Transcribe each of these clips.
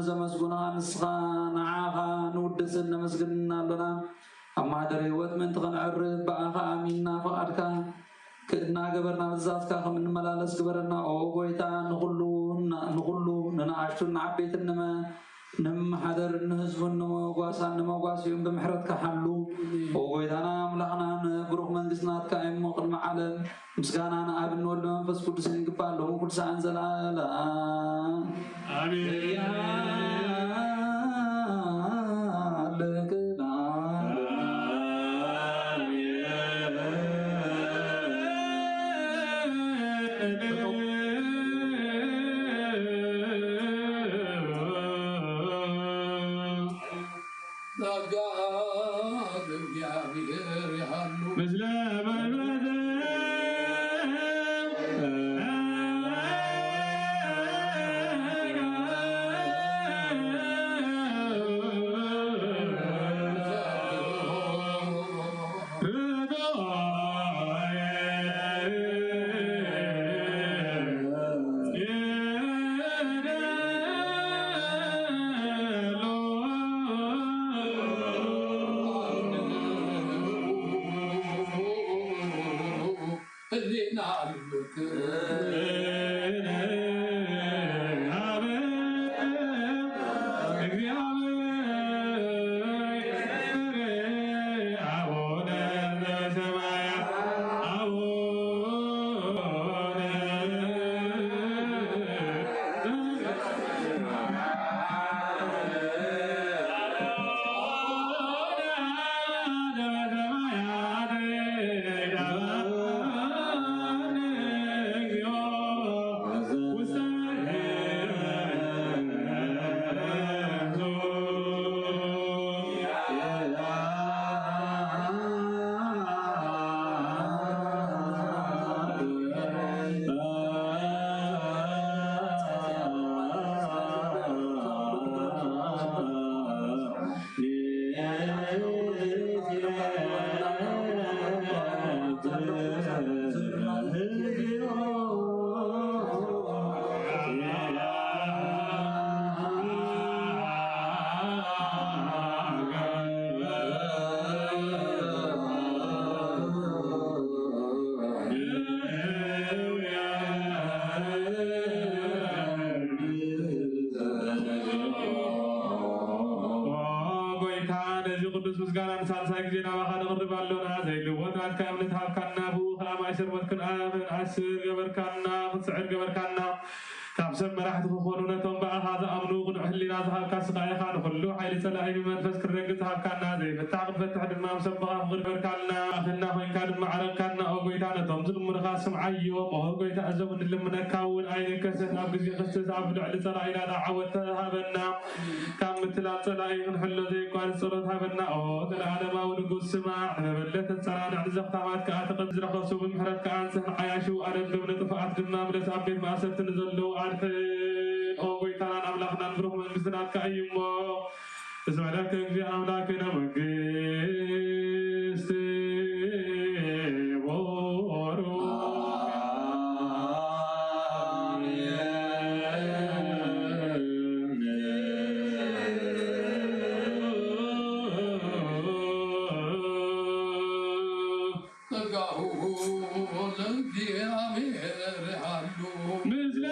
ዘመስጉንኻ ንስኻ ንዓኻ ንውድስን ነመስግንና ኣሎና። ኣብ ማህደር ህይወት ምእንቲ ክንዕርፍ ብኣኻ ኣሚንና ፍቓድካ ክእናገበርና ብትእዛዝካ ከም እንመላለስ ግበረና። ኦ ጎይታ ንኹሉ ንኹሉ ንንኣሽቱን ንዓበይትን ንመ ንምሓደር ንህዝቡን ንመጓሳን ንመጓሲኡን ብምሕረትካ ሓሉ። ኦ ጎይታና ኣምላኽና ንብሩኽ መንግስቲ ናትካ እሞ ቅድሚ ዓለም ምስጋና ንኣብን ወልድ መንፈስ ቅዱስን ይግባእ ኣለዉ ኩሉ ሰዓን ዘለኣለም። ኣሜን። ጸጋ እግዚኣብሔር ይሃሉ። ምስለ መንፈስ ኦ ጎይታ፣ ነዚ ቅዱስ ምስጋና ንሳልሳይ ግዜ ናባኻ ነቕርብ ኣሎና። ዘይልወጥ ናትካ እምነት ሃብካና፣ ብኡ ኸኣ ማእሰር ሞት ክንኣምን ኣስር ገበርካና፣ ክንስዕር ገበርካና። ካብ ሰብ መራሕቲ ክኾኑ ነቶም ብኣኻ ዝኣምኑ ቅኑዕ ህሊና ዝሃብካ ስቓይኻ ንኹሉ ሓይሊ ጸላኢ ብመንፈስ ክንረግጽ ሃብካና። ዘይፍታሕ ክንፈትሕ ድማ ምስ ኣቦኻ ፍቕሪ ገበርካልና። ኣኽና ኮይንካ ድማ ዓረቅካና። ኦ ጎይታ፣ ነቶም ዝልምኑኻ ስምዓዮም። ኦ ጎይታ፣ እዞም እንልምነካ እውን ኣይንከሰት። ኣብ ግዜ ክርስቶስ ኣብ ልዕሊ ጸላኢና ዓወት ሃበና። ካብ ምትላል ጸላኢ ክንሕሎ ዘየቋርጽ ጸሎት ሃበና። ኦ ዘለዓለማዊ ንጉስ ስማዕ፣ ንመበለት ተጸናንዕ፣ ንዘኽታማት ከኣ ተቐም ዝረኸሱ ብምሕረትካ ኣንጽህ፣ ንዓያሹ ኣነብብ፣ ንጥፉኣት ድማ ምለስ፣ ኣብ ቤት ማእሰርቲ ንዘለዉ ኣድሕን። ኦ ጎይታናን ኣምላኽናን ብሩኽ መንግስቲ ናትካ እዩ እሞ፣ እስመ ለከ እግዚእ ኣምላክነ መንግስት ቦሩ። ጸጋሁ ለእግዚአብሔር ይሃሉ። ምስለ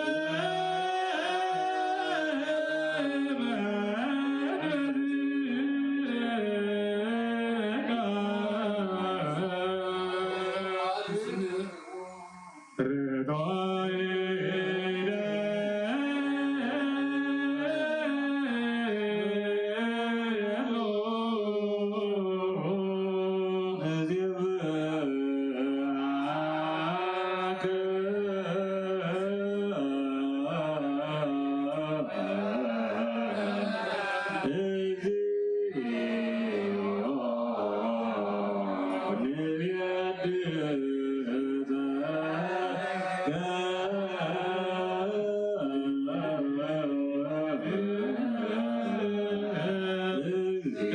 መንፈስከ።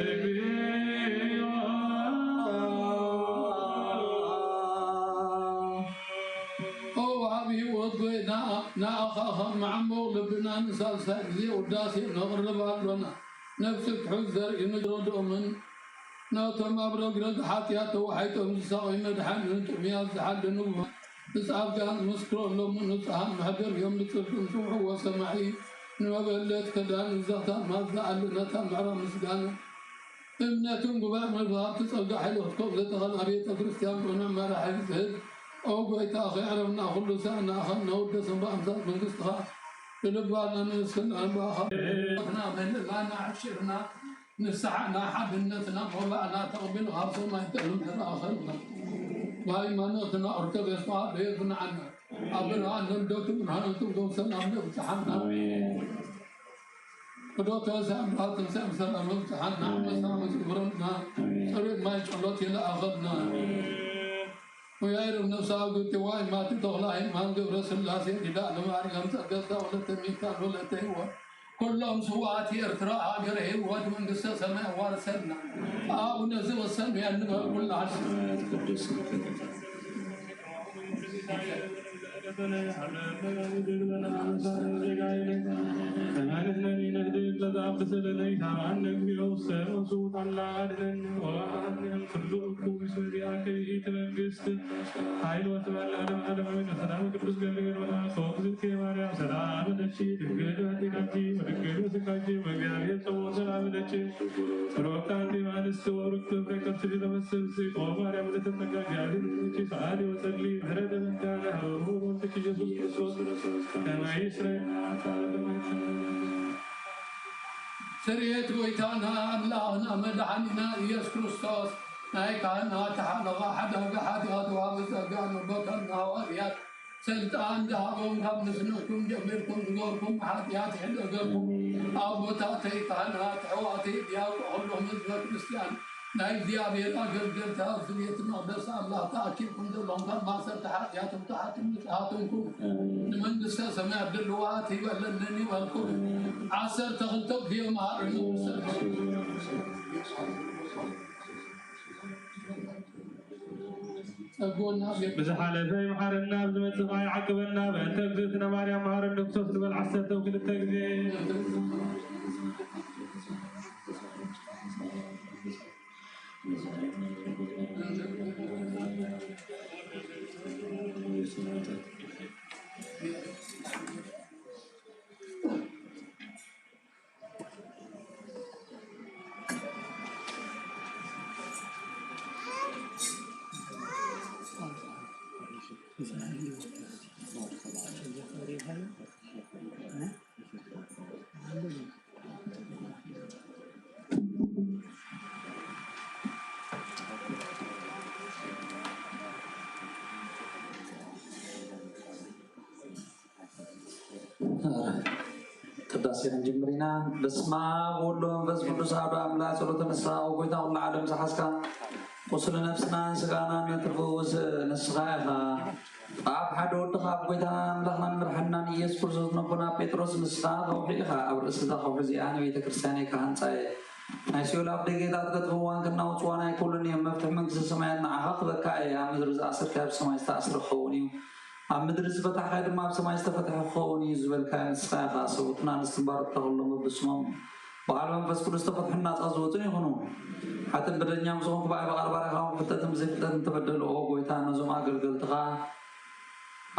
ኦ ወሃቢ ህይወት ጎይታ፣ ንኣኻ ከም መዓሙቕ ልብና ንሳልሳይ ግዜ ውዳሴ ነቕርብ ኣሎና። ነፍሲ ትሑት ዘርኢ ንረድኦምን ነቶም ኣብ ረግረግ ሓጢኣት ተዋሒጦም ዝሳቐዩ መድሓኒን ጥሙያት ዝሓድኑ ንጻድቃን ምስክረሎም ንጹሃን መሕደር እዮም ንጽድቅን ጽውዕዎ ሰማዒ ንመበለት ከዳን ዘኽታማት ዝኣሊ ነታ ምዕራብ ምስጋና እምነትን ጉባኤ መግባብቲ ጸጋ ሓይሊ ክትከውን ዘተኸላ ቤተ ክርስቲያን ቅኑዕ መራሒ ዝህብ ኦ ጎይታ ከየዕረፍና ኩሉ ሳዕ ንኣኻ እናወደስን ብኣምሳል መንግስትኻ ብልባና ንስን ኣንባኻ ና መልእላና ዓሽርና ንስሓና ሓድነትና ቆላዕና ተቐቢሉ ካብ ሰማይ ጥዕና ተረኸብና ብሃይማኖትና ኦርቶዶክስ ተዋህዶ የጽንዓና ኣብ ብርሃን ልደቱ ብርሃነቱ ጎሰን ኣብ ነብጽሓና ኣሜን። ቅዱስ ተንሥእ እምብርሃን ትንሣኤ ብሰላም ኣብጽሓና። ኣሜን። መሳሙ ይግበረልና። ኣሜን። ጸሎት ማይ ጸሎት ይልኣኸልና። ኣሜን። ወያይርም ነፍሳ ግብቲ ዋይ ማቲ ተኽለ ሃይማን ገብረ ስላሴ ኪዳነ ማርያም ጸገስታ ወለተ ሚካኤል ወለተ ህይወት ኩሎም ስውኣት ኤርትራ ሃገረ ህይወት መንግስተ ሰማይ ኣዋርሰልና። ኣቡነ ዘበሰማያት ንበል ኩላችን። ኃይል ወጥበብ ለዓለመ ዓለም አሜን። ሰላም ቅዱስ ገብርኤል መልአኮ እግዝእትየ ማርያም ሰላም ለኪ ድንግል በዲናኪ ወድንግል በስጋኪ ወእግዚአብሔር ጸባኦት ሰላም ለኪ ሩክታንቲ ማንስት ወሩክ ክብረ ከርስኪ ለመሰብስቆ ማርያም ለተጠጋ ጋሪ ኪ ሰዓሊ ወጸሊ ምሕረተ ጸጋ ለህቡ ወልድኪ ኢየሱስ ክርስቶስ ከመ ይስረይ ስርየት ጎይታና ኣምላኽና መድሓኒና ኢየሱስ ክርስቶስ ናይ ካህናት ሓለቓ ሓዳጋ ሓጢኣት ዋቢ ጸጋ ንቦታና ሃዋርያት ስልጣን ዝሃቦም ካብ ምስንእኩም ጀሚርኩም ዝገርኩም ሓጢኣት ይሕደገኩም። ኣቦታተይ ካህናት ኣሕዋተይ ዲያቆን ኩሎም ህዝበ ክርስቲያን ናይ እግዚኣብሔር ኣገልገልቲ ኣብዚ ቤት መቕደስ ኣምላኽ ተኣኪብኩም ዘለኹም ካብ ማእሰርቲ ሓጢኣት ብትሓትን ንጽሃትንኩም ንመንግስተ ሰማያት ድልዋት ይበለንን ይበልኩም። ዓሰርተ ክልተ ግዜ መሃርኑ ጸጎና ብዝሓለፈ ይምሓረና፣ ብዝመጽእ ከኣ ይዓቅበና። በእንተ እግዝእትነ ማርያም መሃረነ ክርስቶስ ንበል ዓሰርተ ክልተ ግዜ። ቅዳሴ ክንጅምር ኢና። በስመ አብ ወወልድ ወመንፈስ ቅዱስ አሐዱ አምላክ። ጸሎተ ንስሓ። ኦ ጎይታ ኩሉ ዓለም ዝሓዝካ ቁስሊ ነፍስናን ስጋናን እትፍውስ ንስኻ ኢኻ። ኣብ ሓደ ወድኻ ኣብ ጎይታናን ኣምላኽናን መድሓንናን ኢየሱስ ክርስቶስ ነቦና ጴጥሮስ ንስኻ ከውሒ ኢኻ። ኣብ ርእሲ እዛ ከውሒ እዚኣ ንቤተ ክርስቲያነይ ክሃንጻ እየ። ናይ ሲኦል ኣፍደገታት ከጥፍእዋን ክናውጽዋን ኣይክእሉን እዮም። መፍትሒ መንግስተ ሰማያት ንዓኻ ክበካ እየ። ኣብ ምድሪ ዝኣሰርካዮ ኣብ ሰማይ ዝተኣስረ ክኸውን እዩ። ኣብ ምድሪ ዝፈታሕካዮ ድማ ኣብ ሰማይ ዝተፈትሐ ክኸውን እዩ ዝበልካዮ ንስኻ ኢኻ። ሰብኡትን ኣንስትን ባሮትካ ኩሎም በብስሞም ብቓል መንፈስ ቅዱስ ተፈትሑን ናጻ ዝወጹን ይኹኑ። ሓጥን በደለኛን ዝኾንኩ ብኣይ ብቓል ባርያኻ እውን ብፍልጠትን ብዘይፍልጠትን ተበደሉ። ኦ ጎይታ፣ ነዞም ኣገልገልትኻ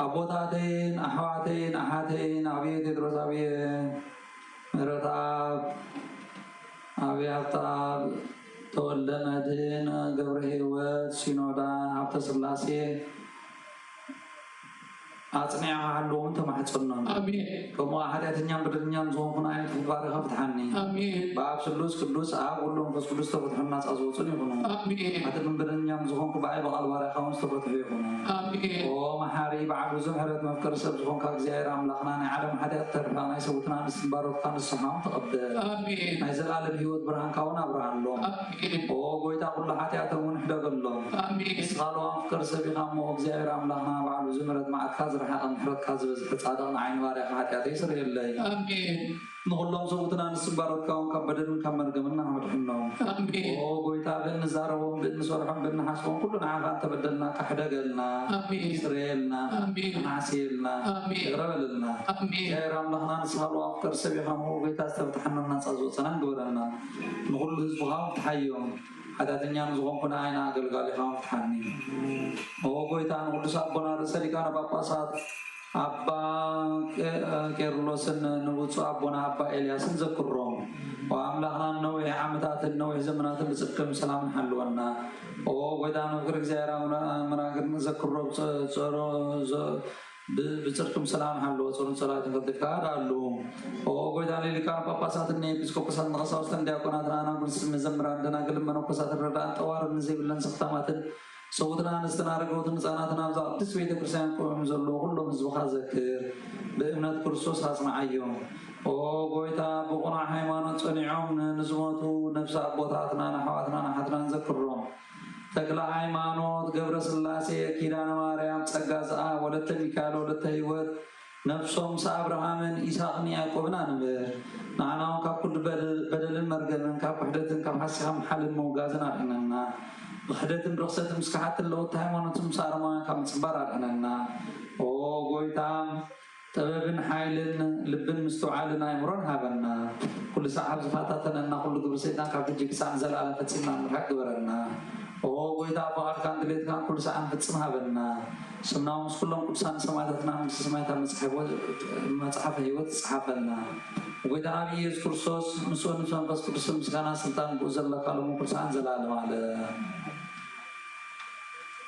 ኣቦታተይን ኣሕዋተይን ኣሓተይን ዓብየ ቴድሮስ ዓብየ፣ ምህረተኣብ ዓብየ፣ ሃብተኣብ ተወልደ፣ መድህን ገብረ ህይወት፣ ሲኖዳ ሃብተ ስላሴ፣ ኣጽኒዕኻ ሃልዎም ተማሕጸኖም። ኣሜን። ከምኡ ኸኣ ሓጢኣተኛን በደለኛን ዝኾንኩ ንዓይ ተግባርኻ ፍትሓኒ። ኣሜን። ብኣብ ስሉስ ቅዱስ ኣብ ወልድ መንፈስ ቅዱስ ዝተፈትሑን ናጻ ዝወጹን ይኹኑ። ኣሜን። ሓጥእን በደለኛን ዝኾንኩ ብኣይ ብቓል ባርያኻ እውን ዝተፈትሑ ይኹኑ። ኣሜን። ኦ መሓሪ በዓል ብዙሕ ምሕረት መፍቀሪ ሰብ ዝኾንካ እግዚኣብሔር ኣምላኽና ናይ ዓለም ሓጢኣት ተርፋ ናይ ሰብኡትን ኣንስትን ባሮትካ ንስሓ እውን ተቐበል። ኣሜን። ናይ ዘለኣለም ህይወት ብርሃንካ እውን ኣብርሃሎም። ኣሜን። ኦ ጎይታ ኩሉ ሓጢኣቶም እውን ሕደገሎም። ኣሜን። ንስኻ ለዋም ፍቅር ሰብ ኢኻ እሞ እግዚኣብሔር ኣምላኽና ባዕሉ እዚ ምሕረት መዓትካ ርሓቕን ምሕረትካ ዝበዝሐ ጻድቕ ንዓይኒ ባርያኻ ሓጢኣተይ ስርየለይ። ኣሜን። ንኹሎም ሰብኡትና ንስም ባሮትካ እውን ካብ በደልን ካብ መርገምን ንዓመድሕኖም። ኣሜን። ኦ ጎይታ፣ ብእንዛረቦም ብእንሰርሖም ብእንሓስቦም ኩሉ ንዓኻ እንተበደልና ካሕደገልና፣ ኣሜን። ስረየልና፣ ኣሜን። ኣናዕስየልና፣ ኣሜን። ይቕረ በለልና። ኣሜን። እግዚኣብሔር ኣምላኽና ንስኻ ልዋ ፍቅር ሰብ ኢኻ ምኡ ጎይታ ዝተፍትሓና ናጻ ዝወፀና ግበረና። ንኹሉ ህዝብኻ እውን ፍትሓዮም። ሓጢኣተኛ ንዝኾንኩ ንዓይና ኣገልጋሊኻ እውን ፍትሓኒ። ኦ ጎይታ ንቅዱስ ኣቦና ርእሰ ሊቃነ ጳጳሳት ኣባ ቄ- ቄርሎስን ንብፁዕ ኣቦና ኣባ ኤልያስን ዘክሮም። ኦ ኣምላኽና ነዊሕ ዓመታትን ነዊሕ ዘመናትን ብጽድቅን ሰላምን ሓልወና። ኦ ጎይታ ንፍቅር እግዚኣብሔር ኣምራ- ኣምራግን ዘክሮ ብጸ- ጸሮ- ዘ- ብ- ብጽድቅም ሰላም ሓልዎ ጸሎት ጸላትን ከልጥፍካ ኣዳሉ። ኦ ጎይታ ንሊቃነ ጳጳሳትን ንኤጲስቆጶሳትን ንቀሳውስትን ዲያቆናትን ኣናጉንስትን መዘምራን ደናግልን መነኮሳትን ረዳእን ጠዋርን ዘይብለን ስኽታማትን ሰውትን ኣንስትን ኣረገውትን ህፃናትን ኣብዛ ቅድስት ቤተ ክርስቲያን ቆዮም ዘለዉ ኩሎም ህዝብኻ ዘክር። ብእምነት ክርስቶስ ኣጽንዓዮም። ኦ ጎይታ ብቑኑዕ ሃይማኖት ጸኒዖም ን- ንዝሞቱ ነፍሲ ኣቦታትና ንኣሕዋትና ንሓትናን ዘክሮም። ተክለ ሃይማኖት ገብረ ስላሴ ኪዳነ ማርያም ጸጋ ዘኣብ ወለተ ሚካኤል ወለተ ህይወት ነፍሶም ምስ ኣብርሃምን ኢሳቕን ያዕቆብን ኣንብር። ንዓና እውን ካብ ኩሉ በደል- በደልን መርገምን ካብ ክሕደትን ካብ ሓሲኻም ሓልን ምውጋዝን ኣድሕነና። ብክሕደትን ርኽሰትን ምስ ክሓትን ለወጥቲ ሃይማኖትን ምስ ኣረማውያን ካብ ምጽባር ኣድሕነና። ኦ ጎይታ ጥበብን ሓይልን ልብን ምስትውዓልን ኣእምሮን ሃበና። ኩሉ ሳዕ ኣብ ዝፈታተነና ኩሉ ግብሪ ሰይጣን ካብ ሕጂ ክሳዕ ንዘለኣለም ፈጺምና ንምርሓቅ ግበረና። ኦ ጎይታ ፍቓድካን ድሌትካን ኩሉ ሳዕ ንፍጽም ሃበና። ስምና ምስ ኩሎም ቅዱሳን ሰማዕታትና መንግስቲ ሰማያት ኣብ መጽሓፍ ህይወት- መጽሓፈ ህይወት ጸሓፈልና። ጎይታና ብኢየሱስ ክርስቶስ ምስኡ ምስ መንፈስ ቅዱስ ምስጋና ስልጣን ብኡ ዘለካ ሎሚ ኩሉ ሳዕን ዘላለም ኣለ።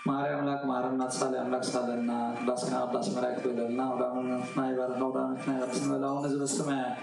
ማርያም ኣምላክ ማረና፣ ተሳሊ ኣምላክ ሳለና፣ ቅዳሴና ቅዳሴ መላእክት በለልና፣ ኣውዳመትና ይባርክ፣ ኣውዳመትና ይባርክ፣ ስመ ለአቡነ ዘበሰማያት።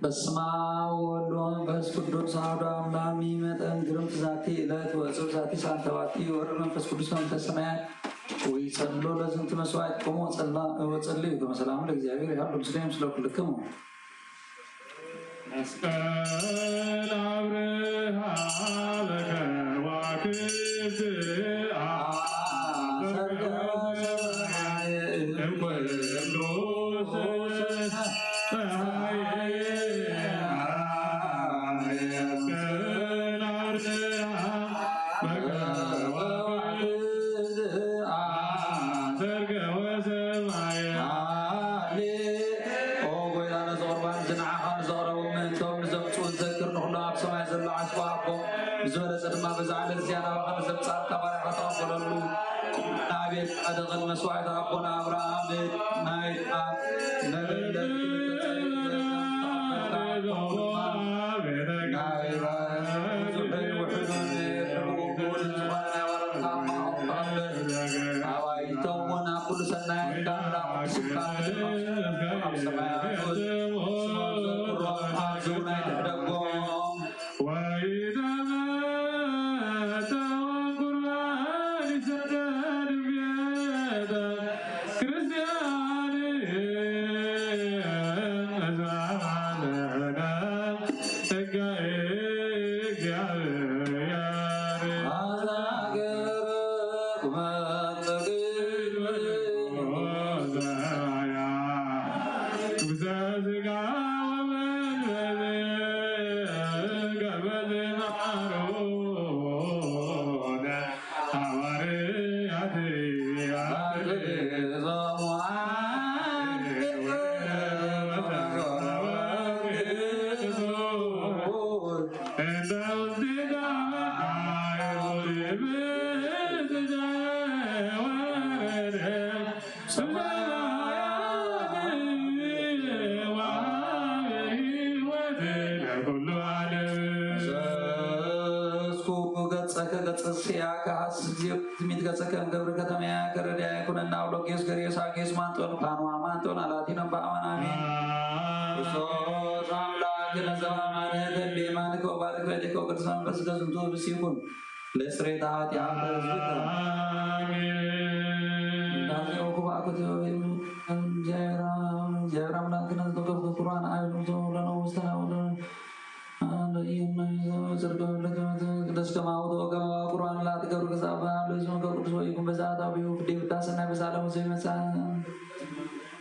በስመ አብ ወወልድ ወመንፈስ ቅዱስ አሐዱ አምላክ። መጠን ግርምት ዛቲ ዕለት ወእጽብ ዛቲ ሳንታዋቲ ወርድ መንፈስ ቅዱስ መንፈስ ሰማያት ወይጸሎ ለዝንቱ መስዋዕት ቆሞ ወጸላ ወጸልዩ ከመ ሰላሙ ለእግዚአብሔር ይሃሉ ምስለ ምስለ ኩልክሙ። መስቀል አብርሃ በከዋክብት አሰርገ ሰማይ እምኩሉ ኦ ጎይታ፣ ነዚ ቁርባን እዚ ንዓኻ ንዘቕረቡ ምእንቶም ንዘምጽኡ ዝዘክር ንኹሎም ኣብ ሰማይ ዘሎ ዓስቦ ኣቦ ምስ በለጸ ድማ በዛ ዕለት እዚኣ ናባኻ ንዘምጽኣካ ባርያኻ ተቐበለሉ። ናቤት ጻድቕን መስዋዕቲ ኣቦና ኣብርሃም ናይ ጣት መበለት ናይ ባርካ ውሑድን ዝኾነ ናይ ባርካ ኣባይቶም እውን ኣብ ኩሉ ሰናይ ኣዳምና ቅዱስ ኣብ ሰማያት ስሞም ዘክሮም ኣብዚ ናይ ትሕደጎም ወይተመተወ ቁርባን ይሰደድ ቤተ ክርስቲያን እዝማማለና ጸጋ እግዚአብሔር። ገጸከ ገጸ ሲያከ ሐስዮ ትሚት ገጸከ እምገብር ከተመያ ከረዳ ይኩነና አውሎጊዮስ ገሪዮስ አጊዮስ ማንጦን ፓንዋ ማንጦን አላቲኖም በአማን አሜን። ክርስቶስ አምላክ ነዘባማነ ተቤማን ከውባርክ በሊከው ቅዱስ መንፈስ ገዝንቱ ብስ ይኩን ለስሬታ ኃጢአት ህዝብከ። አሜን። እንዳዜው ኩባኩት እግዚአብሔር አምላክ ነዝተገብከ ቁርባን አይሉቶ ለነውስተናውደ ቅዱስ ከማሁ ወከማሁ ቁርባን ላትገብር ገዛባ ለዝመ ከቅዱስ ወይኩም በዛታ ቢሁ ፍዴ ብዳሰና በዛለ ሙሴ መጻ።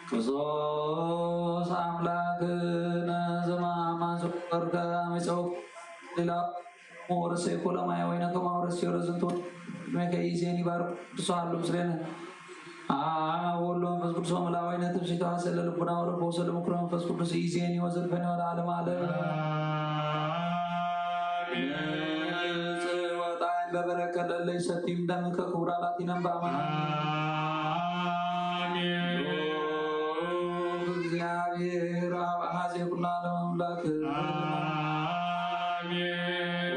ክርስቶስ አምላክነ ዘማማን ዘወርከ አመፀው ሌላ ወረሰ ኮለማያ ወይነ ከማሁ ረስ ወረዝንቶ መከ ኢዜኒ ባርኩ ቅዱስ አሉ ምስሌነ። አብ ወወልድ ወመንፈስ ቅዱስ ወመላእክቱ ትምስሕቱ ሐሰለ ልቡና ወልቦ ወሰለ ምክሮ መንፈስ ቅዱስ ይእዜኒ ወዘልፈኒ ወለዓለመ ዓለም። አሜን። ወጣይን በበረከት ለለይ ሰቲም ደምከ ክቡር አላቲነም በአማን። አሜን። እግዚአብሔር አብ አሐዜ ኩሉ ዓለም አምላክ። አሜን።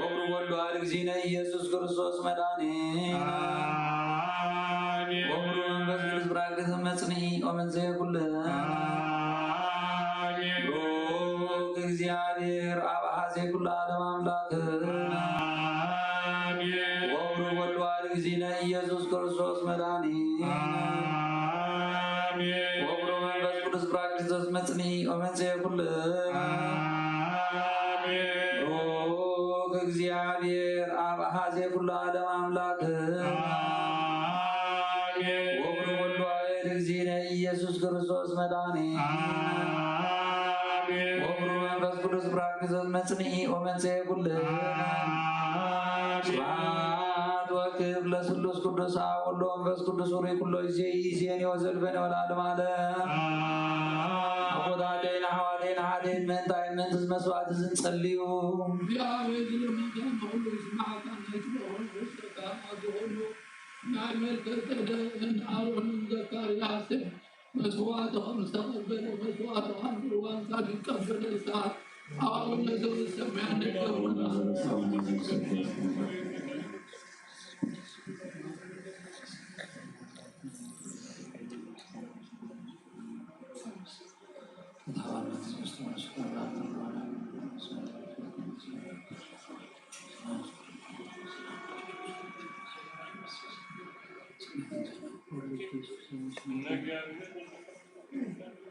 ወብሩ ወልድ ዋሕድ እግዚእነ ኢየሱስ ክርስቶስ መድኃኒነ። አሜን። ወብሩ መንፈስ ቅዱስ ብራቅሊት መጽንዒ ወመንዘየ ኩሉ። አሜን። ብሩክ እግዚአብሔር አብ አሐዜ ኩሉ ዓለም አምላክ። አሜን። ወብሩ ወልድ ዋሕድ እግዚእነ ኢየሱስ ክርስቶስ መድኃኒነ። አሜን። ወብሩ መንፈስ ቅዱስ ብራቅሊት መጽንዒ ወመንዘየ ኩሉ። አሜን። ብሩክ እግዚአብሔር አብ አሐዜ ኩሉ ዓለም አምላክ። አሜን። ወብሩ ወልድ ዋሕድ እግዚእነ ኢየሱስ ክርስቶስ መድኃኒነ። አሜን። ወብሩ መንፈስ ቅዱስ ብራቅሊት መጽንዒ ወመንዘየ ኩሉ። አሜን። ስብሐት ወክብር ለስሉስ ቅዱስ አብ ወወልድ ወመንፈስ ቅዱስ ውሩይ ኩሎ ጊዜ ይእዜኒ ወዘልፈኒ ወለዓለመ ዓለም። አሜን። አቦታተይን አሕዋተይን ሓተይን ምእንታይ ምእንቲ እዚ መስዋዕቲ እዚ ንጸልዩ። እግዚኣብሔር ዝለመንካዮ ንኹሉ ይስምዓካ፣ ናይ ትበኽሮ ውስጠካ ኣብዚ ኩሉ ናይ መልከ ጼዴቅን አሮንን ዘካርያስን መስዋዕትኹም ዝተቐበለ መስዋዕትኻ ንርዋንካ ዝቀበለ እሳት አቡነ ዘበሰማያት ንገሩና።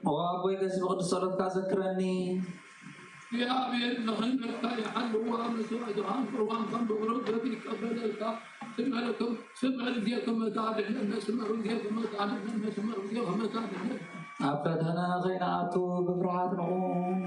ኦ ኣቦይ፣ ቀስ ብቕዱስ ጸሎትካ ዘክረኒ። እግዚኣብሔር ንኽህነትካ ይሓልዋ፣ መስዋእትኻን ቁርባንካን ብብሩኽ ገጽ ይቀበለልካ። ስምዐ ለኩም፣ ስምዐ ለእግዚእከ መታድሕነነ፣ ስምዐ ለእግዚእከ መታድሕነነ፣ ስምዐ ለእግዚእከ መታድሕነነ። ኣብ ፈተነ ከይንኣቱ ብፍርሃት ንቑም።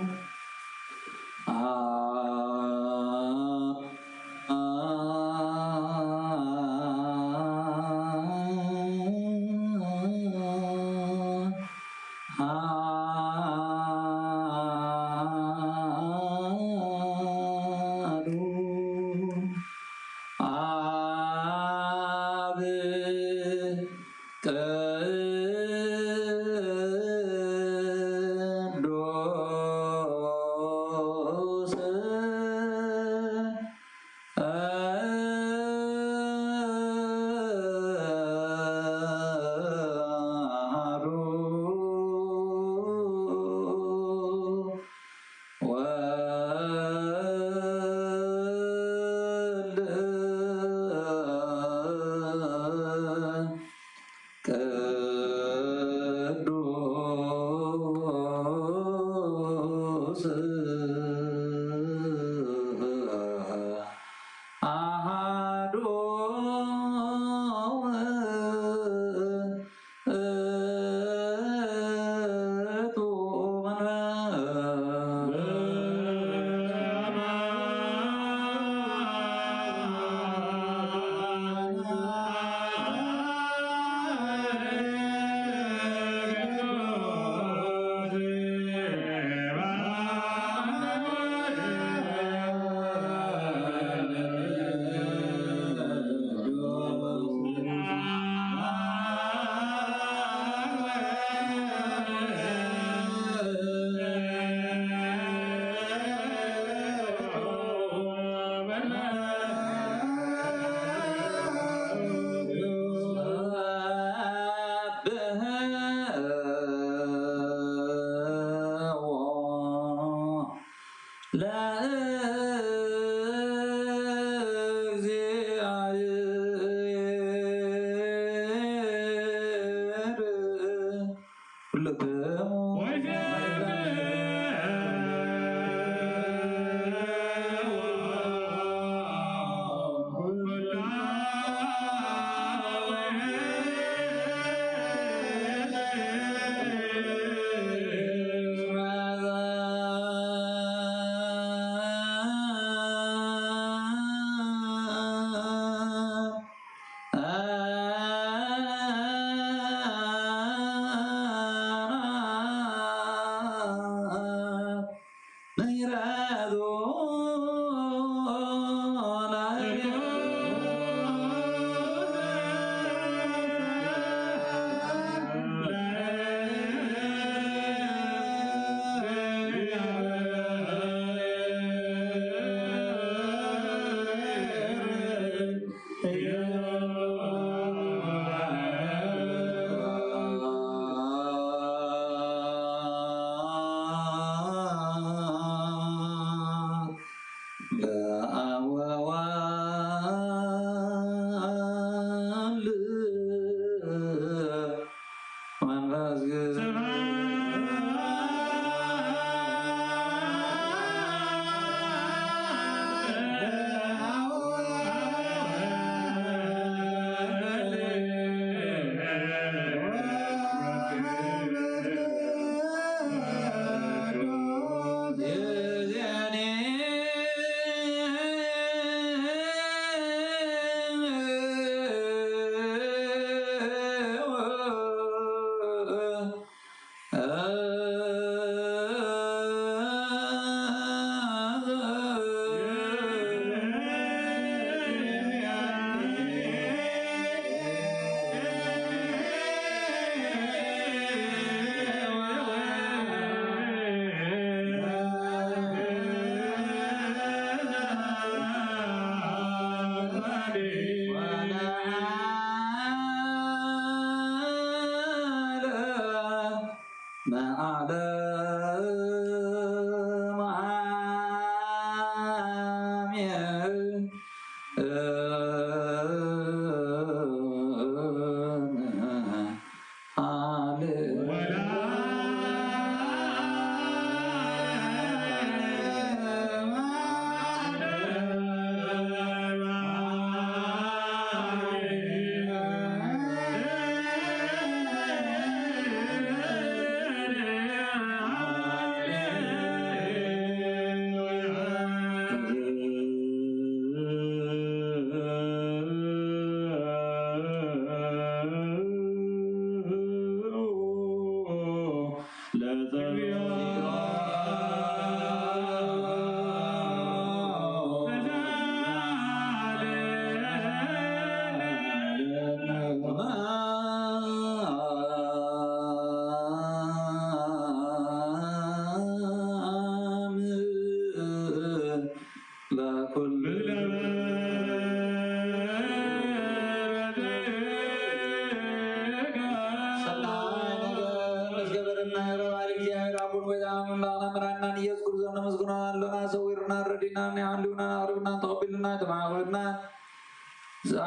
ሰናይ ነገር ምስ ገበረና ይረባል እግዚኣብሔር ኣቦን ጎይታ ኣምላኽና መድሓኒናን ኢየሱስ ክርስቶስ ነመስግኖ ኣሎና። ሰዊርና ረዲናን የሃልውናን ኣቕሪብናን ተቐቢልናን ተማዕቢልናን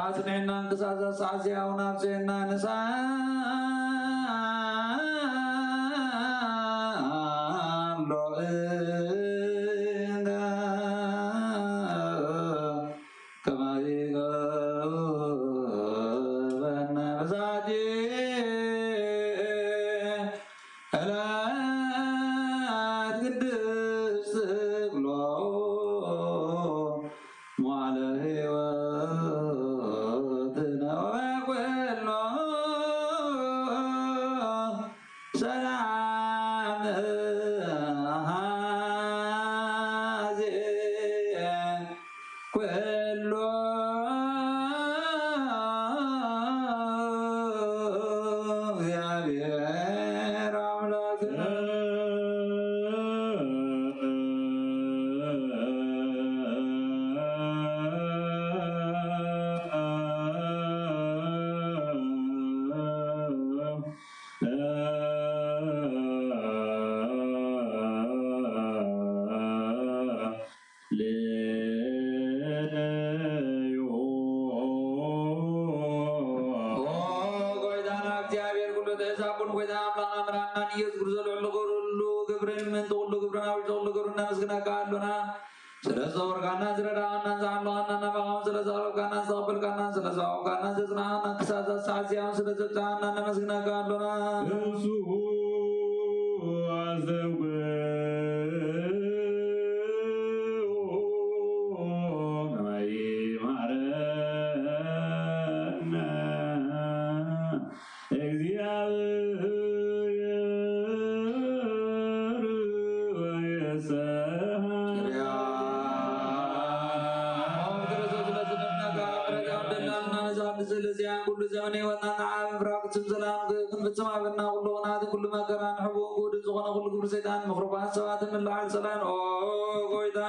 ኣጽኒዕናን ክሳብ እዛ ሰዓት እዚኣ እውን ኣብጽሐና ንስኣሎ እንዳ ከማይ ገበና መሳቲ ዕለት ቅድስት ትብሎ መዋዕለ ሕይወትነ ወበኩሉ ሰላም አዜ ኩሎ እግዚአብሔር አምላክነ። ሌዮ። ኦ ጎይታና እግዚኣብሔር ኩሉ ትእዛዝ ኩሉ ጎይታ ኣምላኽና መድሓኒናን ኢየሱስ ክርስቶስ ልዕሊ ኩሉ ግብርን ምእንቲ ኩሉ ግብርን ኣብ ውሽጢ ኩሉ ግብርን ነመስግነካ ኣሎና። ስለ ዘወርካና ዝረዳኻና ዝዓለኻና ናባኻውን ስለ ዘቕረብካናን ዝተቐበልካናን ስለ ዘዋወካናን ዘጽናኻናን ክሳብ እዛ ሰዓት እዚኣ እውን ስለ ዘብጽሓና ነመስግነካ ኣሎና። እሱ አዘወ ስለዚያን ኩሉ ዘመን ህይወትና ንዓብ ፍራቅ ፍጹም ሰላም ክንፍጽም ኣበና ኩሉ ቅንዓትን ኩሉ መከራን ሕቡን ግሁድን ዝኾነ ኩሉ ግብሪ ሰይጣን ምኽሩባት ሰባትን ምላዕን ጸላን። ኦ ጎይታ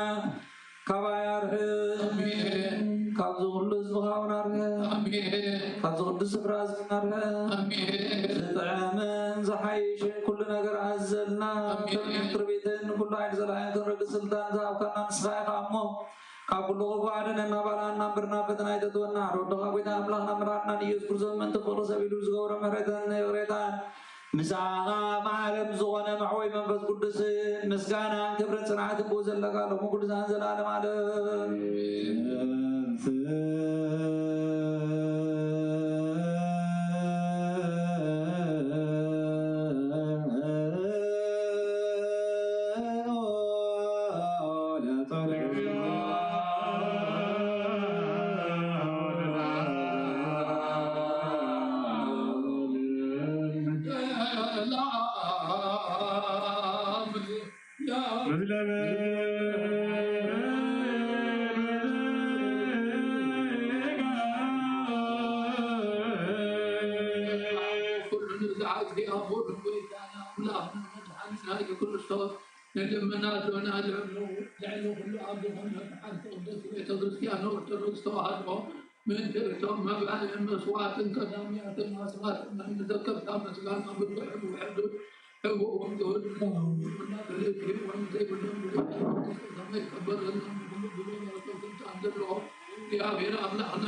ካባይ ኣርሕቕ። ኣሜን። ካብዚ ኩሉ ህዝብኻ እውን ኣርሕቕ። ኣሜን። ካብዚ ቅዱስ ስፍራ እዚ እውን ኣርሕቕ። ኣሜን። ዝጥዕምን ዝሓይሽን ኩሉ ነገር ኣዘልና። ኣሜን። ትርቢትን ኩሉ ሓይሊ ጸላእን ክንረግጽ ስልጣን ዝሃብካና ንስኻ ኢኻ እሞ ካብ ኩሉ ክፉእ ኣድነና፣ ባልዓና እምበር ናብ ፈተና ኣይተእትወና። ሓደ ወድኻ ጎይታ ኣምላኽና መድሓኒናን ኢየሱስ ክርስቶስ ምእንቲ ፍቕሪ ሰብ ኢሉ ዝገብሮ ምሕረትን ይቕሬታን ምሳኻ ማዕረ ምስ ዝኾነ መሕወይ መንፈስ ቅዱስ ምስጋናን ክብርን ጽንዓትን ብኡ ዘለካ ሎሚ ቅዱሳን ዘላለም ዓለም። ንልምና ኣዶና ልዕሉ፣ ልዕሉ ኩሉ ኣብ ዝኾነ ሓንቲ ቅድስቲ ቤተ ክርስቲያን ኦርቶዶክስ ተዋህዶ ምእንቲ እቶም መባእን መስዋዕትን ቀዳምያትን ኣስማትና ንዘከርካ ምስጋና ብዙሕን ውሕዱን ሕቡእን ግሁድን እናተለዩ ዘይብሎም ብዘይ ከመይ ከበረሎም ንኹሉ ብዘይ ስልጣን ዘለዎ እግዚኣብሔር ኣምላኽና።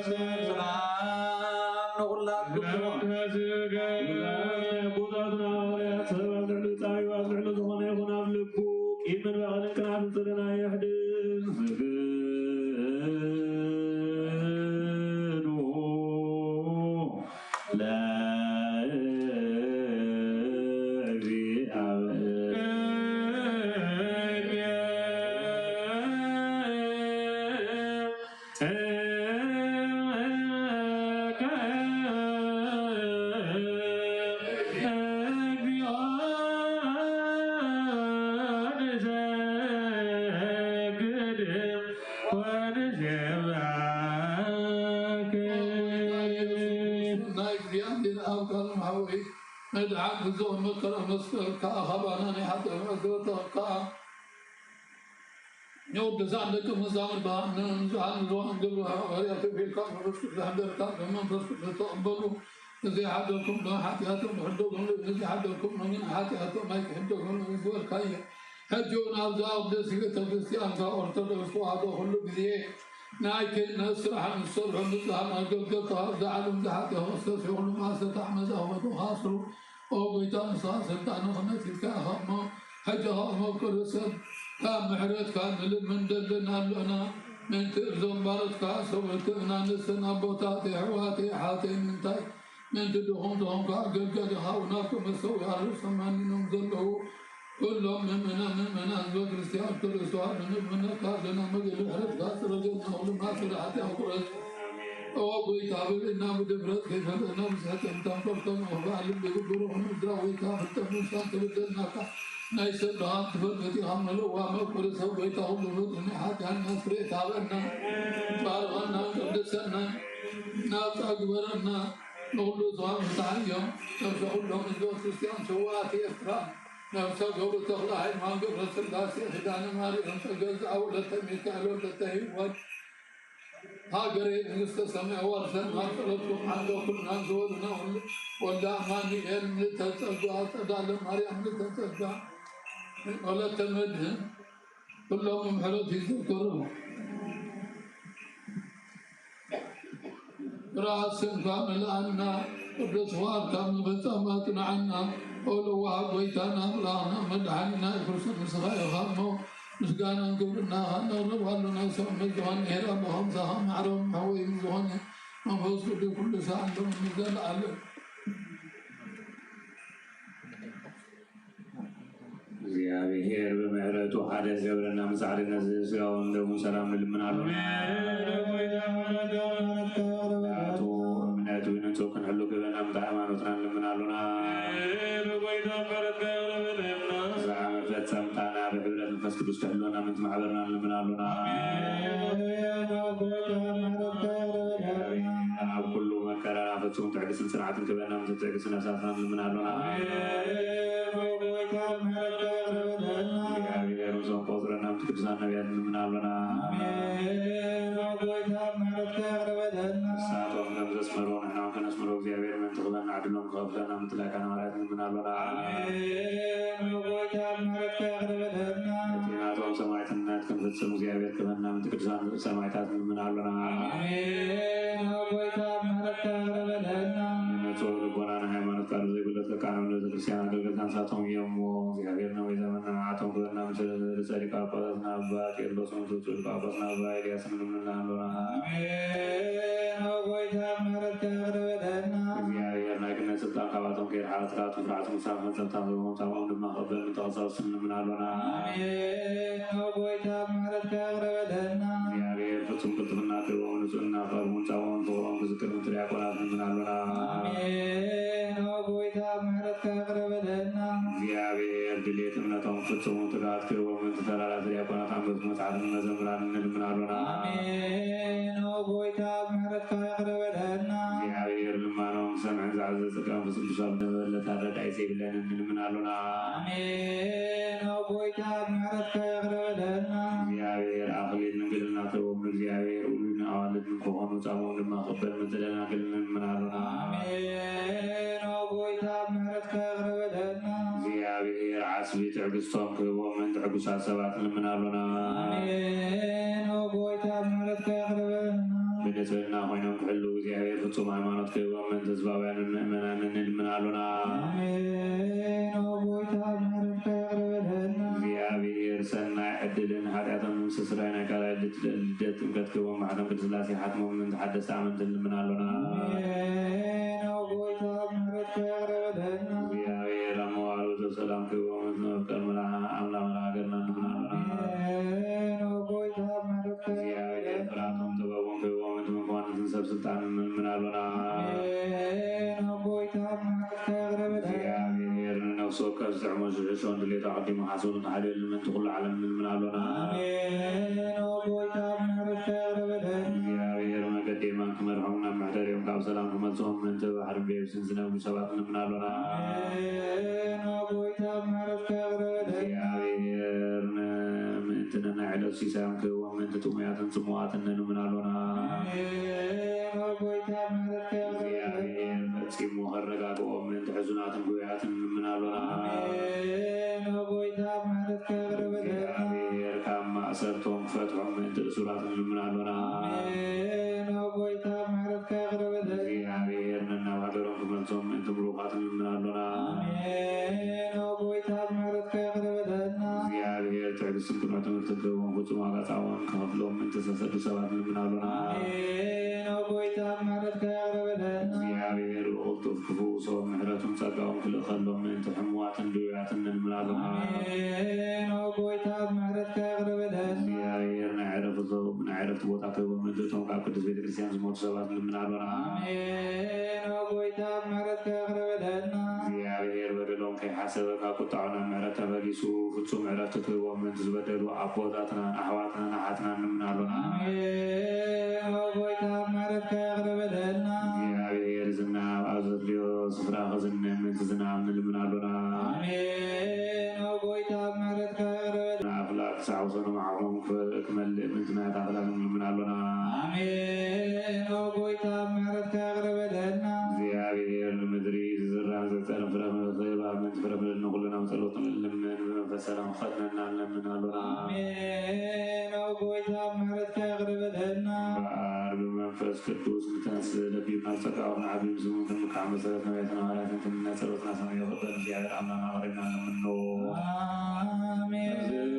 ሰላም ንኹላትኩም። ኣቦታትና ሃዋርያት፣ ሰብ ኣብ ልዕሊ ጻዩ ኣብ ልዕሊ ዝኾነ ይኹን ኣብ ልቡ ቂምን በቐልን ቅንኣትን ጽልእና የሕድግ። ስግዱ ለእግዚአብሔር። ናይ እግዚኣብሔር ኣብ ቃል መሓወይ መድሓን ግዞ መከራ መስቀል ከዓ ካባና ናይ ሓጢኣት መእሰርቲ ከዓ ንቅዱሳን ደቂ መዛሙርትኻ ንንጹሃን ንዝኾኑ ግብረ ሃዋርያት ኣቢልካ መንፈስ ቅዱስ ኣሕደርካ፣ ብመንፈስ ቅዱስ ተቐበሉ። ንዘይሓደግኩም ንሓጢኣቶም ክሕደጉሉ፣ ንዘይሓደግኩም ግን ሓጢኣቶም ኣይክሕደጉሉ ዝበልካዮ። ሕጂ እውን ኣብዚ ኣቕድስቲ ቤተ ክርስቲያንካ ኦርቶዶክስ ተዋህዶ ኩሉ ግዜ ናይ ክህነት ስራሕ ንሰርሑ ንጹሃን ኣገልገልትኻ ኣብዚ ዓለም ዝሓጢኡ ክርስቶስ ይኹሉ ማእሰርቲ ዓመፃ ክፈትሑ ክኣስሩ ኦ ጎይታ፣ ንስኻ ስልጣን ክህነት ሂብካ ኢኻ እሞ፣ ሕጂ ኸኣ መፍቀሪ ሰብ ካብ ምሕረትካ ንልምን ደለና ኣሎና። ምእንቲ እዞም ባሮትካ ሰበትካ ንእስትን ኣቦታተይ፣ ኣሕዋተይ፣ ኣሓተይ፣ ምእንታይ፣ ምእንቲ ድኹም ዝኾንካ ኣገልጋሊኻ እውን ኣብቶም መሰውያ ርእሶም ሃኒኖም ዘለዉ ኩሎም ምእመናን፣ ምእመናን ህዝበ ክርስቲያን ኦርቶዶክስ ተዋህዶ ንልምነካ ኣለና። መገዲ ምሕረትካ ጽረገልና፣ ኩሉ ማእሰሪ ሓጢኣት ቁረጽ። ኦ ጎይታ፣ ብብእና ብድፍረት ከይፈለጥና ብስሕተት እንተንፈርቶ፣ ንኽፍኣ ልቢ ግብሩ ክንእዝራ ጎይታ፣ ፍልጠት ንሳን ተበደልናካ። ናይ ሰብ ድኻም ትፈልጥ ኢኻ፣ ምልእዋ መፍቀሪ ሰብ ጎይታ፣ ኩሉ ፍጡር ናይ ሓጢኣትና ስርየት ሃበና። ባርኸና፣ ቅድሰና፣ ናጻ ግበረና። ንኹሉ እዞም ዝተሓዮም ነብሰ ኩሎም ህዝበ ክርስቲያን ስውኣት ኤርትራ፣ ነብሰ ገብሩ ተኽለ ሃይማኖት፣ ገብረ ስላሴ፣ ኪዳነ ማርያም፣ ጸገ ዘኣብ፣ ወለተ ሚካኤል፣ ወለተ ህይወት፣ ሃገረ መንግስተ ሰማይ ኣዋርሰና፣ ጸሎትኩም ዓንዶ ኩልና ዝበሉና ወልደ ኣማኑኤል፣ ምልዕተ ጸጋ፣ ጸዳለ ማርያም፣ ምልዕተ ጸጋ፣ ወለተ መድህን፣ ኩሎም ብምሕረት ይዘከሩ። ብርሃት ስምካ ምልኣና፣ ቅዱስ ፍቓድካ ኣብ ምፍጻም ኣጽንዓና። ኦ ለዋህ ጎይታና፣ ኣምላኽና፣ መድሓኒና የሱስ ንስኻ ኢኻ እሞ፣ ምስጋናን ክብርን ናኻ ነቕርብ ኣለና። ሰው ዝኾነ ሄር ኣቦኻ ምሳኻ ማዕረውን መሕወይን ዝኾነ መንፈስ ቅዱስ ኩሉ ሰዓት ሎም ንዘለኣለም። እግዚኣብሔር ብምሕረቱ ሓደ ዝገብረና፣ ምስ ጻዕርነት ስጋውን ደሙን ሰላም ንልምን ኣሎና። ኣሜን። ኣቶ እምነት ንጹህ ክንሕሉ ክህበና፣ ምእንቲ ሃይማኖትና ንልምን ኣሎና። ኣሜን። እዛ መፈጸምታና ብሕብረት መንፈስ ቅዱስ ትሕልወና፣ ምእንቲ ማሕበርና ንልምን ኣሎና። ኣሜን። ኣብ ኩሉ መከራና ፍጹም ትዕግስትን ጽንዓትን ክህበና፣ ምእንቲ ትዕግስትን ነፍሳትና ንልምን ኣሎና። ኣሜን። እግዚኣብሔር ምስኦም ቆጽረና፣ ምእንቲ ቅዱሳን ነቢያት ንልምን ኣሎና። ኣሜን። ንሳቶም ከም ዘስመርዎ ንሕና እውን ከነስምሮ እግዚኣብሔር ምእንቲ ክህበና ዕድሎም ክኸፍለና፣ ምእንቲ ላእካነ ሃዋርያት ንልምን ኣሎና። ኣሜን። እቲ ናቶም ሰማዕትነት ክንፍጽም እግዚኣብሔር ክህበና፣ ምእንቲ ቅዱሳን ሰማዕታት ንልምን ኣሎና። ኣሜን። ኣብ ጎይታ ምሕረትካ ይቕረ በለና። ንንጹህ ልቦና ንሃይማኖት ቃሉ ዘይጉለት ከቃንዑ ንቤተ ክርስቲያን ኣገልገልታ ንሳቶም እዮም እሞ፣ እግዚኣብሔር ነዊሕ ዘመን ንዓቶም ክህበና፣ ምስ ርእሰ ሊቃነ ጳጳሳትና ኣባ ቄርሎስ፣ ምስ ብፁዕ ሊቀ ጳጳስና ኣባ ኤልያስ ንልምን ኣሎና። ኣሜን። ኣብ ጎይታ ምሕረትካ ይቕረ በለና። እግዚኣብሔር ናይ ክህነት ስልጣን ካብኣቶም ከየርሓቐ፣ ትፍራሕቶም ክሳብ መፈጸምታ ክህቦም፣ ጻምኦም ድማ ክቕበል ምእንቲ ቀሳውስት ንልምን ኣሎና። ኣሜን። ኣብ ጎይታ ምሕረትካ ይቕረ በለና። እግዚኣብሔር ፍጹም ቅልጥፍና ክህቦም፣ ንጽህና ክቐርቡን ጻምኦም ፍቕሮም ክዝክር ምእንቲ ዲያቆናት ንልምን ኣሎና። ኣሜን። ኣብ ጎይታ ምሕረትካ ይቕረ በለና። እግዚኣብሔር ድሌት እምነቶም ፍጹም ትግሃት ክህቦም፣ ምእንቲ ተላላት ዲያቆናት፣ ኣንበብቲ መጽሓፍን መዘምራንን ንልምን ኣሎና። ኣሜን። ኣብ ጎይታ ምሕረትካ ይቕረ በለና። እግዚኣብሔር ልማኖም ክሰምዕን ዝዓዘዘ ጸጋ መንፈስ ቅዱስ ኣብ ንበለታ ረዳኢ ዘይብለንን ንልምን ኣሎና። ኣሜን። ኣብ ጎይታ ምሕረትካ ይቕረ በለና። እግዚኣብሔር ኣኽሊል ድንግልና ክህቦም፣ ንእግዚኣብሔር ውሉድን ኣዋልድን ክኾኑ፣ ጻምኦም ድማ ክቕበል ምእንቲ ደናግል ንልምን ኣሎና። ኣሜን። ኣብ ጎይታ ምሕረትካ ይቕረ በለና። እግዚኣብሔር ዓስቢ ትዕግስቶም ክህቦም ምእንቲ ዕጉሳት ሰባት ንልምን ኣሎና። ኣሜን። ኦ ጎይታ፣ ምሕረትካ የቕርበልና። ብንጽህና ኮይኖም ክሕልዉ እግዚኣብሔር ፍጹም ሃይማኖት ክህቦም ምእንቲ ህዝባውያንን ምእመናንን ንልምን ኣሎና። ኣሜን። ኦ ጎይታ፣ ምሕረትካ የቕርበልና። እግዚኣብሔር ሰናይ ዕድልን ሓጢኣቶም ንምስስራይ ናይ ካልኣይ ልደት ጥምቀት ክህቦም ማሕተም ቅድስት ሥላሴ ሓትሞም ምእንቲ ሓደስቲ ኣመንቲ ንልምን ኣሎና። ኣሜን። ኦ ጎይታ፣ ምሕረትካ የቕርበልና። እግዚኣብሔር ኣብ መዋዕሉ ሰላም ክህቦም ምእንቲ መፍቀር ኣምላኽ መርሃ ሃገርና ንልምን ኣሎና። ኣሜን። ኦ ጎይታ፣ ምሕረትካ እግዚኣብሔር ፍርሃቶም ጥበቦም ክህቦም ምእንቲ መኳንንትን ሰብ ስልጣንን ንልምን ኣሎና። ኣሜን። ኦ ጎይታ፣ ምሕረትካ የቕርበልና። እግዚኣብሔር ንነፍሲ ወከፍ ዝጥዕሞ ዝሕሾን ድሌቱ ኣቐዲሙ ሓሳቡ ንኽሓልየሉ ምእንቲ ኩሉ ዓለም ንልምን ኣሎና። ኣሜን። ኦ ጎይታ፣ ምሕረትካ የቕርበልና። እግዚኣብሔር መገዲ የማን ክመርሖም ናብ መሕደሪኦም ካብ ሰላም ክመልሶም ምእንቲ ባሕርን ብየብስን ዝነብሩ ሰባት ንልምን ኣሎና። ኣሜን። ኦ ጎይታ፣ ምሕረትካ የቕርበልና። እግዚኣብሔር ን-፣ ምእንቲ ነናይ ዕለት ሲሳዮም ክህቦም ምእንቲ ጥሙያትን ጽሙዋትን ንልምን ኣሎና። ኣሜን። ኦ ጎይታ፣ ምሕረትካ የቕርበልና። እግዚኣብሔር ፈጺሙ ከረጋግኦም ምእንቲ ሕዙናትን ጉያትን ንልምን ኣሎና። ኣሜን። ኦ ጎይታ፣ ምሕረትካ የቕርበልና። እግዚኣብሔር ካብ ማእሰርቶም ክፈትሖም ምእንቲ እሱራት ንልምን ኣሎና። ኣሜን። ኦ ጎይታ፣ ምሕረትካ የቕርበልና። እግዚኣብሔር ነናብ ሃገሮም ክመልሶም ምእንቲ ምሩኻት ንልምን ኣሎና። ኣሜን። ኦ ጎይታ፣ ምሕረትካ የቕርበልና። እግዚኣብሔር ትዕግስትን ቅኑዕ ትምህርትን ክህቦም ፍጹም ዋጋ ጻማኦም ክኸፍሎም ምእንቲ ዝተሰዱ ሰባት ንልምን ኣሎና። ኣሜን። ኦ ጎይታ፣ ምሕረትካ የቕርበልና። እግዚኣብሔር ብቕልጡፍ ክፍውሶም ምሕረቱን ጸጋኡን ክልእኸሎም ምእንቲ ሕሙማትን ድውያትን ንልምን ኣሎና። ኣሜን። ኦ ጎይታ፣ ምሕረትካ የቕርበልና። እግዚኣብሔር ናይ ዕረፍቶ-፣ ናይ ዕረፍቲ ቦታ ክህቦም ምእንቲ እቶም ካብ ቅድስት ቤተ ክርስቲያን ዝሞቱ ሰባት ንልምን ኣሎና። ኣሜን። ኦ ጎይታ፣ ምሕረትካ የቕርበልና። እግዚኣብሔር በደሎም ከይሓሰበ ካብ ቁጣዑ ናብ ምሕረት ተመሊሱ ፍጹም ዕረፍቲ ክህቦም ምእንቲ ዝበደሉ ኣቦታትናን ኣሕዋትናን ኣሓትናን ንልምን ኣሎና። ኣሜን። ኦ ጎይታ፣ ምሕረትካ የቕርበልና። እግዚኣብሔር ዝናብ ኣብ ዘድልዮ ስፍራ ክዝንብ ምእንቲ ዝናብ ንልምን ኣሎና። ኣሜን። ኦ ጎይታ፣ ምሕረትካ የቕርበልና። ኣፍላግ ክሳዕ ወሰኖም ዓቕሞም ክመልእ ምእንቲ ማያት ኣፍላግ ንልምን ኣሎና። ኣሜን። ኦ ጎይታ፣ ምሕረትካ የቕርበልና። እግዚኣብሔር ንምድሪ ዝዝራን ዝጸርን ፍረ ምእንቲ ምድሪ ንኹልና ብጸሎት ንልምን፣ ብመንፈስ ሰላም ክፈትነና ንለምን ኣሎና። ኣሜን። ኦ ጎይታ፣ ምሕረትካ የቕርበልና። እምበኣር ብመንፈስ ቅዱስ ንተንስ ለቢብና ጸጋኡ ንዓቢ ምስሙ ንምካዕ መሰረት ነቢያትን ሃዋርያትን ትምነ ጸሎትና ሰማይ ይቕበል እግዚኣብሔር ኣምላኽና ኣቕሪብና ንለምኖ። ኣሜን።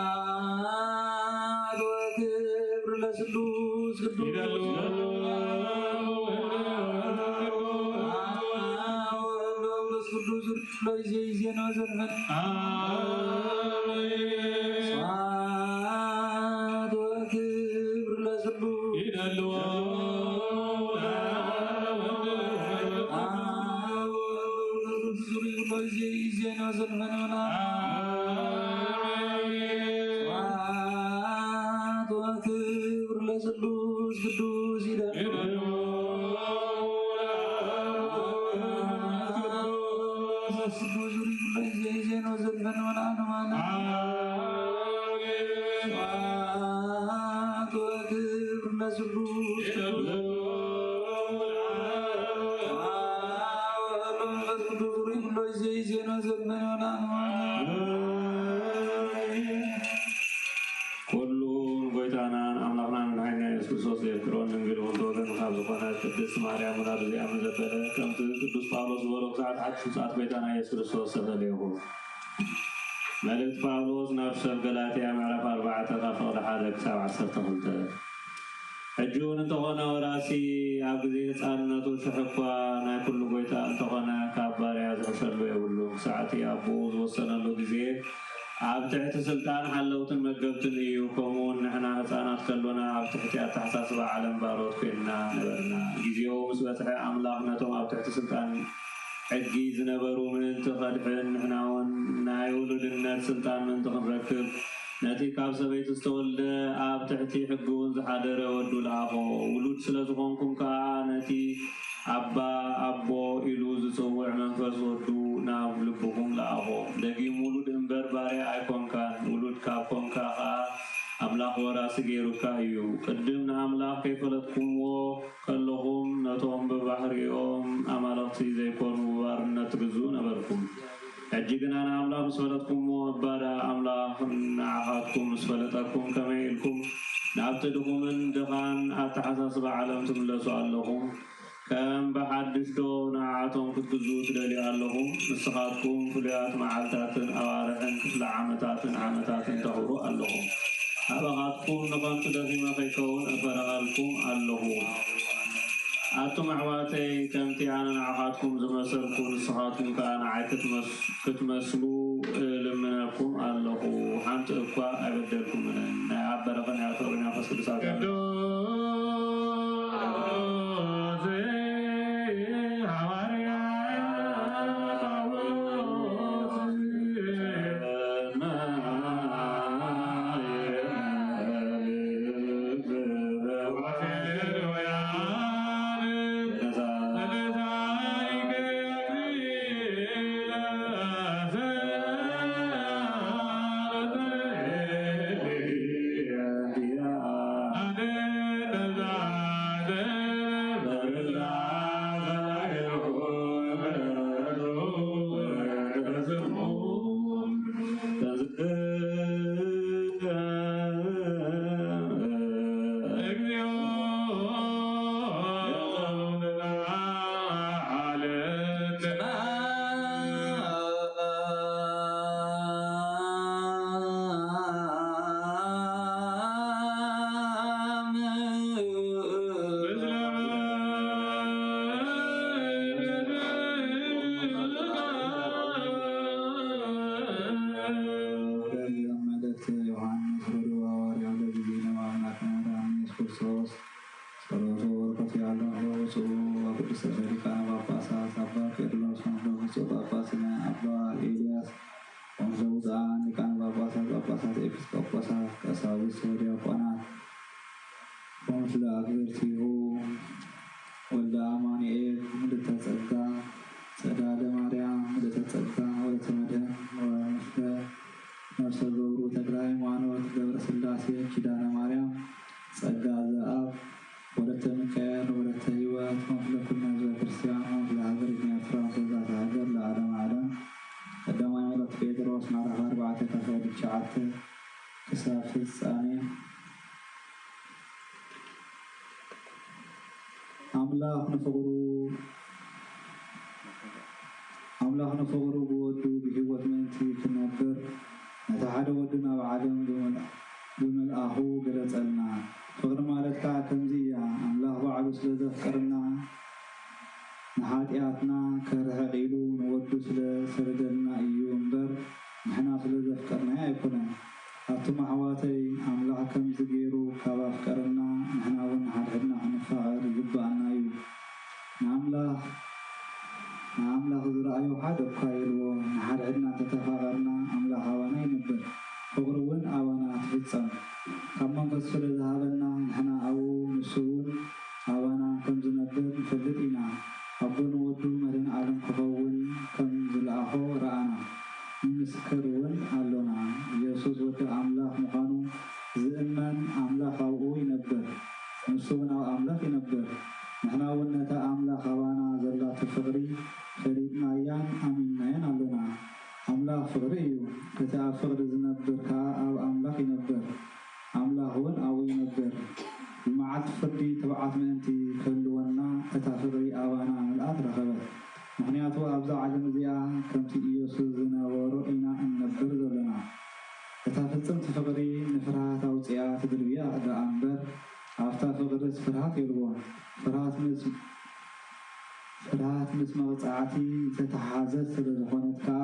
ስብሐት ወክብር ለስሉስ ቅዱስ። ወመንፈስ ቅዱስ ለይዜ ይዜና ዘልፈን። ስብሐት ወክብር ለስሉስ። ስብሐት ወክብር ለስሉስ ቅዱስ ይደሉ። ስብሐት ወክብር ለስሉስ ቅዱስ። ኩሉ ንጎይታናን ኣምላኽናን መድሓኒና የሱስ ክርስቶስ ዘየፍቅሮን ድንግል ወልድ ወገን ካብ ዝኾነት ቅድስት ማርያም ወላዲት እዚኣ መዘበለ ከምቲ ቅዱስ ጳውሎስ ዝበሎ ብዛዕባ ሓድሽ ውፅኣት ጎይታና የሱስ ክርስቶስ ተፈለየኹ። መልእክቲ ጳውሎስ ናብ ሰብ ገላትያ ምዕራፍ ኣርባዕተ ካብ ፍቕዲ ሓደ ክሳብ ዓሰርተ ክልተ። ሕጂ እውን እንተኾነ ወራሲ ኣብ ግዜ ህፃንነቱ ሽሕ እኳ ናይ ኩሉ ጎይታ እንተኾነ ካብ ባርያ ዝሕሸሉ የብሉ። ክሳዕቲ ኣቦኡ ዝወሰነሉ ግዜ ኣብ ትሕቲ ስልጣን ሓለውትን መገብትን እዩ። ከምኡ እውን ንሕና ህፃናት ከሎና ኣብ ትሕቲ ኣተሓሳስባ ዓለም ባሮት ኮይንና ነበርና። ግዜኡ ዝበጽሐ ኣምላኽ ነቶም ኣብ ትሕቲ ስልጣን ሕጊ ዝነበሩ ምእንቲ ኸድሕን፣ ንሕና እውን ናይ ውሉድነት ስልጣን ምእንቲ ክንረክብ፣ ነቲ ካብ ሰበይቲ ዝተወልደ ኣብ ትሕቲ ሕጊ እውን ዝሓደረ ወዱ ለኣኾ። ውሉድ ስለ ዝኾንኩም ከኣ ነቲ ኣባ ኣቦ ኢሉ ዝጽውዕ መንፈስ ወዱ ናብ ልብኹም ለኣኾ። ደጊም ውሉድ እምበር ባርያ ኣይኮንካን። ውሉድ ካብ ኮንካ ከኣ ኣምላኽ ወራሲ ገይሩካ እዩ። ቅድም ንኣምላኽ ከይፈለጥኩምዎ ከለኹም ነቶም ብባህሪኦም ኣማልኽቲ ዘይኮኑ ብባርነት ትግዝኡ ነበርኩም። ሕጂ ግና ንኣምላኽ ምስ ፈለጥኩምዎ፣ እባ ደኣ ኣምላኽ ንዓኻትኩም ምስ ፈለጠኩም ከመይ ኢልኩም ናብቲ ድኹምን ድኻን ኣተሓሳስባ ዓለም ትምለሱ ኣለኹም? ከም ብሓድሽ ዶ ንዓኣቶም ክትግዝኡ ትደልዩ ኣለኹም? ንስኻትኩም ፍሉያት መዓልታትን ኣዋርሕን ክፍለ ዓመታትን ዓመታትን ተኽብሩ ኣለኹም። ኣባኻትኩም ንኸንቱ ደኺመ ከይከውን እፈርሃልኩም ኣለኹ። ኣቱም ኣሕዋተይ፣ ከምቲ ኣነ ንዓኻትኩም ዝመሰልኩ፣ ንስኻትኩም ከኣ ንዓይ ክትመስ-፣ ክትመስሉ እልምነኩም ኣለኹ። ሓንቲ እኳ ኣይበደልኩምን። ናይ ኣብ በረኸን ናይ ኣብ ፍቕርን ናይ መንፈስ ቅዱስ ኣጋር ቅዱስ ሃዋርያ ጳውሎስ መልእክተ ዮሃንስ ወደ ሃዋርያው ለጊዜ ነማምናት መድኃኒት ክርስቶስ ጸሎቱ በረከቱ ያለው ብፁዕ ወቅዱስ ርእሰ ሊቃነ ጳጳሳት አባ ቄርሎስ ወንድሙ ብፁዕ ጳጳስነ አባ ኤልያስ ወምስለ ብፁዓን ሊቃነ ጳጳሳት፣ ጳጳሳት፣ ኤጲስቆጶሳት፣ ቀሳውስት ወዲያቆናት ወምስለ ኣግብርቲሁ ወልደ አማኑኤል ምልዕተ ጸጋ፣ ጸዳለ ማርያም ምልዕተ ጸጋ ወለተ መድህን ወምስለ ነፍሰ ገብሩ ተክለ ሃይማኖት ገብረ ስላሴ ኪዳነ ማርያም ጸጋ ዘአብ ወለተ ሚካኤል ወለተ ህይወት ወምስለ ኩልነ ህዝበ ክርስቲያን ወምስለ ሃገርነ ኤርትራ ወምስለ ዛታ ሃገር ለዓለመ ዓለም። ቀዳማይ መልእክት ጴጥሮስ ምዕራፍ ኣርባዕተ ካብ ቁጽሪ ትሽዓተ ክሳብ ፍጻሜ። ኣምላኽ ንፍቕሩ ኣምላኽ ንፍቕሩ ብወዱ ብህይወት ምእንቲ ክነብር ነቲ ሓደ ወዱ ናብ ዓለም ብምል-፣ ብምልኣኹ ገለጸልና። ፍቕሪ ማለት ከኣ ከምዚ እያ፣ ኣምላኽ ባዕሉ ስለ ዘፍቀረና ንሓጢኣትና ከርሕቕ ኢሉ ንወዱ ስለ ሰደደልና እዩ እምበር ንሕና ስለ ዘፍቀርናዮ ኣይኮነን። ኣቱም ኣሕዋተይ፣ ኣምላኽ ከምዚ ገይሩ ካብ ኣፍቀረና ንሕና እውን ንሓድሕድና ክንፋቐር ይግብኣና እዩ። ንኣምላኽ ንኣምላኽ ዝረኣዮ ሓደ እኳ የልቦ። ንሓድሕድና እንተተፋቐርና ኣምላኽ ኣባና ይነብር፣ ፍቕሩ እውን ኣባና ትፍጸም። ካብ መንፈሱ ስለ ዝሃበና ንሕና ኣብኡ ንሱ እውን ኣባና ከም ዝነብር ንፈልጥ ኢና። ኣቦ ንወዱ መድህን ዓለም ክኸውን ከም ዝለኣኾ ረኣና፣ ንምስክር እውን ኣሎና። ኢየሱስ ወዲ ኣምላኽ ምዃኑ ዝእመን ኣምላኽ ኣብኡ ይነብር፣ ንሱ እውን ኣብ ኣምላኽ ይነብር። ንሕና እውን ነታ ኣምላኽ ኣባና ዘላቶ ፍቕሪ ፈሊጥናያን ኣሚንናያን ኣሎና። ኣምላኽ ፍቕሪ እዩ። እቲ ኣብ ፍቕሪ ዝነብር ከኣ ኣብ ኣምላኽ ይነብር፣ ኣምላኽ እውን ኣብኡ ይነብር። ብመዓልቲ ፍርዲ ትብዓት ምእንቲ ክህልወና እታ ፍቕሪ ኣባና ምልኣት ረኸበት። ምኽንያቱ ኣብዛ ዓለም እዚኣ ከምቲ ኢየሱስ ዝነበሮ ኢና እንነብር ዘሎና። እታ ፍጽምቲ ፍቕሪ ንፍርሃት ኣውጺኣ ትድርብያ ደኣ እምበር ኣብታ ፍቕርስ ፍርሃት የልቦን። ፍርሃት ምስ ፍርሃት ምስ መቕጻዕቲ ዝተተሓሓዘት ስለ ዝኾነት ከኣ፣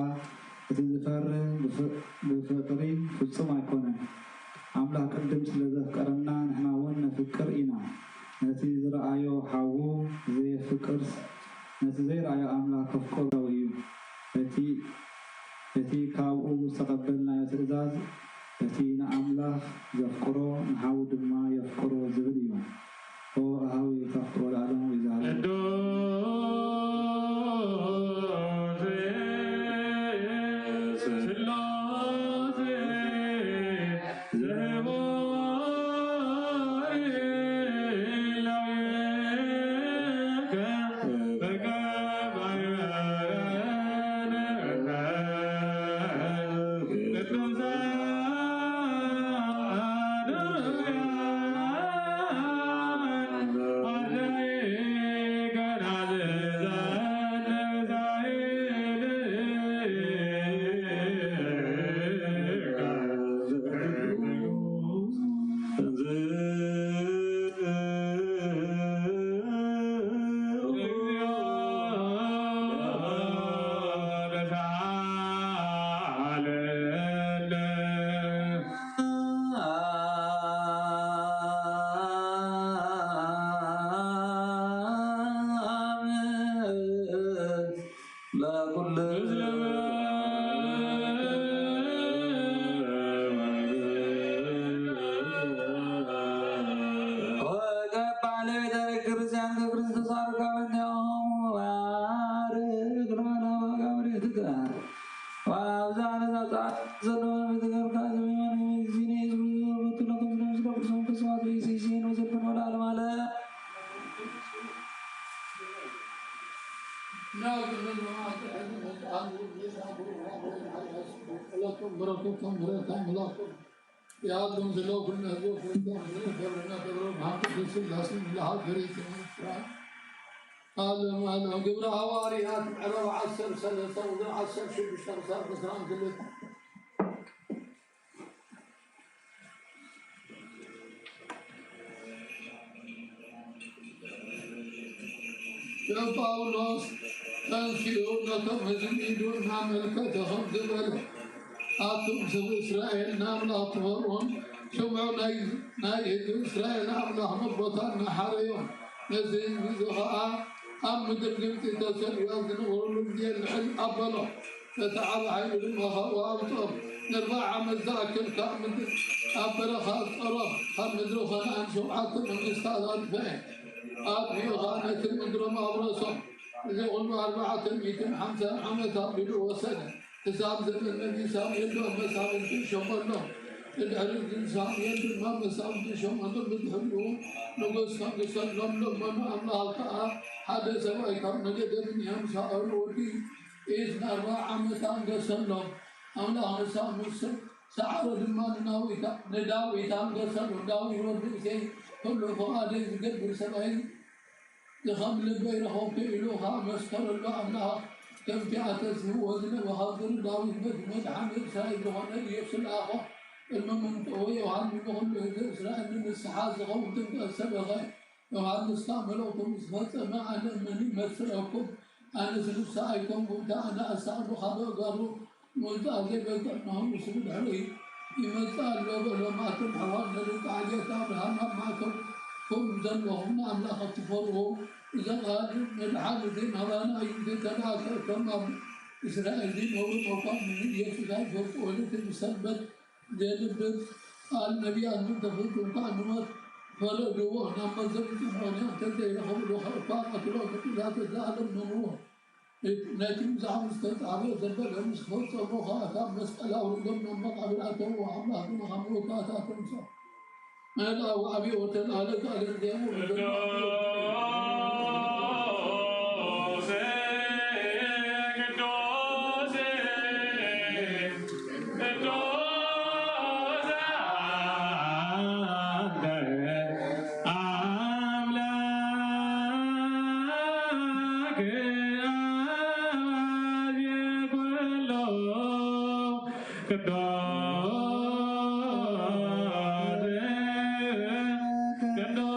እቲ ዝፈሪ ብፍ-፣ ብፍቕሪ ፍጹም ኣይኮነን። ኣምላኽ ቅድም ስለ ዘፍቀረና፣ ንሕና እውን ነፍቅር ኢና። ነቲ ዝረኣዮ ሓዉ ዘየፍ-፣ ፍቅርስ ነቲ ዘይረኣዮ ኣምላኽ ከፍቅሮ እዩ። እቲ እቲ ካብኡ ዝተቐበልናዮ ትእዛዝ እቲ ንኣምላኽ ዘፍቅሮ ንሓዉ ድማ የፍቅሮ ዝብል እዩ። ኦ ኣሃዊ ተፍቅሮ ለዓለማዊ ይዛረብ። ዓለም ዓለም ግብረ ሃዋርያት ምዕራፍ ዓሰርተ ሰለስተ ቁፅሪ ዓሰርተ ሽዱሽተ ክሳብ ዕስራን ክልተን። ጳውሎስ ተንሲኡ ነቶም ህዝቢ ኢዱ እናመልከተ ከምዚ በለ፣ ኣቱም ሰብ እስራኤል ንኣምላኽ ትፈርዖን ስምዑ፣ ናይ ህዝቢ እስራኤል ኣምላኽ ነቦታትና ሓረዮም፣ ነዚ ህዝቢ እዚ ኸዓ ኣብ ምድሪ ግብፂ ተሰዲዶም ዝነበሩሉ ግዜ ልዕል ኣበሎ። እቲ ዓቢ ሓይሉ ድማ ካብኡ ኣውፅኦም። ንኣርብዓ ዓመት ዝኣክል ካብ ምድሪ ኣብ በረኻ ኣፍጠሮም። ካብ ምድሪ ኸነኣን ሸውዓተ መንግስታት ኣጥፍአ። ኣጥፊኡ ኸዓ ነቲ ምድሮም ኣውረሶም። እዚ ኹሉ ኣርባዕተ ሚእትን ሓምሳን ዓመት ኣቢሉ ወሰደ። ክሳብ ዘመን ነቢ ሳሙኤል ዶ መሳፍንቲ ሸመሎም። ድሕሪ ሳሙኤል ድማ መሳፍንቲ ሸመሎም። ብድሕሪኡ ንጉስ ከንግሰሎም ለመኑ። ኣምላኽ ከኣ ሓደ ሰብኣይ ካብ ነገደ ብንያም ሳኦል ወዲ ቂስ ንኣርብዓ ዓመት ኣንገሰሎም። ኣምላኽ ንሳሙኤል ሰዓሮ ድማ ንዳዊት ንዳዊት ኣንገሰሉ። ዳዊት ወዲ እሴይ ኩሉ ፍቓደይ ዝገብር ሰብኣይ ከም ልበይ ረኸብኩ ኢሉ ኸኣ መስከረሉ። ኣምላኽ ከምቲ ኣተስፍዎ ዝነበረ ዳዊት ነቲ መድሓኒ እስራኤል ዝኾነ ኢየሱስ ለኣኾ። ቅድሚ ምምጽኡ ዮሃንስ ንኹሉ ህዝቢ እስራኤል ንንስሓ ዝኸውን ጥምቀት ሰበኸ። ዮሃንስ ከኣ መልእኽቱ ምስ ፈጸመ፣ ኣነ መን ይመስለኩም? ኣነስ ንስኻ ኣይኮንኩን፣ እታ ኣነ ኣሳእሉ ካብ ኣእጋሩ ምውጻእ ዘይበቅዕ ምዃኑ ንሱ ብድሕሪ ይመጽእ ኣሎ በሎም። ኣቱም ኣሕዋት ነዚ ቃል ቤት ኣብርሃም ኣብ ማእከልኩም ዘለኹም ንኣምላኽ እትፈርሁ፣ እዚ ቃል መድሓኒ እዚ ናባና እዩ ዘይተላእከ፣ እቶም ኣብ እስራኤል ዝነብሩ መኳንንቲ ንኢየሱስ ኣይፈልጥዎን። እቲ ብሰንበት ዘየንብብ ቃል ነቢያት ምእንቲ ፍጹም ከኣ ንሞት ፈረድዎ። ናብ መዘብጽሑ እንተዘይረኸብሉ እኳ ቀትሎ፣ እቲ ትእዛዝ ዘላለም ነንብቦ። ነቲ ምሳሕ ምስ ተጻሕፈ ዘበለ ምስ ፈጸሙ ኸኣ ካብ መስቀል ኣውሪዶም ናብ መቓብር ኣተውዎ። ኣምላኽ ድማ ካብ ምውታት ኣተንስኦ። መልኣ ወዓብዮ ወተልኣለ ቃለ እንዲያሙ ቅዱስ ቅዱስ ቅዱስ አንተ አምላክ አባዜ ኩሉ ቅዱስ ቅዱስ ቅዱስ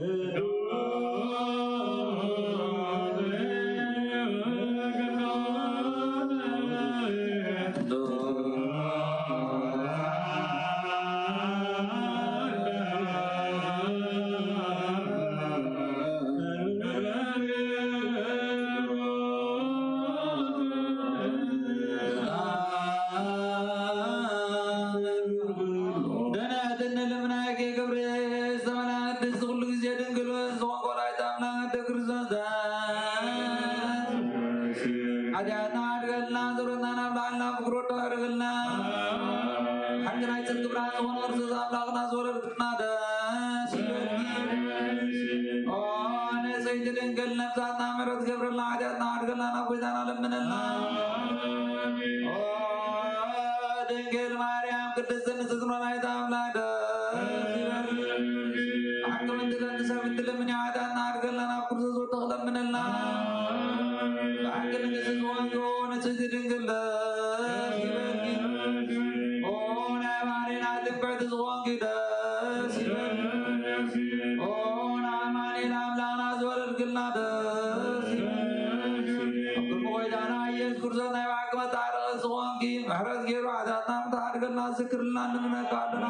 ወልድ ዋሕድ አምላክ። ሓጢኣትና ሓድገልና፣ ዞረና ናብ ላዕልና ምክሮ ኣድርግልና። ሓቂ ናይ ጽድቂ ብርሃን ዝኾነ ክርስቶስ ኣምላኽና ዝወለድክና ደስ ይበልኪ። ኦ ንጽሕቲ ድንግል ነብሳትና ምሕረት ገብረልና፣ ሓጢኣትና ሓድገልና፣ ናብ ጎይታና ለምነልና። ኦ ድንግል ማርያም ቅድስት ንጽሕቲ ወላዲተ ኣምላክ ደስ ይበልኪ። ብሓቂ ምንትለን ንሰብ እንትልምን ሓጢኣትና ሓድገልና፣ ናብ ክርስቶስ ወዲ ክለምነልና። ብሓቂ ንግስቲ ዝኾንኪ ንጽሕቲ ድንግል ደስ ይበልኪ። ኦ ናይ ባህርና ትምክሕቲ ዝኾንኪ ደስ ይበልኪ። ኦ ንኣማኑኤል ኣምላኽና ዝወለድክልና ደስ ይበልኪ። ኣብ ቅድሚ ጎይታና ኢየሱስ ክርስቶስ ናይ ብሓቂ መታረቒ ዝኾንኪ ምሕረት ገይሩ ሓጢኣትና ምትሓድገልና ዝክርልና ንምነካ ኣለና።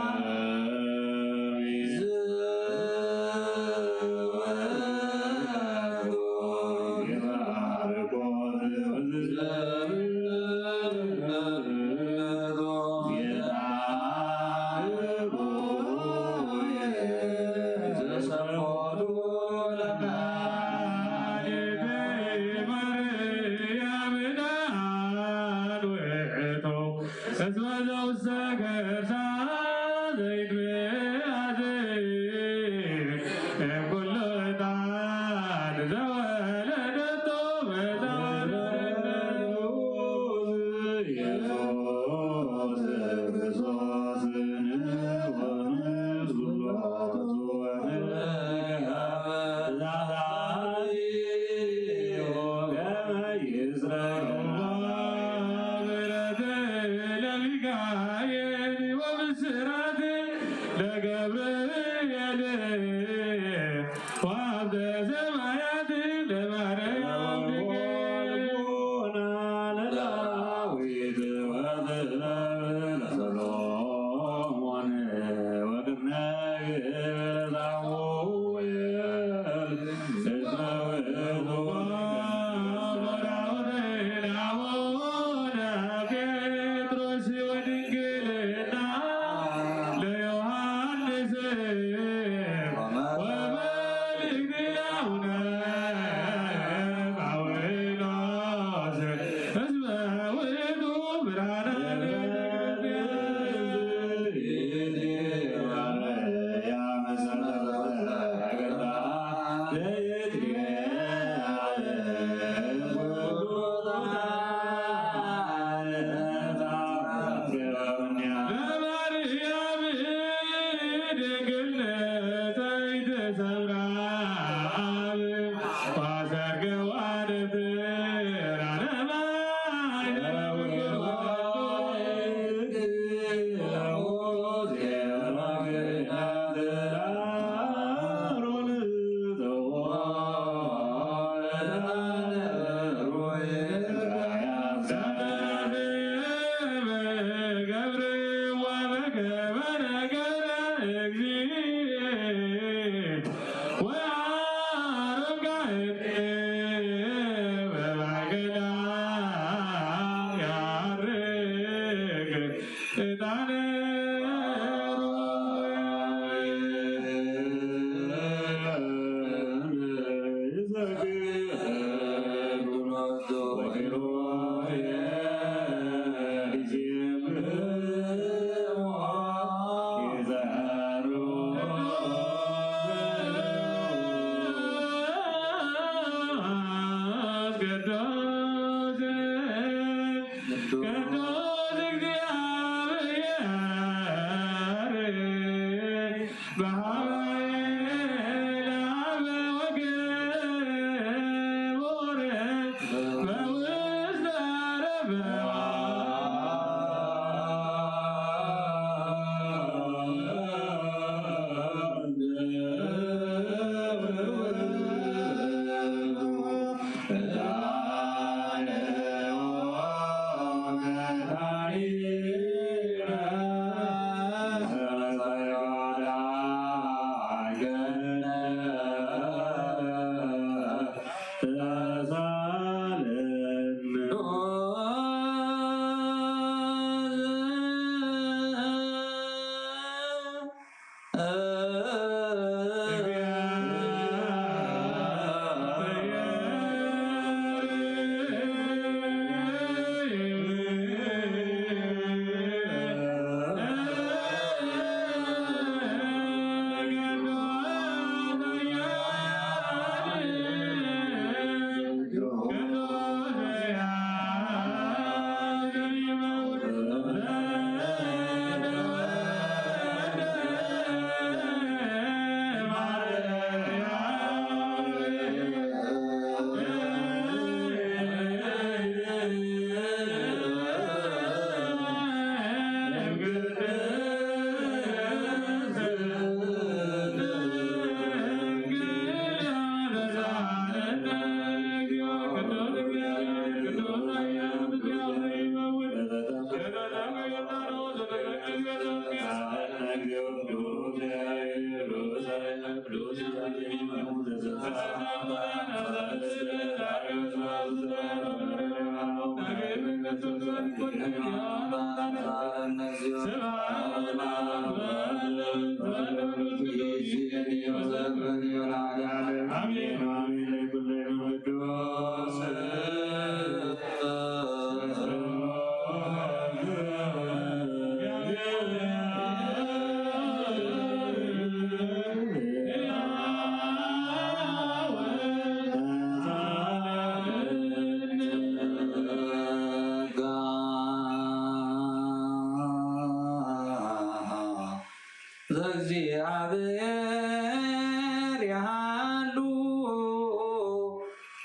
ለእግዚኣብሔር ይሃሉ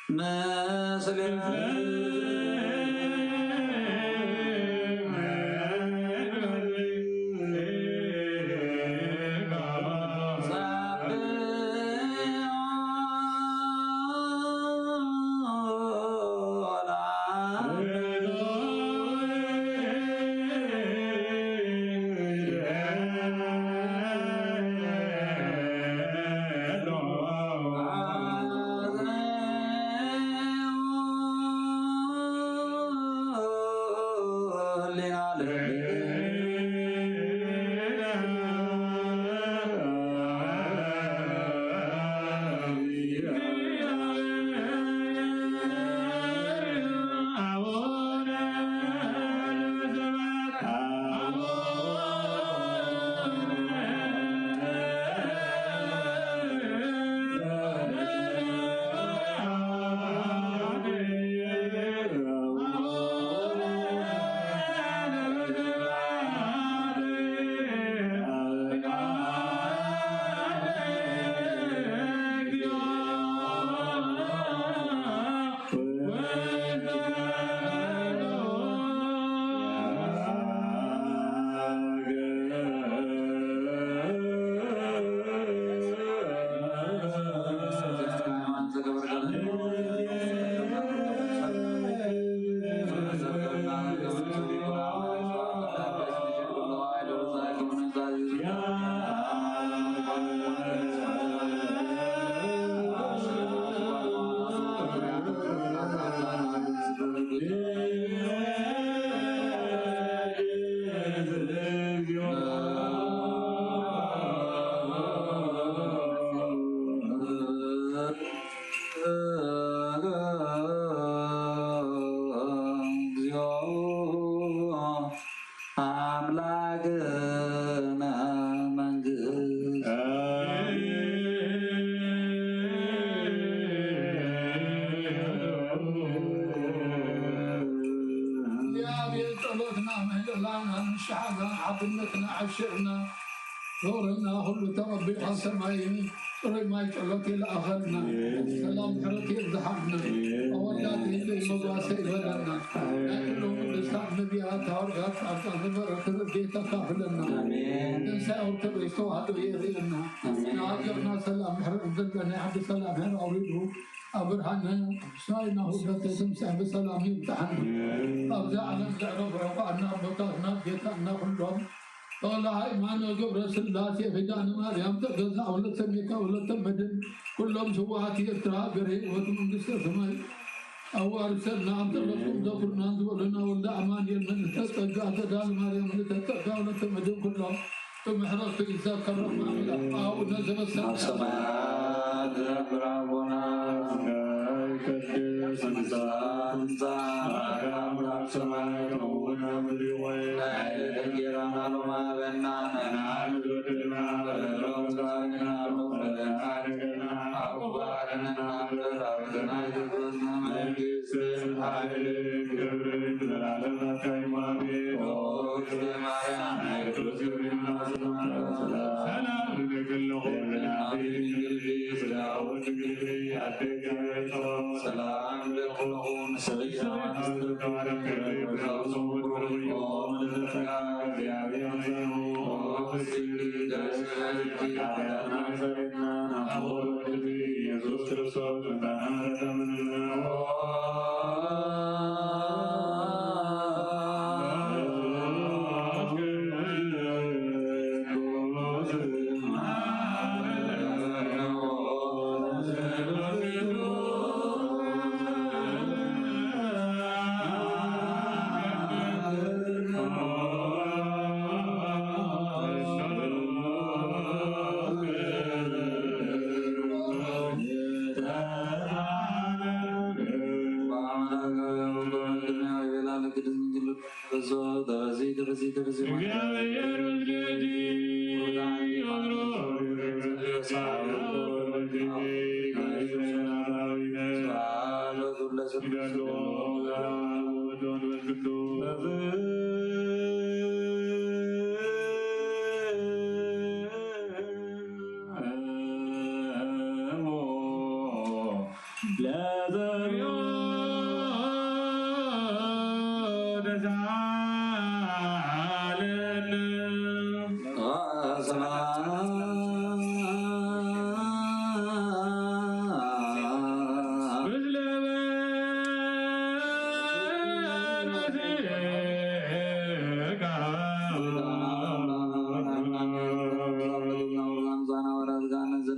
ምስለ እግዚኦ አምላክነ መንግስት። እግዚኣብሔር ጸሎትና ምህለላና ንስሓና ሓድነትና ዓሽርና ዞረና ኩሉ ተቐቢልካ ሰማይ ጽሩይ ማይ ጸሎት ይልኣኸልና። ሰላም ምሕረት ይብዝሓልና። ኣወዳት ህልይ መጓሰ ይበለና። ናይ ኩሎም ቅዱሳት ነቢያት፣ ሃዋርያት፣ ጻድቃን ዝበረከ ረድኤት ተካፍለና። ኣሜን። ትንሳኤ ኦርቶዶክስ ተዋህዶ የርእየና። ኣሜን። ንሃገርና ሰላም ምሕረት ዘለና ዓዲ ሰላም ምሕረት ኣውሪዱ ኣብ ብርሃነ ሰማይና ውደተ ትንሳኤ ብሰላም ይብጽሓና። ኣብዚ ዓለም ዘዕረፉ ዕቋና ኣቦታትና ጌታና ኩሎም ተክለ ሃይማኖት ገብረ ስላሴ ኪዳነ ማርያም ተገዛ ወለተ ሚካኤል ወለተ መድን ኩሎም ስውኣት ኤርትራ ገሬ ህይወት መንግስተ ሰማይ ኣዋርሰና። ኣንተ ለኩም ዘኩርና ዝበሉና ወልደ ኣማኑኤል መንግስተ ጸጋ ተዳል ማርያም መንግስተ ጸጋ ወለተ መድን ኩሎም ብምሕረቱ ይዘከሮም ኣምላኽ። ኣቡነ ዘበሰማያት ኣብ ሰማያት ዝነብር ኣቦና፣ ስምካ ይቀደስ፣ መንግስትካ ትምጻእ፣ ፈቃድካ ኣብ ሰማይ ከምኡ እውን ኣብ ምድሪ ይኹን። ናይ ዕለተ እንጀራና ሎሚ ሃበና፣ ንሕና ንበደልና በደልና በደልና ሓደገና፣ ኣብ ክፉ ኣድሕነና እምበር፣ ኣብ ፈተና ኣይተእትወና፣ መንግስትን ሓይልን ክብርን ንዘለዓለም ናትካ እዩ። ኣሜን። ኦ እግዝእትየ ማርያም፣ ናይ ቅዱስ ገብርኤል እናት፣ ሰላም እብለኪ ኣለኹ፣ ብናትኪ ድንግል ኢኺ፣ ስጋውን ድንግል ኢኺ፣ ኣደ እግዚኣብሔር ጸባኦት። ሰላም እብለኪ ኣለኹ፣ ንስኺ እግዚአብሔር ምስሌኪ ወትሐድሪ በውስቴቲ። ስብሐት ለወልድ ወለመንፈስ ቅዱስ።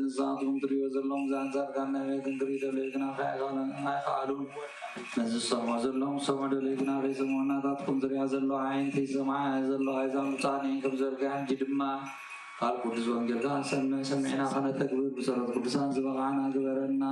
ንስኻትኩም ትርእዮ ዘለኹም እዛ ኣንጻርካ ነቢያትን ክርኢ ደለዩ ግና ኣይከኣሉን። ነዚ ዝሰምዑ ዘለኹም ሰምዑ ደለዩ ግና ከይሰምዑ፣ ናታትኩም ዝርእያ ዘለዋ ዓይኒ ከይሰምዓ እያ ዘለዋ። እዛ ምጻን ከም ዘርግሐ ሕጂ ድማ ቃል ቅዱስ ወንጌልካ ሰምዕ ሰሚዕና ከነተግብር ብጸሎት ቅዱሳን ዝበቓዕና ግበረና።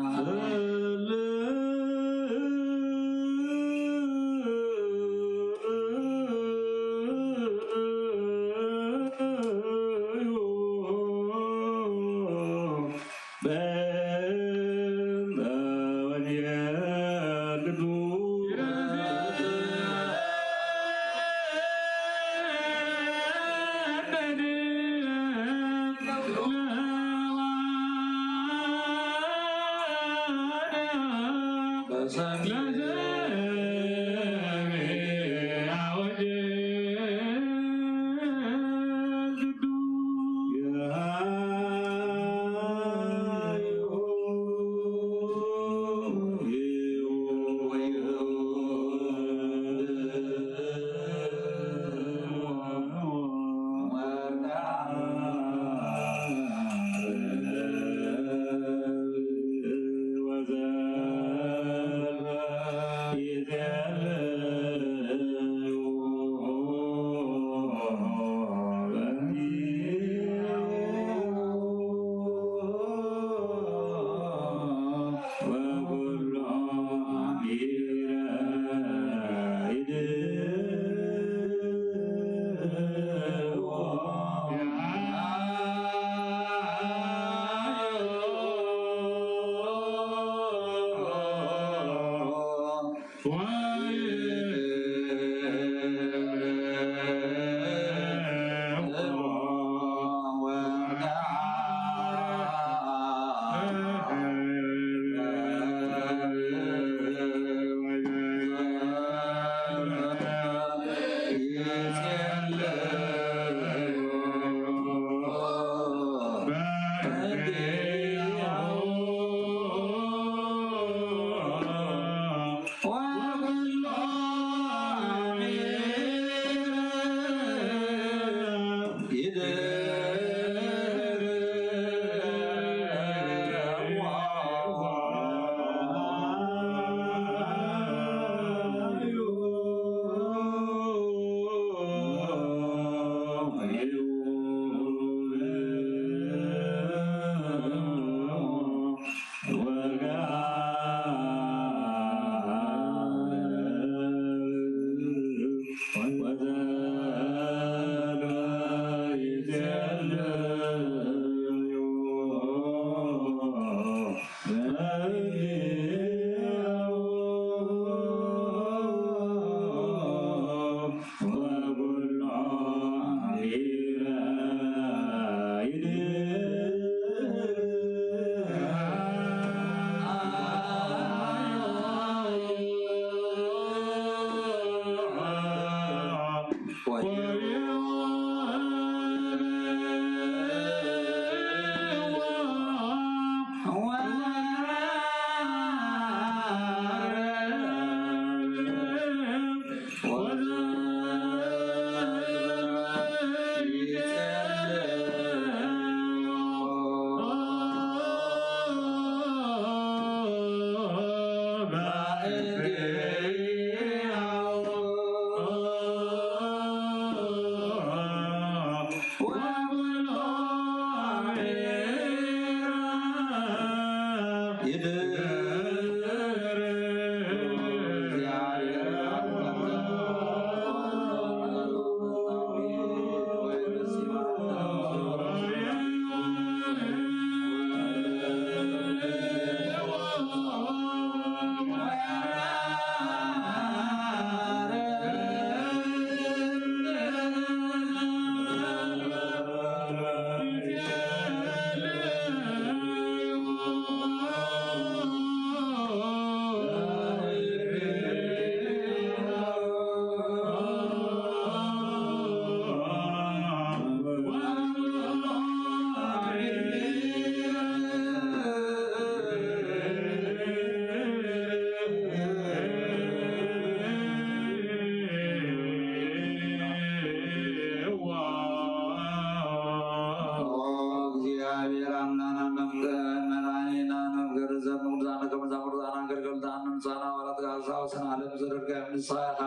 ኣትጋዛ ወሰን ዓለም ዘደርገ ንስኻ ኢኻ።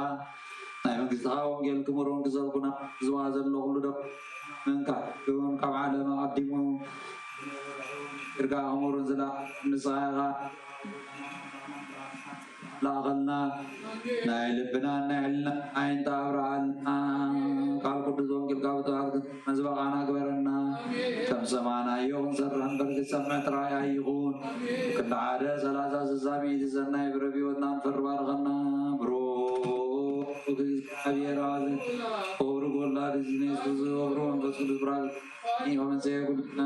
ናይ መንግስትኻ ወንጌል ክምሩን ክሰብኩና ዝዋ ዘሎ ኩሉ ደብ መንካ ይኹን። ካብ ዓለም ኣቐዲሙ እርጋ ክምሩን ዝላ ንስኻ ኢኻ። ላኸልና ናይ ልብና ናይ ሕልና ዓይንታ ኣብርሃልና። ካብ ቅዱስ ወንጌል ካብ ተዋህዶ ዝበቓና ግበረና። ከም ሰማናዮ ክንሰርሕ እምበር ክሰምዕ ጥራይ ኣይኹን። ክንዲ ሓደ ሰላሳ ስሳ ሚእቲ ሰናይ ፍረ ብሕይወትና ንፈሪ ባርኸና። ብሩክ እግዚኣብሔር ኣብ ክብሪ ወላዲ ዝነ የሱስ ክብሪ መንፈስ ቅዱስ ብራክ ይመንዘ ኩልና።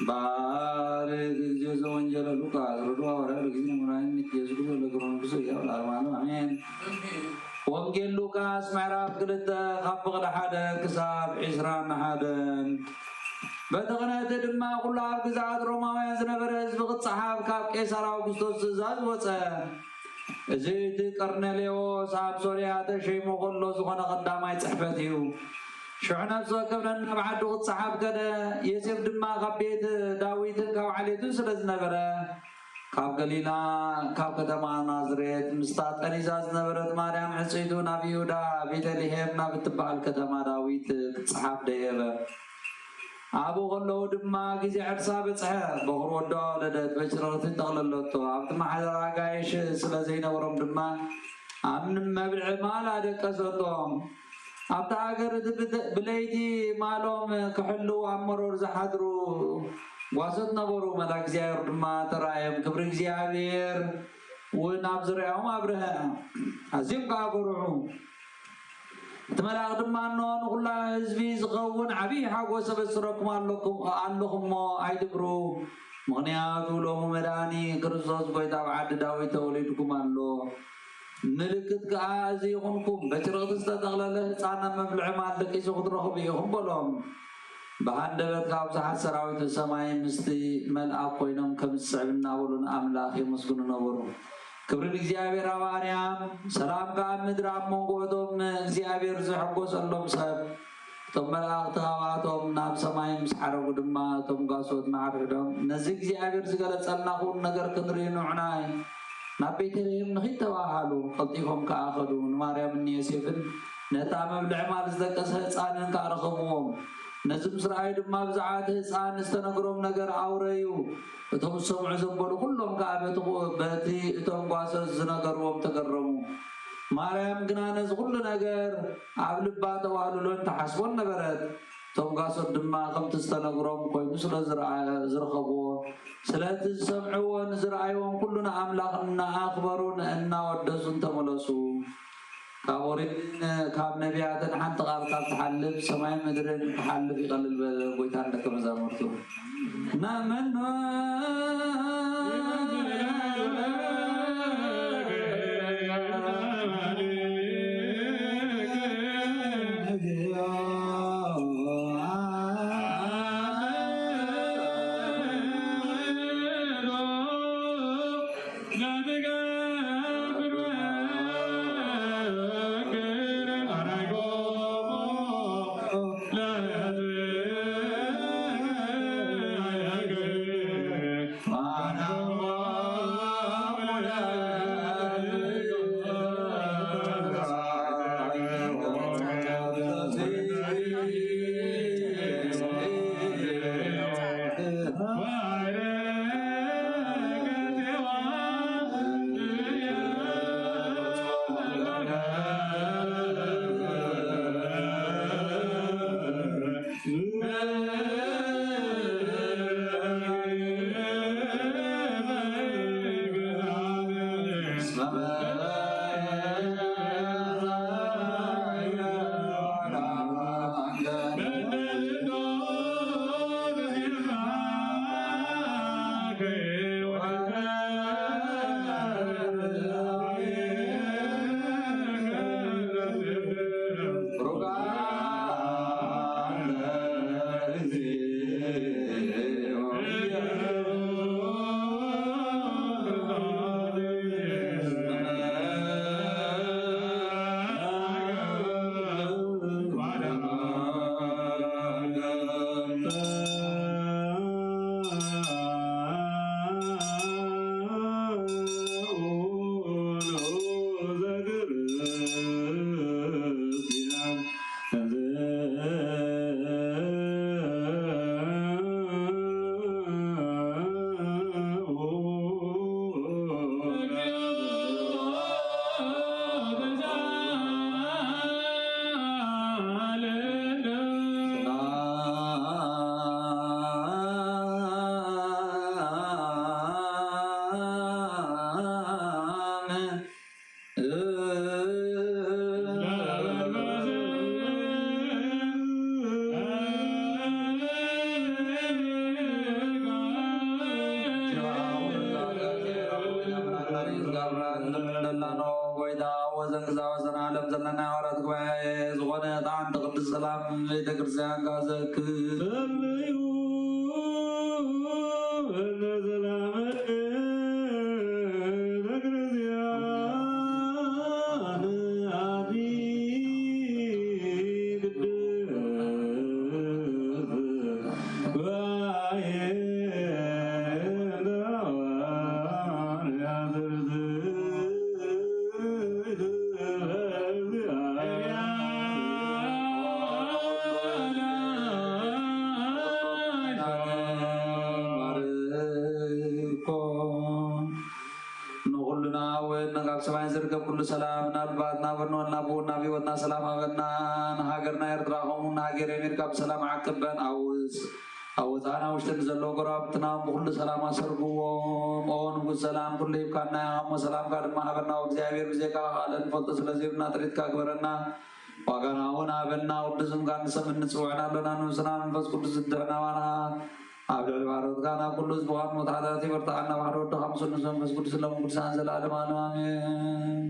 ባርክ እግዚኦ ዘወንጌለ ሉቃስ ርዱ ሐዋርያ ለጊዜ ሙራይን ኢየሱስ ክርስቶስ ለግሮን ክሱ ያው ለዓለሙ አሜን። ወንጌል ሉቃስ ምዕራፍ ክልተ ካብ ፍቕዲ ሓደ ክሳብ ዕስራን ሓደን። በቲ ቅንዕቲ ድማ ኩሉ ኣብ ግዝኣት ሮማውያን ዝነበረ ህዝቢ ክጸሓፍ ካብ ቄሳር ኣውግስቶስ ትእዛዝ ወጸ። እዚ እቲ ቀርኔሌዎስ ኣብ ሶርያ ተሸይሙ ከሎ ዝኾነ ቀዳማይ ጽሕፈት እዩ። ሽዑ ነፍሲ ወከፍ ነናብ ዓዱ ክጸሓፍ ከደ። ዮሴፍ ድማ ካብ ቤት ዳዊትን ካብ ዓሌቱን ስለ ዝነበረ ካብ ገሊላ ካብ ከተማ ናዝሬት ምስታ ጠኒዛ ዝነበረት ማርያም ሕጽይቱ ናብ ይሁዳ ቤተልሔም ናብ እትበሃል ከተማ ዳዊት ክጸሓፍ ደየበ። ኣብኡ ከለዉ ድማ ግዜ ዕርሳ በጽሐ። በኹር ወዳ ወለደት በጭርቕቲ ጠቕለለቶ። ኣብቲ ማሕደር ኣጋይሽ ስለ ዘይነበሮም ድማ ኣብ መብልዒ ማል ኣደቀሰቶም። ኣብታ ሃገር እቲ ብተ-፣ ብለይቲ ማሎም ክሕልዉ ኣብ መሮር ዝሓድሩ ጓሶት ነበሩ። መልኣክ እግዚኣብሔር ድማ ተራእዮም። ክብሪ እግዚኣብሔር እውን ኣብ ዙርያኦም ኣብርሀ። ኣዝዮም ከኣ ፈርሑ። እቲ መልኣኽ ድማ፣ "እንሆ፣ ንኹላ ህዝቢ ዝኸውን ዓብዪ ሓጎስ ኣበስረኩም ኣለኹ-፣ ኣለኹ እሞ ኣይትፍርሁ። ምኽንያቱ ሎሚ መድኃኒ ክርስቶስ ጐይታ ኣብ ዓዲ ዳዊት ተወሊድኩም ኣሎ። ምልክት ከኣ እዚ ይኹንኩም፣ በጭርቕቲ ዝተጠቕለለ ህፃን ኣብ መብልዒ ማል ደቂሱ ክትረኽቡ ኢኹም" በሎም። ብሃንደበት ካብ ብዙሓት ሰራዊት ሰማይ ምስቲ መልኣኽ ኮይኖም ከም ዝስዕብ እናበሉ ንኣምላኽ የመስግኑ ነበሩ። ክብሪ ንእግዚኣብሔር ኣብ ኣርያም፣ ሰላም ከኣ ኣብ ምድሪ ኣብ መንጎ እቶም እግዚኣብሔር ዝሕጎሰሎም ሰብ። እቶም መላእኽቲ ካብኣቶም ናብ ሰማይ ምስ ዓረጉ ድማ፣ እቶም ጓሶት ንሓድሕዶም፣ "ነዚ እግዚኣብሔር ዝገለጸልና ክውን ነገር ክንርኢ ንዑናይ ናብ ቤተልሔም ንኺድ" ተባሃሉ። ቀልጢፎም ከኣ ኸዱ። ንማርያምን ንዮሴፍን ነታ መብልዒ ማል ዝደቀሰ ህፃንን ከኣ ረኸብዎም። ነዚ ምስ ረኣዩ ድማ ብዛዕባ እቲ ህፃን ዝተነግሮም ነገር ኣውረዩ። እቶም ዝሰምዑ ዘበሉ ኩሎም ከኣ በቲ፣ በቲ እቶም ጓሶት ዝነገርዎም ተገረሙ። ማርያም ግና ነዚ ኩሉ ነገር ኣብ ልባ ተዋህልሎን ተሓስቦን ነበረት። እቶም ጓሶት ድማ ከምቲ ዝተነግሮም ኮይኑ ስለ ዝረኣ-፣ ዝረኸብዎ፣ ስለቲ ዝሰምዕዎን ዝረኣይዎን ኩሉ ንኣምላኽ እናኣኽበሩን እናወደሱን ተመለሱ። ካብ ኦሪትን ካብ ነቢያትን ሓንቲ ቃል ካብ ትሓልፍ፣ ሰማይን ምድርን ክሓልፍ ይቐልል በለ ጎይታ ንደቀ መዛሙርቱ። ናመኖ ጎይታ ወዘን ግዛ ወዘን ዓለም ዘለና ሃዋርያት ጉባኤ ዝኾነ ኣንቲ ቅድስት ሰላም ቤተ ክርስቲያን ጋዘክ ጸልዩ እነ ሰላመ ቤተ ክርስቲያን ኣቲ ቅድስት ጉባኤ እንተ ሃዋርያት ካብ ሰማይ ዝርከብ ኩሉ ሰላም ናብ ልባትና በርኖልና ብኡ ናብ ህይወትና ሰላም ሃበና። ንሃገርና ኤርትራ ከምኡ ንሃገር ኣሜሪካ ብሰላም ዓቅበን። ኣብ ውስ ኣብ ወፃእና ውሽጥን ዘለዉ ጎረባብትና ብኩሉ ሰላም ኣሰርግዎም። ኦ ንጉስ ሰላም ኩሉ ሂብካና እሞ ሰላምካ ድማ ሃበና። እግዚኣብሔር ብዘይካ ካልእ ንፈልጦ ስለዘይብልና ጥሪትካ ግበረና። ዋጋና እውን ሃበና። ቅዱስ ስምካ ንሰምን ንጽውዕን ኣሎና። ንብስና መንፈስ ቅዱስ ዝድሕና ባና ኣብ ልዕሊ ባሮትካ ናብ ኩሉ ህዝብኻ ንመትሓታቲ በርትዓና። ባሕሪ ወድኻ ምስ ንስ መንፈስ ቅዱስ ሎም ቅዱሳን ዘለዓለም ኣለም ኣሜን።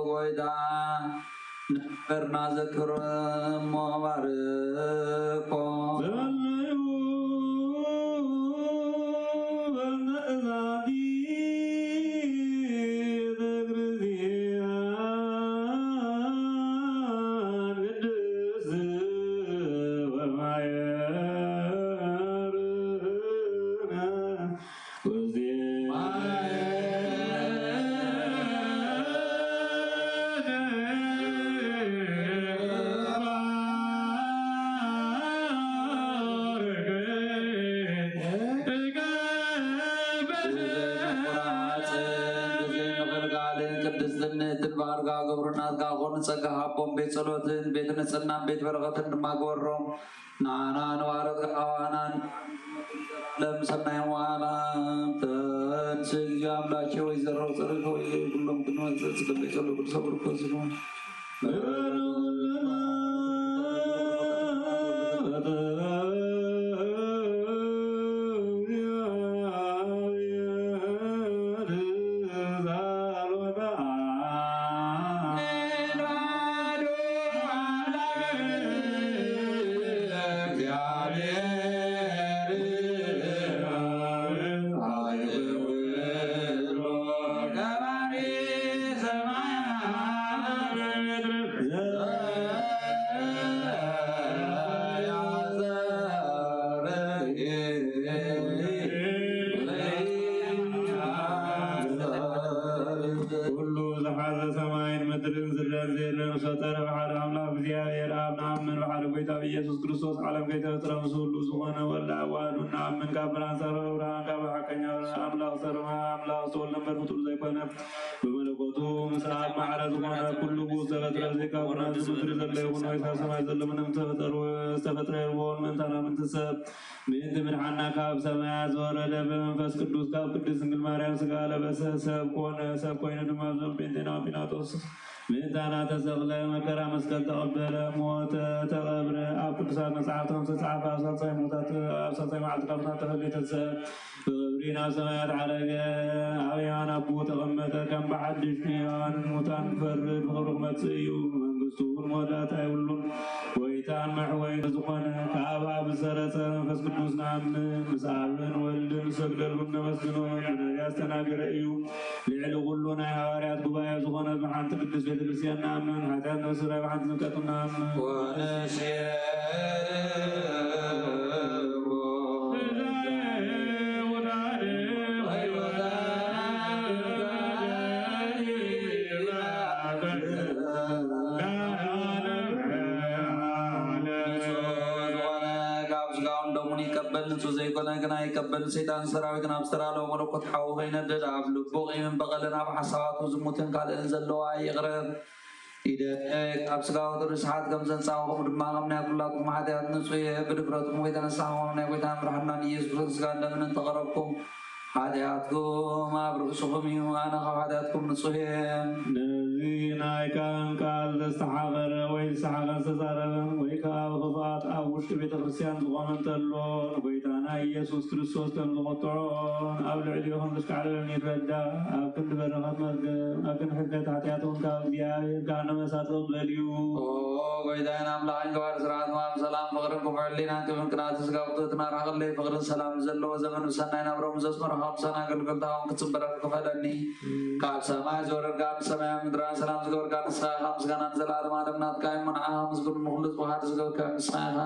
ጎይታ ንሕበርና ዘክሮ እሞ ባርኮ። ቅድስትን ትባርካ ግብሩ ናትካ ኮኑ ጸጋ ሃቦም ቤት ጸሎትን ቤት ንጽህናን ቤት በረኸትን ድማ ግበሮም። ንዓና ንባሮትካ ሓዋናን ለም ሰናይ ዋላ ተንስ እግዚኦ አምላኬ ወይ ዘረው ጽድቅ ወይ ኩሎም ክንወጽእ ጽድቅ ጸሎ ቅዱስ ብርኮ ዝሆን ኢየሱስ ክርስቶስ ዓለም ከይተፈጥረ ምስ ህሉ ዝኾነ ወላ ኣዋህዱ እናኣምን ካብ ብርሃን ዝተረፈ ብርሃን ካብ ሓቀኛ ኣምላኽ ዝተረፈ ኣምላኽ ዝተወልደ እምበር ፍጡር ዘይኮነ ብመለኮቱ ምስ ኣብ ማዕረ ዝኾነ ኩሉ ብኡ ዝተፈጥረ ዘይካቡና እዚ ምድሪ ዘሎ ይኹን ወይ ካብ ሰማይ ዘሎ ምንም ዝተፈጠሩ ዝተፈጥረ የልቦን ምእንታና ምእንቲ ሰብ ምእንቲ ምድሓና ካብ ሰማያት ዝወረደ ብመንፈስ ቅዱስ ካብ ቅድስት ድንግል ማርያም ስጋ ለበሰ ሰብ ኮነ ሰብ ኮይኑ ድማ ብዞም ጴንጤናዊ ጲላጦስ ምእንታና ተሰቕለ፣ መከራ መስቀል ተቐበለ፣ ሞተ፣ ተቐብረ፣ ኣብ ቅዱሳት መጽሓፍቶም ዝተጻሕፈ ኣብ ሳልሳይ ሞታት ኣብ ሳልሳይ መዓልቲ ካብ ሙታን ተፈልየ ተንሰእ፣ ብኽብሪ ናብ ሰማያት ዓረገ፣ ኣብ የማን ኣቦኡ ተቐመጠ፣ ከም ብሓድሽ ንሕያዋንን ሙታን ክፈርድ ብኽብሪ ክመጽእ እዩ። መንግስቱ እውን መወዳእታ የብሉን። ጎይታን መሕወይን ዝኾነ ካብ ኣብ ዝሰረጸ መንፈስ ቅዱስ ንኣምን፣ ምስ ኣብን ወልድን ንሰግደሉን ነመስግኖ፣ ብነቢያት ዝተናገረ እዩ። ልዕሊ ኩሉ ናይ ሃዋርያት ጉባኤ ዝኾነ ብሓንቲ ቅድስት ቤተ ክርስቲያን ንኣምን፣ ሓጢኣት ነብስራ ብሓንቲ ጥምቀት ንኣምን። ንጹህ ዝኾነ ካብ ስጋውን ደሙን ይቀበል፣ ንጹህ ዘይኮነ ግና ይቀበል። ሰይጣን ሰራዊት ናብ ዝተዳለወ መለኮት ሓዊ ከይነድድ ኣብ ልቡ ቂምን በቐልን ኣብ ሓሳባቱ ዝሙትን ካልእን ዘለዋ ይቕረ ኢደ ካብ ስጋዊ ርእስሓት ከም ዘንጻወኹም ድማ ከም ናይ ኩላትኩም ሓጢኣት ንጹህ እየ። ብድፍረትኩም ከይተነሳኹም ናይ ጎይታን መድሓንናን ኢየሱስ ክርስቶስ ስጋን ደምን እንተቐረብኩም ሓጢኣትኩም ኣብ ርእስኹም እዩ። ኣነ ካብ ሓጢኣትኩም ንጹህ እየ። ነዚ ናይ ካህን ቃል ዘስተሓቐረ ወይ ዝሰሓቐን ዝተዛረበን ወይ ከዓ ብኽፍኣት ኣብ ውሽጢ ቤተ ክርስቲያን ዝኾነ እንተሎ ንጎይታና ኢየሱስ ክርስቶስ ከም ዝቐጥዖን ኣብ ልዕሊኡ ከም ዘሽካዕለለን ይረዳእ። ኣብ ክንዲ በረኸት መርገም ኣብ ክንዲ ሕፍረት ሓጢኣት እውን ካብ እግዚኣብሔር ገሃነመ እሳት ክቕበል እዩ። ኦ ጎይታዬን ኣምላኽን ገባሪ ስርዓት እማም ሰላም ፍቕርን ክፉእ ሕሊናን ክብርን ቅንኣትን ስጋ ብትሕትና ርሓቕለይ። ፍቕርን ሰላምን ዘለዎ ዘመን ብሰናይ ናብርኦም ዘስመርኻ ቅዱሳን ኣገልገልትኻ እውን ክትጽንበረኒ ክፈለኒ። ካብ ሰማይ ዝወረድካ ብሰማያዊ ምድራዊ ሰላም ዝገበርካ ንስኻ ኢኻ። ምስጋና ንዘለዓለመ ዓለም ናትካ እዩ። እሞ ንዓኻ ምስጉን ምኹሉ ዝብሃር ዝገብርካ ንስኻ ኢኻ።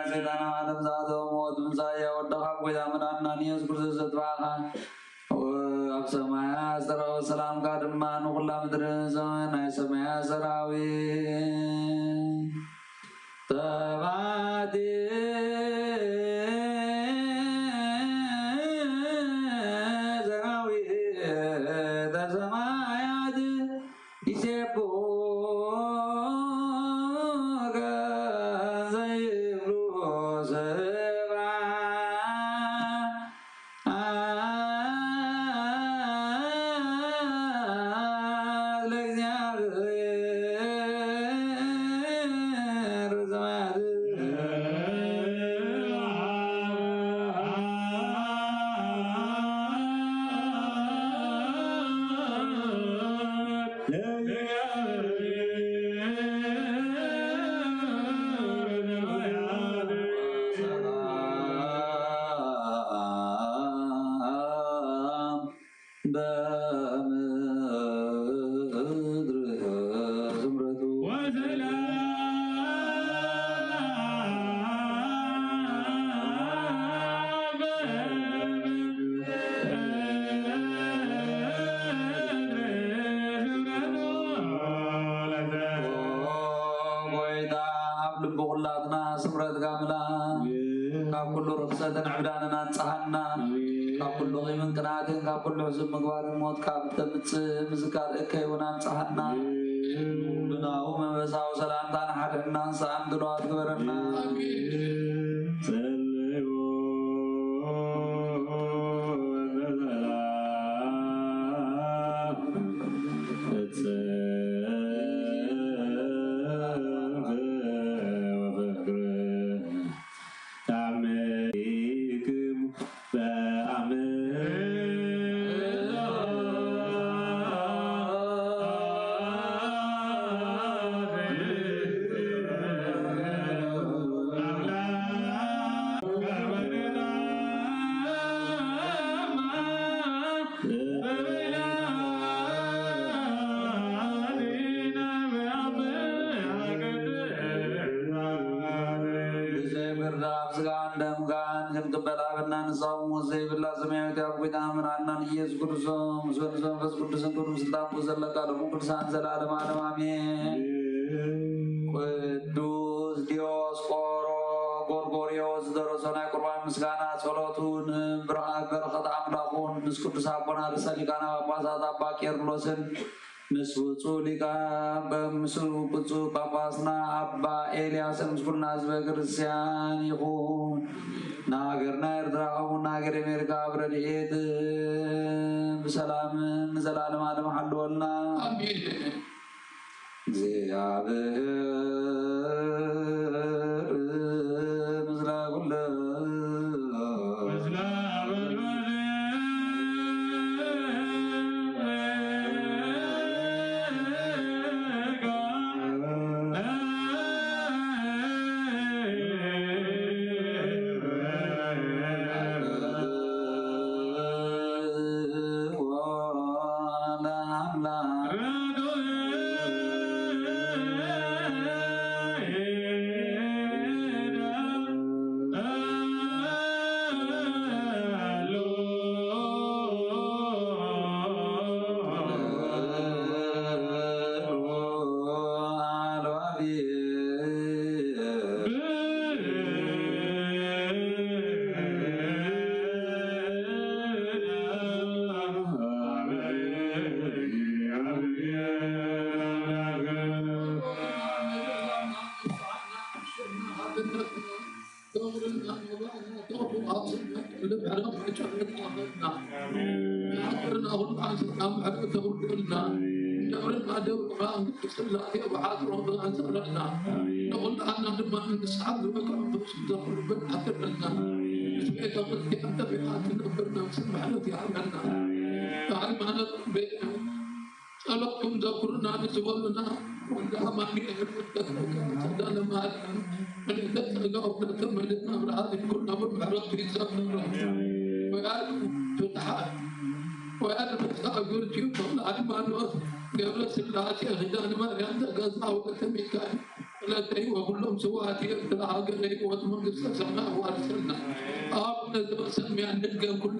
ሰይጣናዊ ዓለም ዝኣተወ ሞት ምሳያ ወድኻ ጎይታ መድሓንና ንየሱስ ክርስቶስ ዘጥፋእኻ ኣብ ሰማያት ዝተረኸበ ሰላምካ ድማ ንኹላ ምድሪ ዘመን ናይ ሰማያት ሰራዊት ተባቲ ሰራዊተ ሰማያት ይሴብሑከ ዘይብሉ ስብሐት ለእግዚኣብሔር ሰማያት። ጎይታ ኣብ ልቢ ኩላትና ስምረትካ ምላ ካብ ኩሉ ርኽሰትን ዕብዳንን ኣንጽሃና ካብ ኩሉ ቂምን ቅንኣትን ካብ ኩሉ ሕሱብ ምግባርን ሞት ካብ ተምጽእ ምዝካር እከይ እውን ኣንጽሃና ብናሁ መንፈሳዊ ሰላምታ ንሓድሕና ንስኣን ድልዋት ግበረና። ጸልዩ በሰላም ፍጽምት ወፍቅር ስጋን ደምካን ክንቅበል ኣበና። ንሳውን ሞት ዘይብላ ሰማያዊት ኣብ ጎይታ መድሓንና ኢየሱስ ክርስቶስ ምስ ወልድ መንፈስ ቅዱስን ቅዱስ ስልጣን ዘለካ ሎሙ ቅዱሳን ዘላለም ዓለም ኣሜን። ቅዱስ ዲዮስቆሮ ጎርጎርዮስ ዝደረሶ ናይ ቁርባን ምስጋና ጸሎቱን ብርሃን በረኸት ኣምላኹን ምስ ቅዱስ ኣቦና ርእሰ ሊቃነ ጳጳሳት ኣባ ቄርሎስን ምስ ብፁዕ ሊቀ፣ ምስ ብፁዕ ጳጳስና ኣባ ኤልያስን ምስ ኩልና ህዝበ ክርስቲያን ይኹን። ንሃገርና ኤርትራ ከምኡ ንሃገር ኣሜሪካ ኣብ ረድኤት ብሰላም ንዘላለም ዓለም ሓልወልና። ኣሜን። እግዚኣብሔር ምስለ ኩሉ። ጸሎትኩም ዘኩሩና ንዝበሉና ወልደ ኣማኑኤል ወልደ ጸጋ ማርያም ወልደ ጸጋ ወልደ መድህን ብርሃን ኩሎም ምሕረቱ ይዘምሩ። ወያል ፍትሓት ወያል መስተጋብር ዲዩ ተክለ ሃይማኖት ገብረ ስላሴ ኪዳነ ማርያም ተገዛ ወልደ ሚካኤል ወለደይ ወኩሎም ስውኣት ኤርትራ ሃገረ ህይወት መንግስተ ሰማይ ኣዋርሰና። ኣቡነ ዘበሰማያት ንድገም ኩሉ።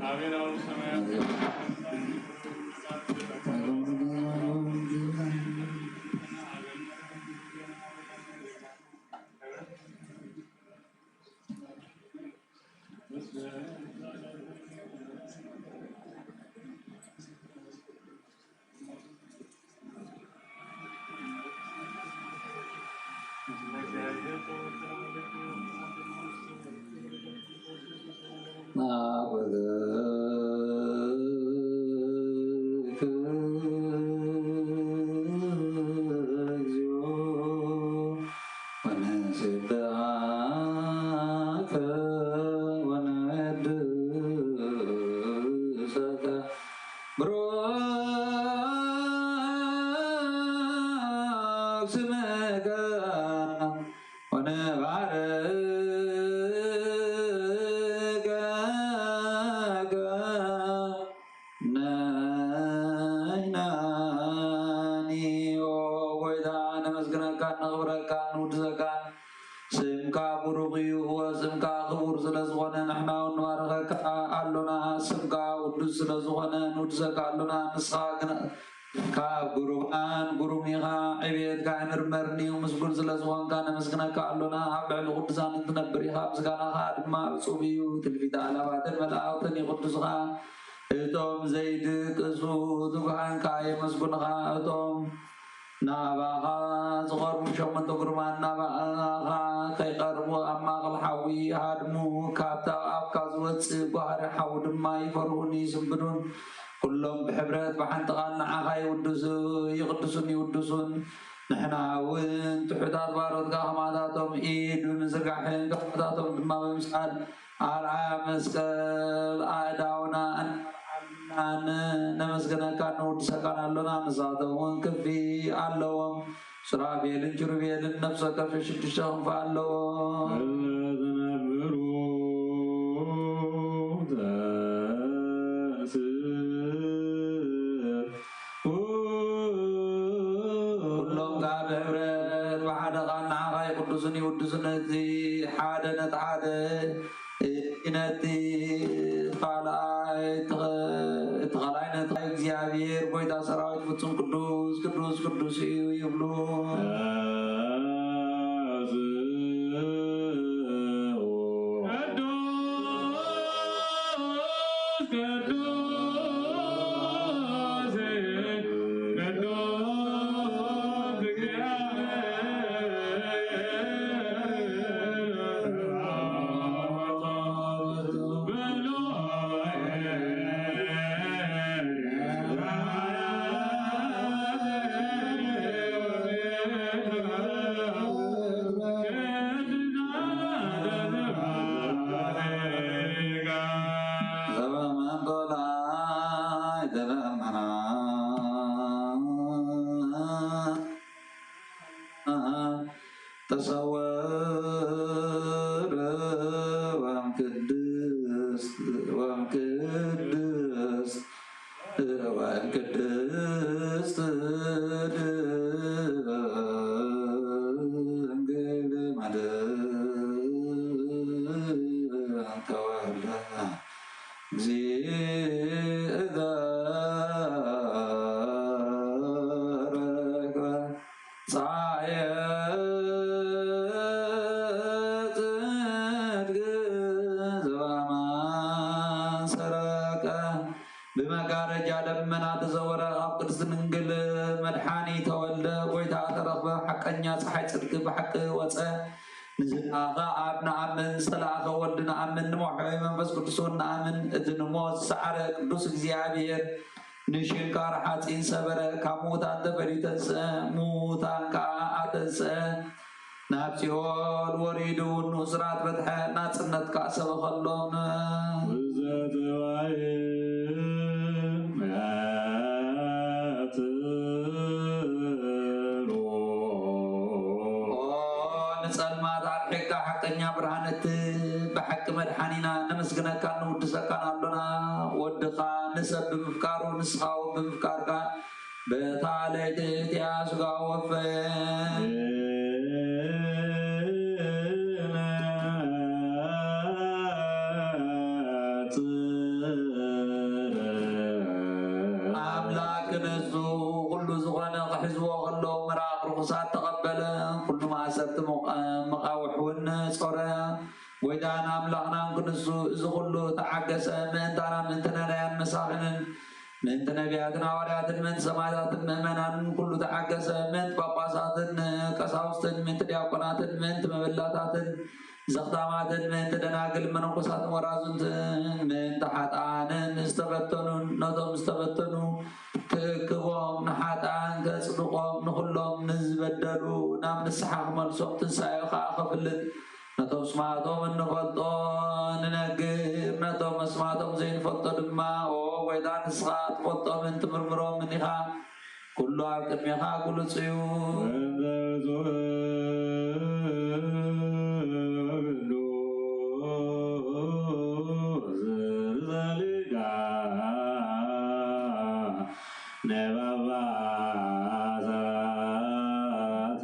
ስምካ ብሩኽ እዩ፣ ስምካ ክቡር ስለ ዝኾነ ንሕና እውን ንባርኸካ ኣሎና። ስምካ ቅዱስ ስለ ዝኾነ ንውድሰካ ኣሎና። ንስኻ ግን ካብ ግሩማን ግሩም ኢኻ፣ ዕብየትካ ኣይምርመርን እዩ። ምስጉን ስለ ዝኾንካ ነመስግነካ ኣሎና። ኣብ ልዕሊ ቅዱሳን እትነብር ኢኻ፣ ምስጋናኻ ድማ እጹብ እዩ። ትልፊት ኣእላፋትን መላእኽትን ይቕድሱኻ፣ እቶም ዘይድቅሱ ትጉሃንካ የመስግኑኻ። እቶም ናባኻ ዝቐርቡ ሸሞንተ ግሩማን ናባኻ ከይቐርቡ ኣብ ማእኸል ሓዊ ይሃድሙ። ካብታ ኣፍካ ዝወጽእ ጓህሪ ሓዊ ድማ ይፈርሁን ይስንብዱን። ኩሎም ብሕብረት ብሓንቲ ቃል ንዓኻ ይውድሱ፣ ይቕድሱን ይውድሱን። ንሕና እውን ትሑታት ባሮትካ ከማታቶም ኢድ ብምዝርጋሕን ከማታቶም ድማ ብምስኣል ኣርኣያ መስቀል ኣእዳውና እናልዓልና ነመስግነካን ንውድሰካን ኣሎና። ንሳቶም እውን ክፍሊ ኣለዎም። ሱራፌልን ኪሩቤልን ነፍሲ ወከፍ ሽዱሽተ ክንፊ ኣለዎም። እለ ትነብሩ ተንስ ኩሎም ከዓ ብሕብረት ብሓደ ቃል ንዓኻ ይቕዱስን ይውድሱን እቲ ሓደ ነቲ ሓደ፣ ነቲ ካልኣይ፣ እቲ ካልኣይ ነቲ ካልኣይ። እግዚኣብሔር ጎይታ ሰራዊት ፍጹም ቅዱስ፣ ቅዱስ፣ ቅዱስ እዩ ይብሉ። ተሰወረ ወእምቅድስት ወእምቅድስት ወእምቅድስት ድንግል ማርያም ተወልደ እግዚእነ ጸሓየ ጽድቅ ዘበአማን ሰረቀ። ብመጋረጃ ደመና ተዘወረ፣ ኣብ ቅድስት ድንግል መድሓኒ ተወልደ፣ ጎይታ ተረኽበ፣ ሓቀኛ ፀሓይ ጽድቂ ብሓቂ ወፀ። ንዝለኣኸ ኣብ ንኣምን፣ ዝተለኣኸ ወልድ ንኣምን፣ ንመውሐዊ መንፈስ ቅዱስ እውን ንኣምን። እቲ ንሞት ዝሰዓረ ቅዱስ እግዚኣብሔር ንሽንካር ሓፂን ሰበረ፣ ካብ ምዉታን ተፈልዩ ተንስአ፣ ምዉታን ከዓ ኣተንስአ። ናብ ሲኦል ወሪዱ ንእሱራት ፈትሐ፣ ናጽነት ከዓ ሰበኸሎም። ውዘትዋይ ያትሮ። ኦ ንጸልማት ኣርሒቅካ ሓቀኛ ብርሃን እቲ ብሓቂ መድሓኒና ነመስግነካን ንውድሰካን ኣሎና። ወድኻ ንሰብ ብምፍቃሩ ንስኻ እውን ብምፍቃርካ በታ ለይቲ እቲኣ ስጋ ወፈየ። ኣምላክ ንሱ ኩሉ ዝኾነ ክሕዝዎ ከሎ ምራቕ ርኹሳት ተቐበለ። ኩሉ ማእሰርቲ መቓውሕ እውን ጾረ። ጎይታን ኣምላኽናን ክንሱ እዚ ኩሉ ተዓገሰ። ምእንታና ምእንቲ ነዳያን መሳኺንን ምእንቲ ነቢያትን ሃዋርያትን ምእንቲ ሰማዕታትን ምእመናንን ኩሉ ተዓገሰ። ምእንቲ ጳጳሳትን ቀሳውስትን ምእንቲ ዲያቆናትን ምእንቲ መበላታትን ዘኽታማትን ምእንቲ ደናግል መነኮሳትን ወራዙትን ምእንቲ ሓጥኣንን ዝተበተኑን ነቶም ዝተበተኑ ትእክቦም ንሓጥኣን ከጽድቖም ንኹሎም ንዝበደሉ ናብ ንስሓ ክመልሶም ትንሳኤኡ ኸዓ ኸፍልጥ ነቶም ኣስማቶም እንፈልጦ ንነግር፣ ነቶም ኣስማቶም ዘይንፈልጦ ድማ፣ ኦ ጐይታ፣ ንስኻ ትፈልጦምን ትምርምሮምን ኢኻ። ኩሉ ኣብ ቅድሜኻ ግሉጽ እዩ። ነባባ ሰባት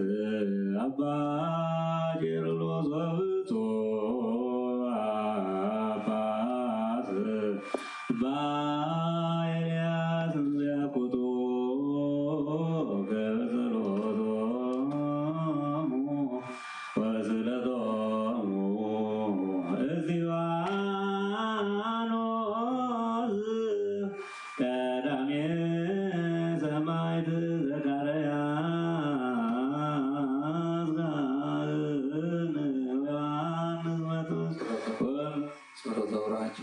ኣባ ቄርሎስ ወብፁዕ ኣባት ኣባ ኤልያስ እንዘያኩቶ ከበ ጸሎቶሙ ወስእለቶሙ እስጢፋኖስ ቀዳሜ ሰማዕት ዘካርያስ ካህን ዮሐንስ መጥምቅ። ጸሎተ በረከቱ።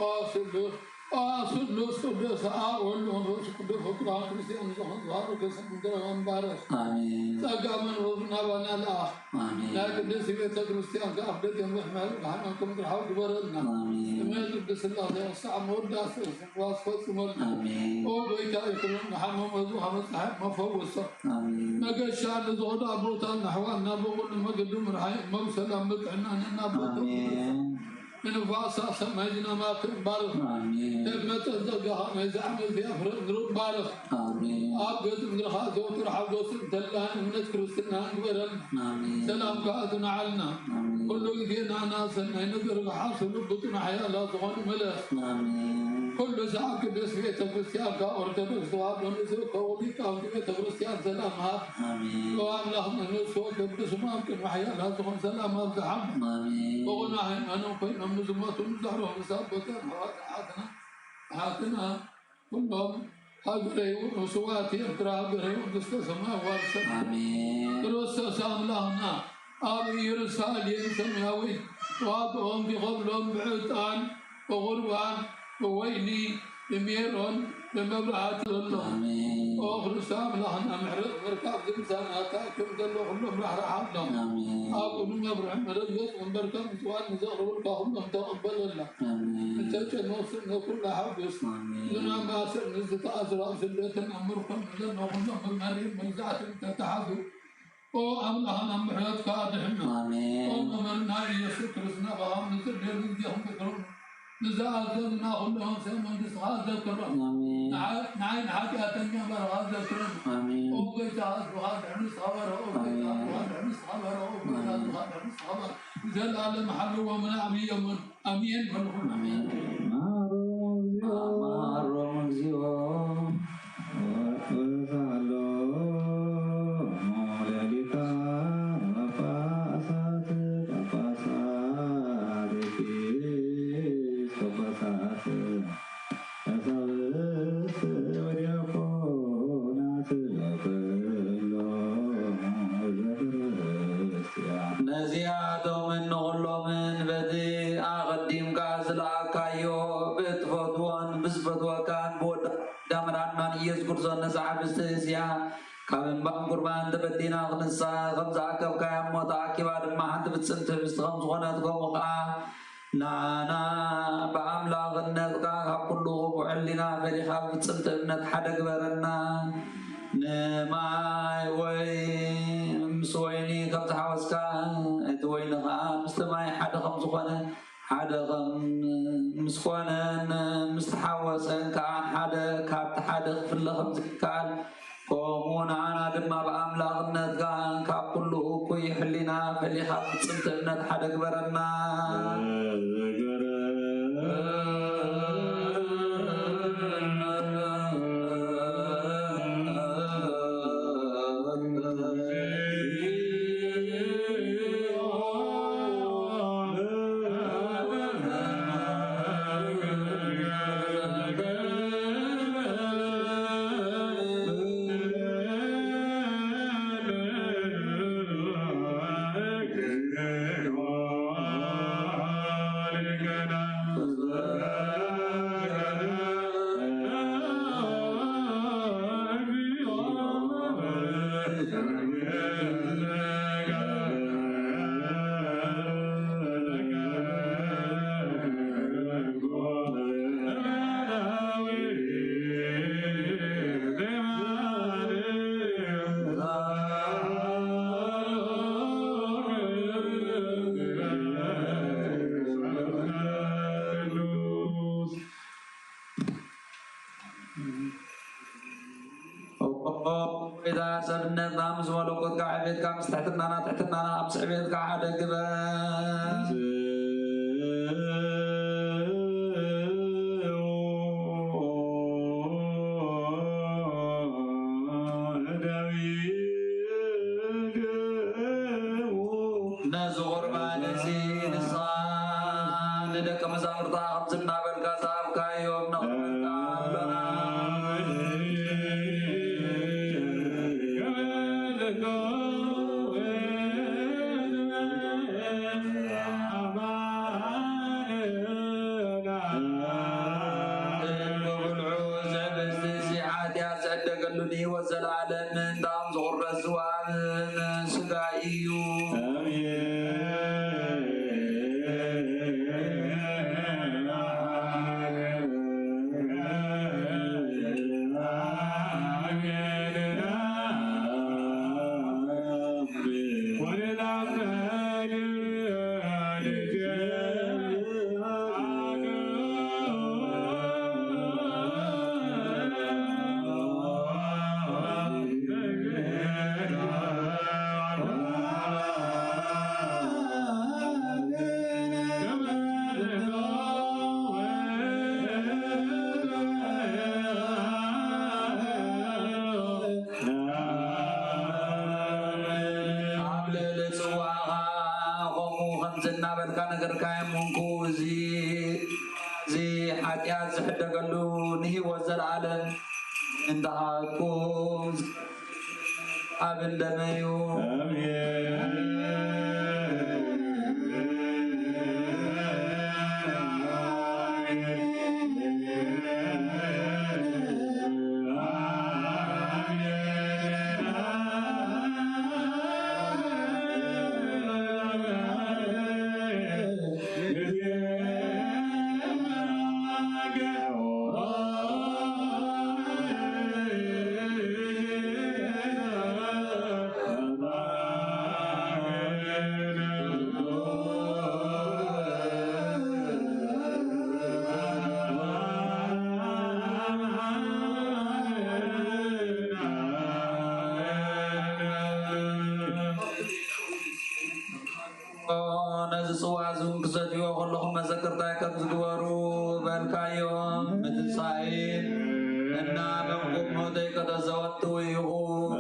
ኦ ስሉስ፣ ኦ ስሉስ ቅዱስ፣ ኣብ ወልድ መንፈስ ቅዱስ ፍቁራን ክርስቲያን ዝኾኑ ተዋህዶ ክርስቲያን ምድረ መንባረስ። ኣሜን። ጸጋ መንፈሱ ናባና ለኣኽ። ኣሜን። ናይ ቅድስት ቤተ ክርስቲያን ከኣ ደገ ምሕመል ብሓመንኩም ግርሓው ግበረልና። ኣሜን። እመ ቅድስት ስላሴ ክሳዕ መወዳእታ ስብሐት ፈጽመልና። ኣሜን። ኦ ጎይታ ይኹን ንሓመመ ዙ ሃመ ጸሓይ መፈወሶ። ኣሜን። መገሻ ንዝኸዱ ኣቦታትና ኣሕዋትና ብኹሉ መገዱ ምርሓይ እመ ብሰላም ብጥዕና ነናቦ ኣሜን። ንንፋሳ ሰማይ ዝናማት ባርኽ። ኣሜን። ደመተ ጸጋኻ ናይዚ ዓመት እዚኣ ፍረ ምሩቕ ባርኽ። ኣሜን። ኣብ ገጽ ምድርኻ ዘወትር ሓጎስን ተድላን እምነት ክርስትናን ግበረልና። ኣሜን። ሰላምካ ኣጽንዓልና። ኣሜን። ኩሉ ግዜ ናና ሰናይ ነገር ዝሓስሉ ብፁዕን ሓያላት ዝኾኑ መለስ። ኣሜን። ኩሉ ሰዓት ቅድስት ቤተ ክርስቲያን ካብ ኦርቶዶክስ ተዋህዶ ንዝእከቡ ሊቃውንቲ ቤተ ክርስቲያን ሰላም ሃብ። ኣሜን። ኦ ኣምላኽ መንግስቱ ወገብ ብስሙ ኣብ ቅድሚ ሓያላት ዝኾን ሰላም ኣብዝሓ። ኣሜን። ብቑና ሃይማኖት ኮይኖም ንዝሞቱ ንዛዕሮ ምስ ኣቦታን ኣሕዋት ኣሓትና ኣሓትና ኩሎም ሃገረ ይኹን ስውኣት ኤርትራ ሃገረ መንግስተ ሰማይ ዋርሰ። ኣሜን። ክርስቶስ ኣምላኽና ኣብ ኢየሩሳሌም ሰማያዊት ዋግኦም ይኸፍሎም ብዕጣን ብቑርባን ብወይኒ ብሜሮን ብመብራህቲ ዘሎ። ኣሜን። ኦ ክርስቶስ ኣምላኽና ምሕረት ምርካብ ዝምሳና ተኣኪቦም ዘሎ ኩሎም ራሕርሓሎም። ኣሜን። ኣብኡ ንመብርሒ ምሕረት ገጽ እምበርከም ምጽዋት ንዘቕርቡልካ ኩሎም ተቐበለሎም። ኣሜን። እተጨነቑ ስእነት ኩሉ ሓጉስ። ኣሜን። ዝናም ማእሰር ንዝተኣስሩ ኣብ ስደትን ኣብ ምርኮን ንዘለዉ ኩሎም ብመሪር መግዛእትን ተተሓዙ። ኦ ኣምላኽና ምሕረትካ ኣድሕኖ። ኣሜን። ኦ መምህርና ኢየሱስ ክርስትና ብኣም ንጽልየሉ ግዜኹም ፍቅሩ ንዝኣዘዙና ኩሎም ሰብ መንግስትኻ ዘክሮም። ኣሜን። ንዓ-፣ ንዓይ ንሓጢኣተኛ ባርኻ ዘክሮም። ኣሜን። ኦ ጎይታ ህዝብኻ ድሕኑ ስኻ ባርኽ። ኦ ጎይታ ኣሜን። ህዝብኻ ድሕኑ ስኻ ባርኽ። ኦ ጎይታ ኣሜን። ህዝብኻ ድሕኑ ስኻ ባርኽ። ዘላለም ሓልዎምን ኣብዮምን። ኣሜን በሉ። ኣሜን። መሃሮም እግዚኦ። መሃሮም እግዚኦ። ወተሳሎ ሌሊታ ጳጳሳት፣ ጳጳሳት፣ ኤጲስቆጶሳት፣ ቀሳውስት ወዲያቆናት ለኩሎም ህዝበ ክርስቲያን። ነዚኣቶምን ንኹሎምን በቲ ኣቐዲምካ ዝለኣካዮ ብትፈትዎን ብዝፈትወካን ብወዳ መድሓንናን ኢየሱስ ክርስቶስ ነዛ ሕብስቲ እስያ ካብ እምባን ቁርባን ተበዲና ክንሳ ከም ዝኣከብካያ እሞ ተኣኪባ ድማ ሓንቲ ፍጽምቲ ሕብስቲ ከም ዝኾነት ከምኡ ኸዓ ንዓና ብኣምላኽነትካ ካብ ኩሉ ክፉእ ሕሊና ፈሊኻ ብፍጽምቲ እምነት ሓደ ግበረና። ንማይ ወይ ምስ ወይኒ ከም ዝሓወስካ እቲ ወይኒ ኸዓ ምስቲ ማይ ሓደ ከም ዝኾነ ሓደ ከም ምስ ኮነን ምስ ተሓወሰን ከኣ ሓደ ካብቲ ሓደ ክፍለ ከም ዘይከኣል፣ ከምኡ ንዓና ድማ ብኣምላኽነትካ ካብ ኩሉ እኩይ ሕሊና ፈሊኻ ፍጽምቲ እምነት ሓደ ግበረና። ጎይታ ሰብነትና ምስ መለኮትካ ዕቤትካ ምስ ትሕትናና ትሕትናና ኣብ ስዕቤትካ ሓደ ግበር። ነዚ ቁርባን እዚ ንስኻ ንደቀ መዛሙርትኻ ከምዚ እናበልካ ዝሃብካዮም ነቕርበልካ ኣሎና። እሞ ብልዑ እዚ ሕብስቲ እዚ ሓጢኣት ዝዕደገሉ ንህይወት ዘለኣለም ምእንታኦም ዝቑረስ ዝወሃብ ስጋ እዩ። እዚ ሓጢኣት ዝሕደገሉ ንህይወት ዘለዓለም እንተሃብኩም ኣብ እንደመዩ። ነዚ ጽዋ እዚ እውን ክሰትይዎ ከለኹም መዘክርታይ ከም ዝግበሩ በልካዮም። ምትንሳኤ እና መንቁም ሞተይ ከተዘወትው ኢኹም።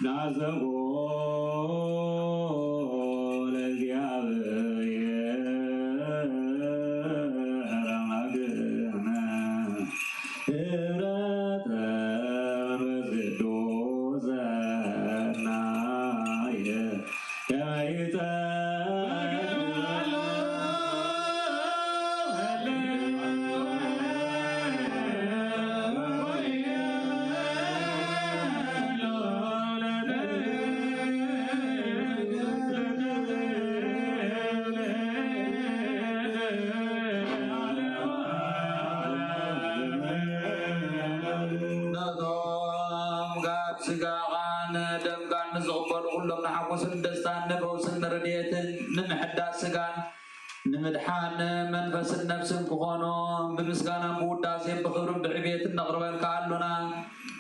ናዘቦ ለእግዚኣብሔር አማግነ ህብረተ መንፈስ ቅዱስ ሰናየ ከመ ይጸግብ ነቶም ካብ ስጋኻን ደምካን ንዝቕበሉ ኩሎም ንሓጎስን ደስታን ንፈውስን ንረድኤትን ንምሕዳስ ስጋን ንምድሓን መንፈስን ነፍስን ክኾኑ ብምስጋናን ብውዳሴን ብኽብርን ብዕቤትን ነቕርበልካ ኣሎና።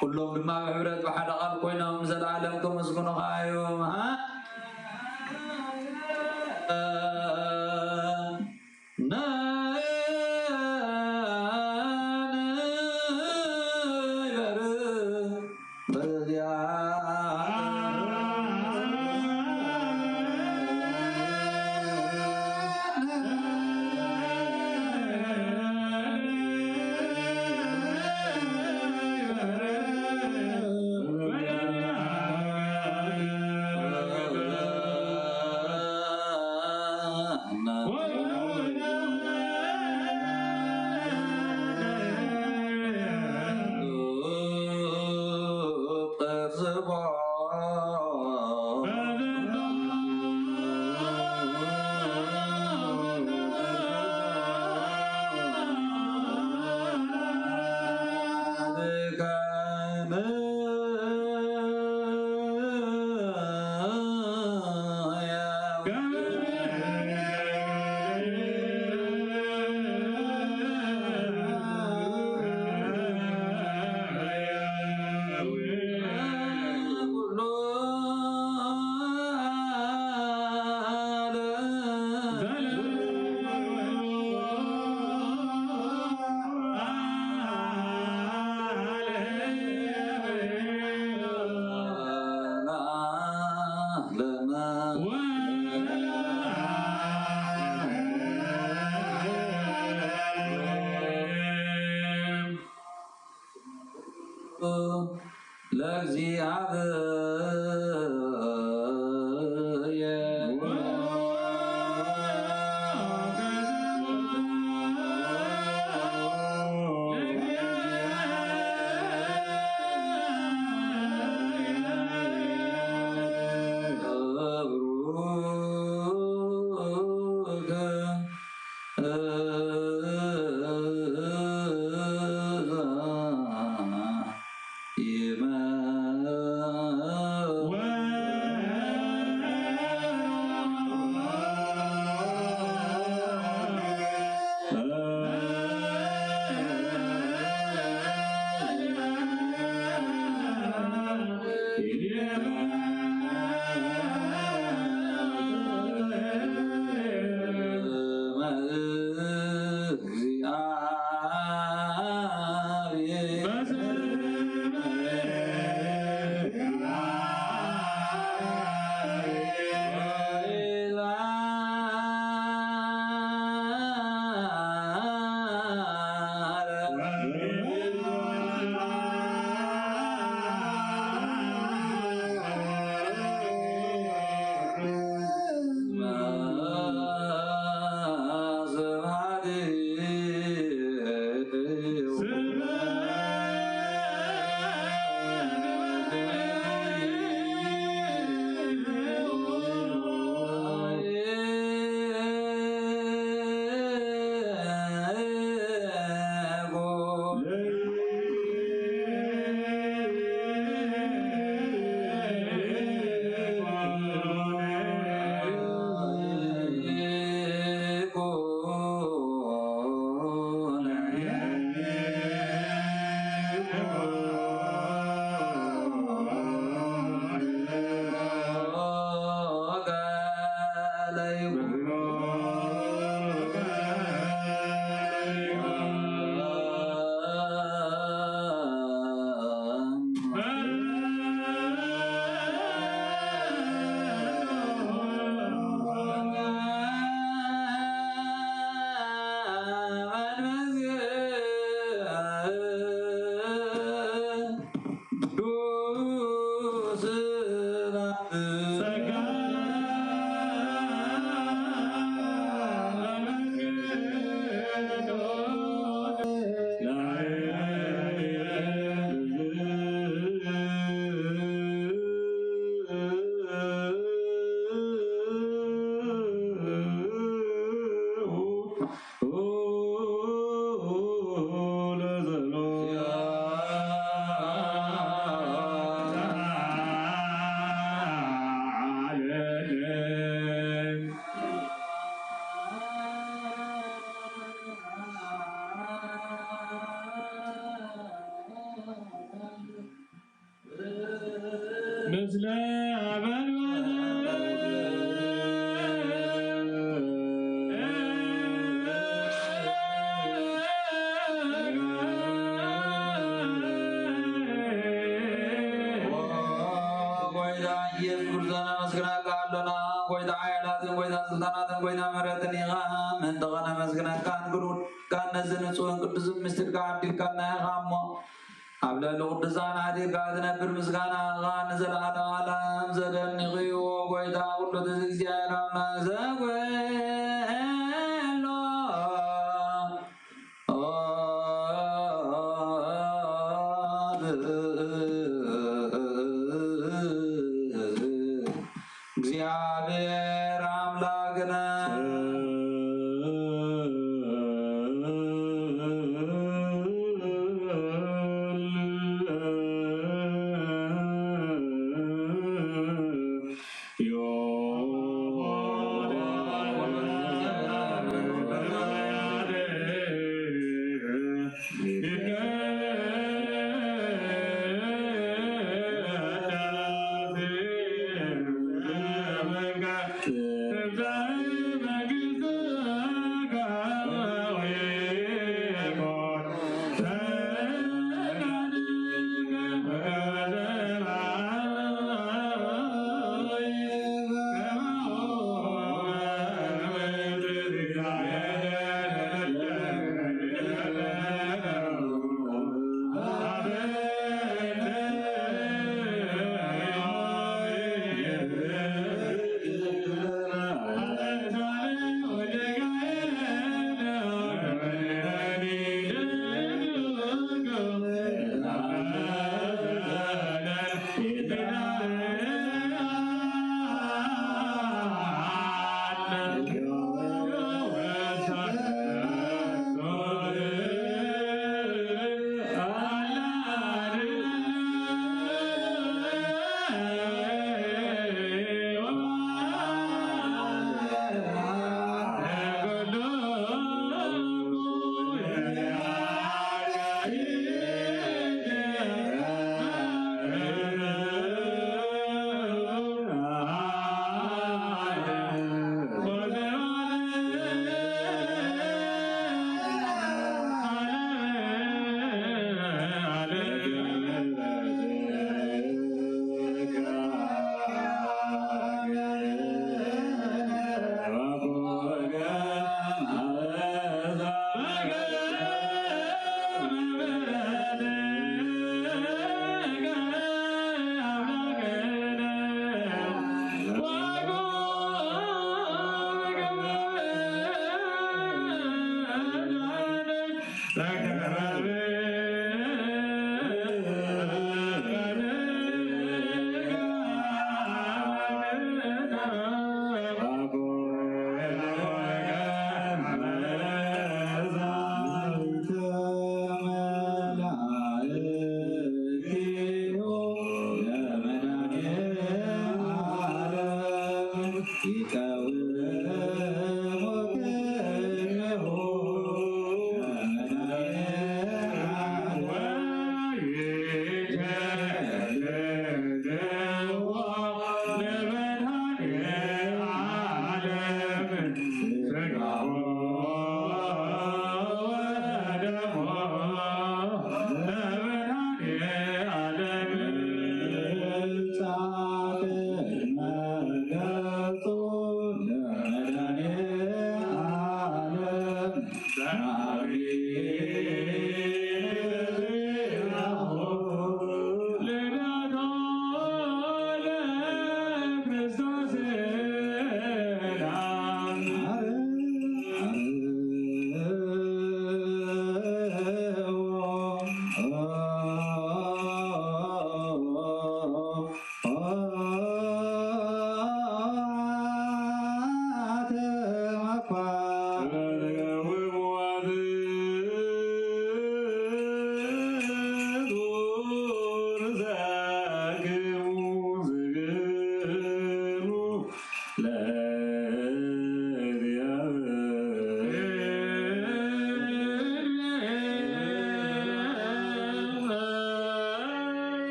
ኩሎም ድማ ብሕብረት ብሓደ ቃል ኮይኖም ዘለዓለም ከመስግኑኻ እዮም። ሃ? ለእግዚኣብሔር ምስለ ጎይታ ኢየሱስ ክርስቶስ ነመስግናካ ኣሎና። ጎይታ ሓያላትን ጎይታ ስልጣናትን ጎይታ ምሕረትን ኢኻ። ምእንቲ ኸነመስግነካን ክንውድካን ነዚ ንጹህን ቅዱስን ምስጢርካ ኣዲልካና ኢኻ እሞ፣ ኣብ ልዕሊ ቅዱሳን ሓዲርካ ትነብር ምስጋናኻ ንዘለዓለም ዓለም ዘደንቕ እዩ። ጎይታ ኩሉ ትእዛዝ እግዚኣብሔር ኣምላክ ዘጎሎ እግዚኣብሔር ኣምላክነ።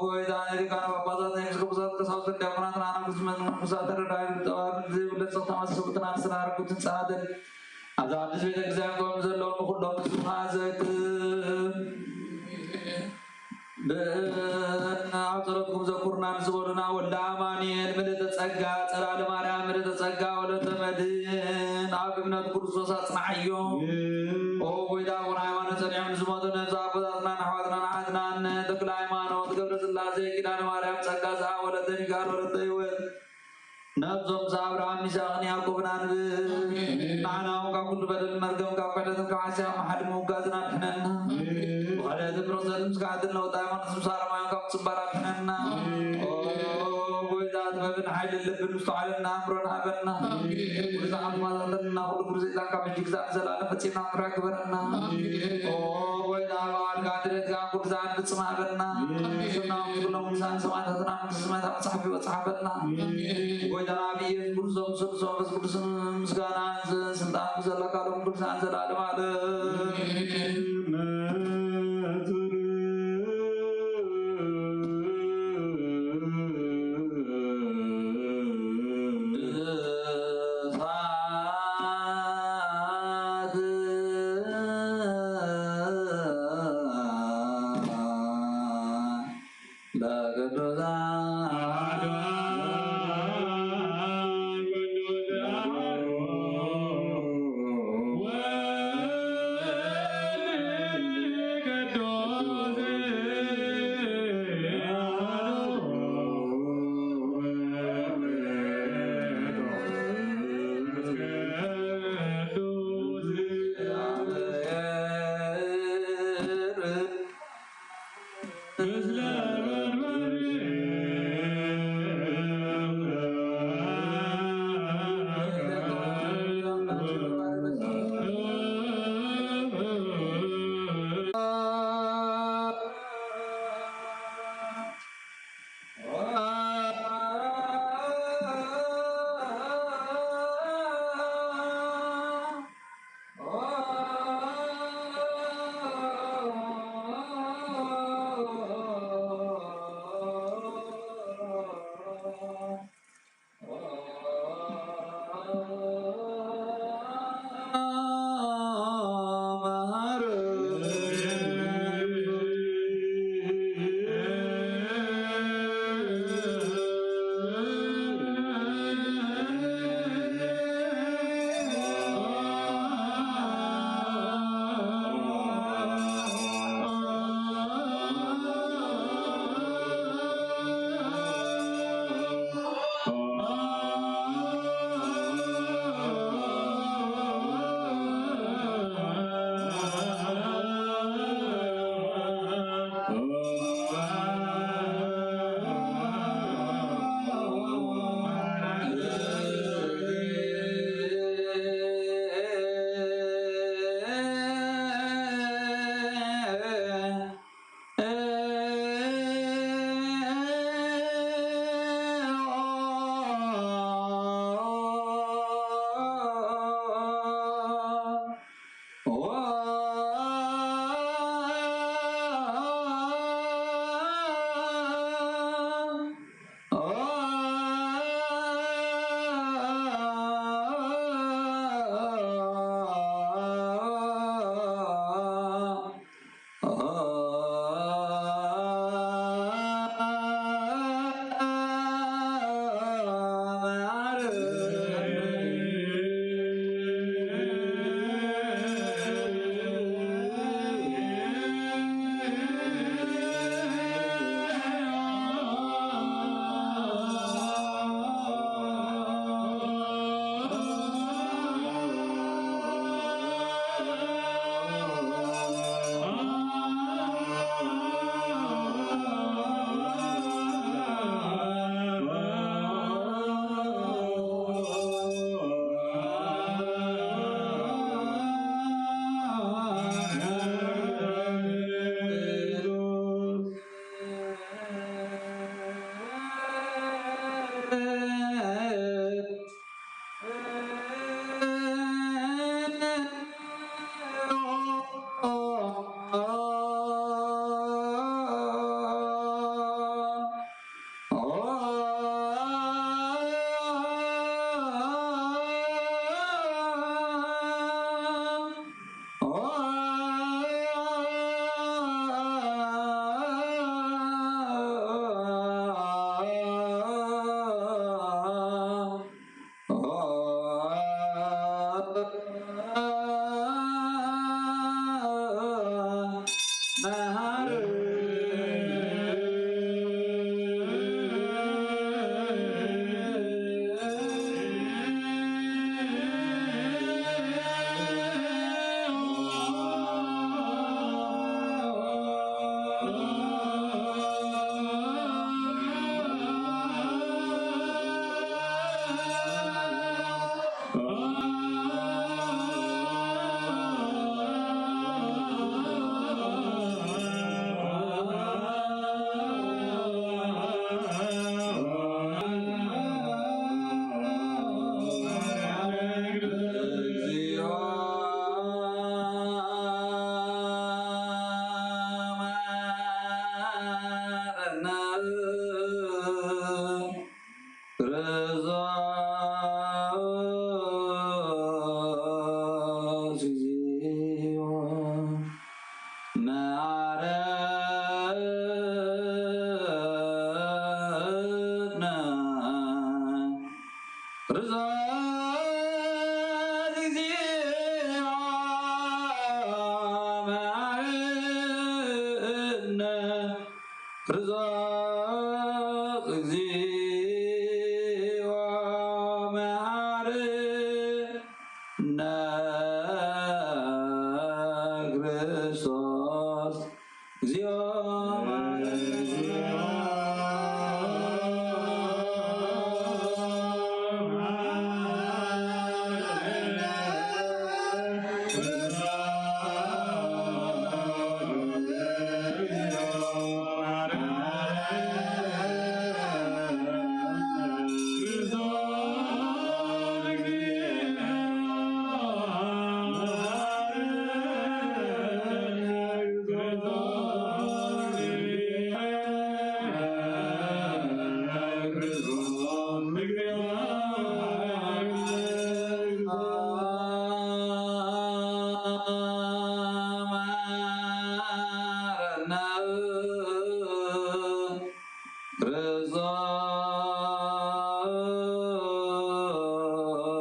ጎይታ ሊቃነ ጳጳሳት ናይ ምስ ቅዱሳት ቀሳውስትን ዲያቆናትን ኣናብስት መነኮሳት ተረዳኢ ብጠባብ ዘይብለ ጸቕታ ማሰቡትና ንስና ርኩትን ጸናትን ኣብዛ ቅድስት ቤተ ክርስቲያን ከም ዘለዉ ንኹሎም ንስኻ ዘክር። ብ-፣ ኣብ ጸሎትኩም ዘኩርና ንዝበሉና ወልደ ኣማኑኤል ምልእተ ጸጋ፣ ጸላለ ማርያም ምልእተ ጸጋ፣ ወለተ መድህን ኣብ እምነት ክርስቶስ ኣጽንዓዮም። ኦ ጎይታ፣ ኣቡነ ሃይማኖት ጸኒዖም ንዝሞቱ ነብሲ ኣቦታትናን ኣሕዋትናን ኣሓትናን ተክለ ሃይማኖት፣ ገብረ ስላሴ፣ ኪዳነ ማርያም፣ ጸጋ ሰኣ፣ ወለተ ሚካኤል፣ ወለተ ህይወት፣ ነብሶም ዘኣብርሃም ሚሳቕን ያዕቆብን ኣንብብ። ንዓና እውን ካብ ኩሉ በደል መርገም፣ ካብ ክሕደትን ካብ ሓስያን መሓድም ውጋዝን ኣድሕነና። ብኽሕደትን ርኽሰትን ምስጋዕትን ነውጣ ሃይማኖት ምሳር ማያን ካብ ጽባር ኣድሕነና። ኦ ጎይታ፣ ጥበብን ሓይልን ልብን ምስተውዓለና ኣእምሮን ሃበና። ኩሉ ዝዓልማታተልና ኩሉ ግብሪ ሰይጣን ካብ ሕጂ ክሳብ ንዘለኣለም ፈጺምና ንፍራሕ ግበረና። ኦ ጎይታ፣ በዓልካ ድሌትካ ኩሉ ዝዓል ፍጽም ሃበና። ስናም ኩሎም ቅዱሳን ሰማዕታትና መንግስቲ ሰማያት ኣብ መጽሓፍ ሕይወት ጸሓፈልና። ጎይታና ብኢየሱስ ክርስቶስ፣ ስሉስ መንፈስ ቅዱስን ምስጋናን ስልጣን ዘለካ ሎም ቅዱሳን ዘላለም ዓለም።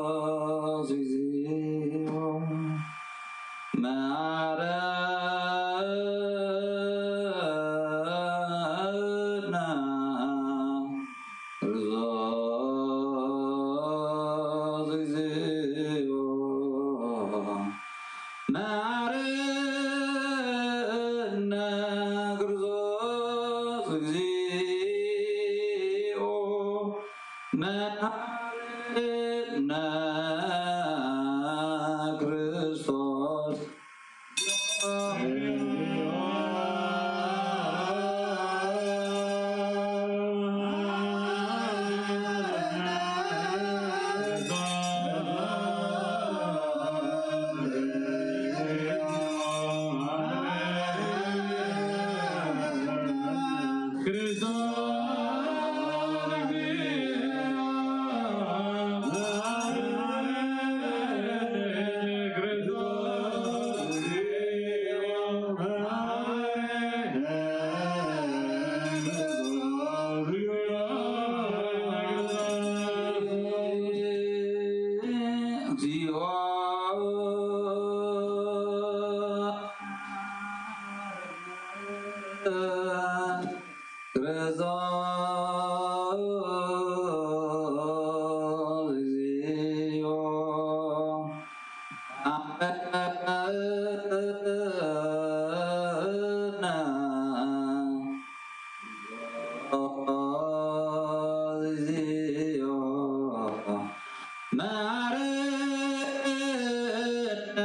ክርስቶስ እግዚኦ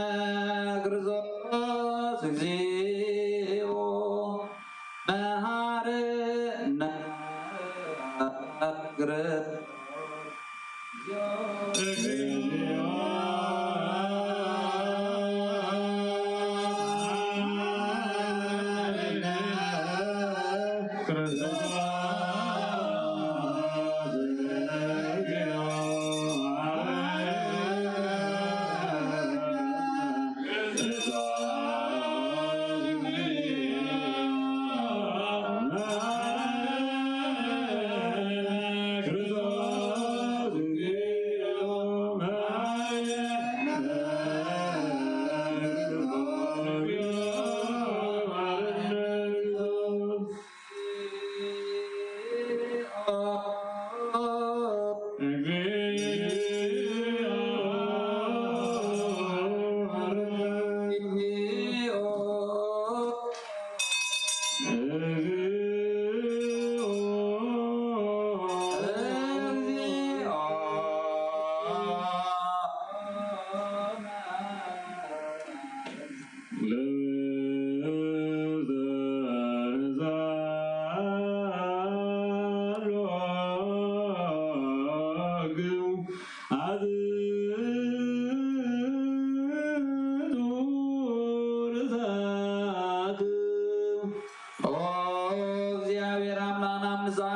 መሐረነ። ክርስቶስ እግዚኦ መሐረነ።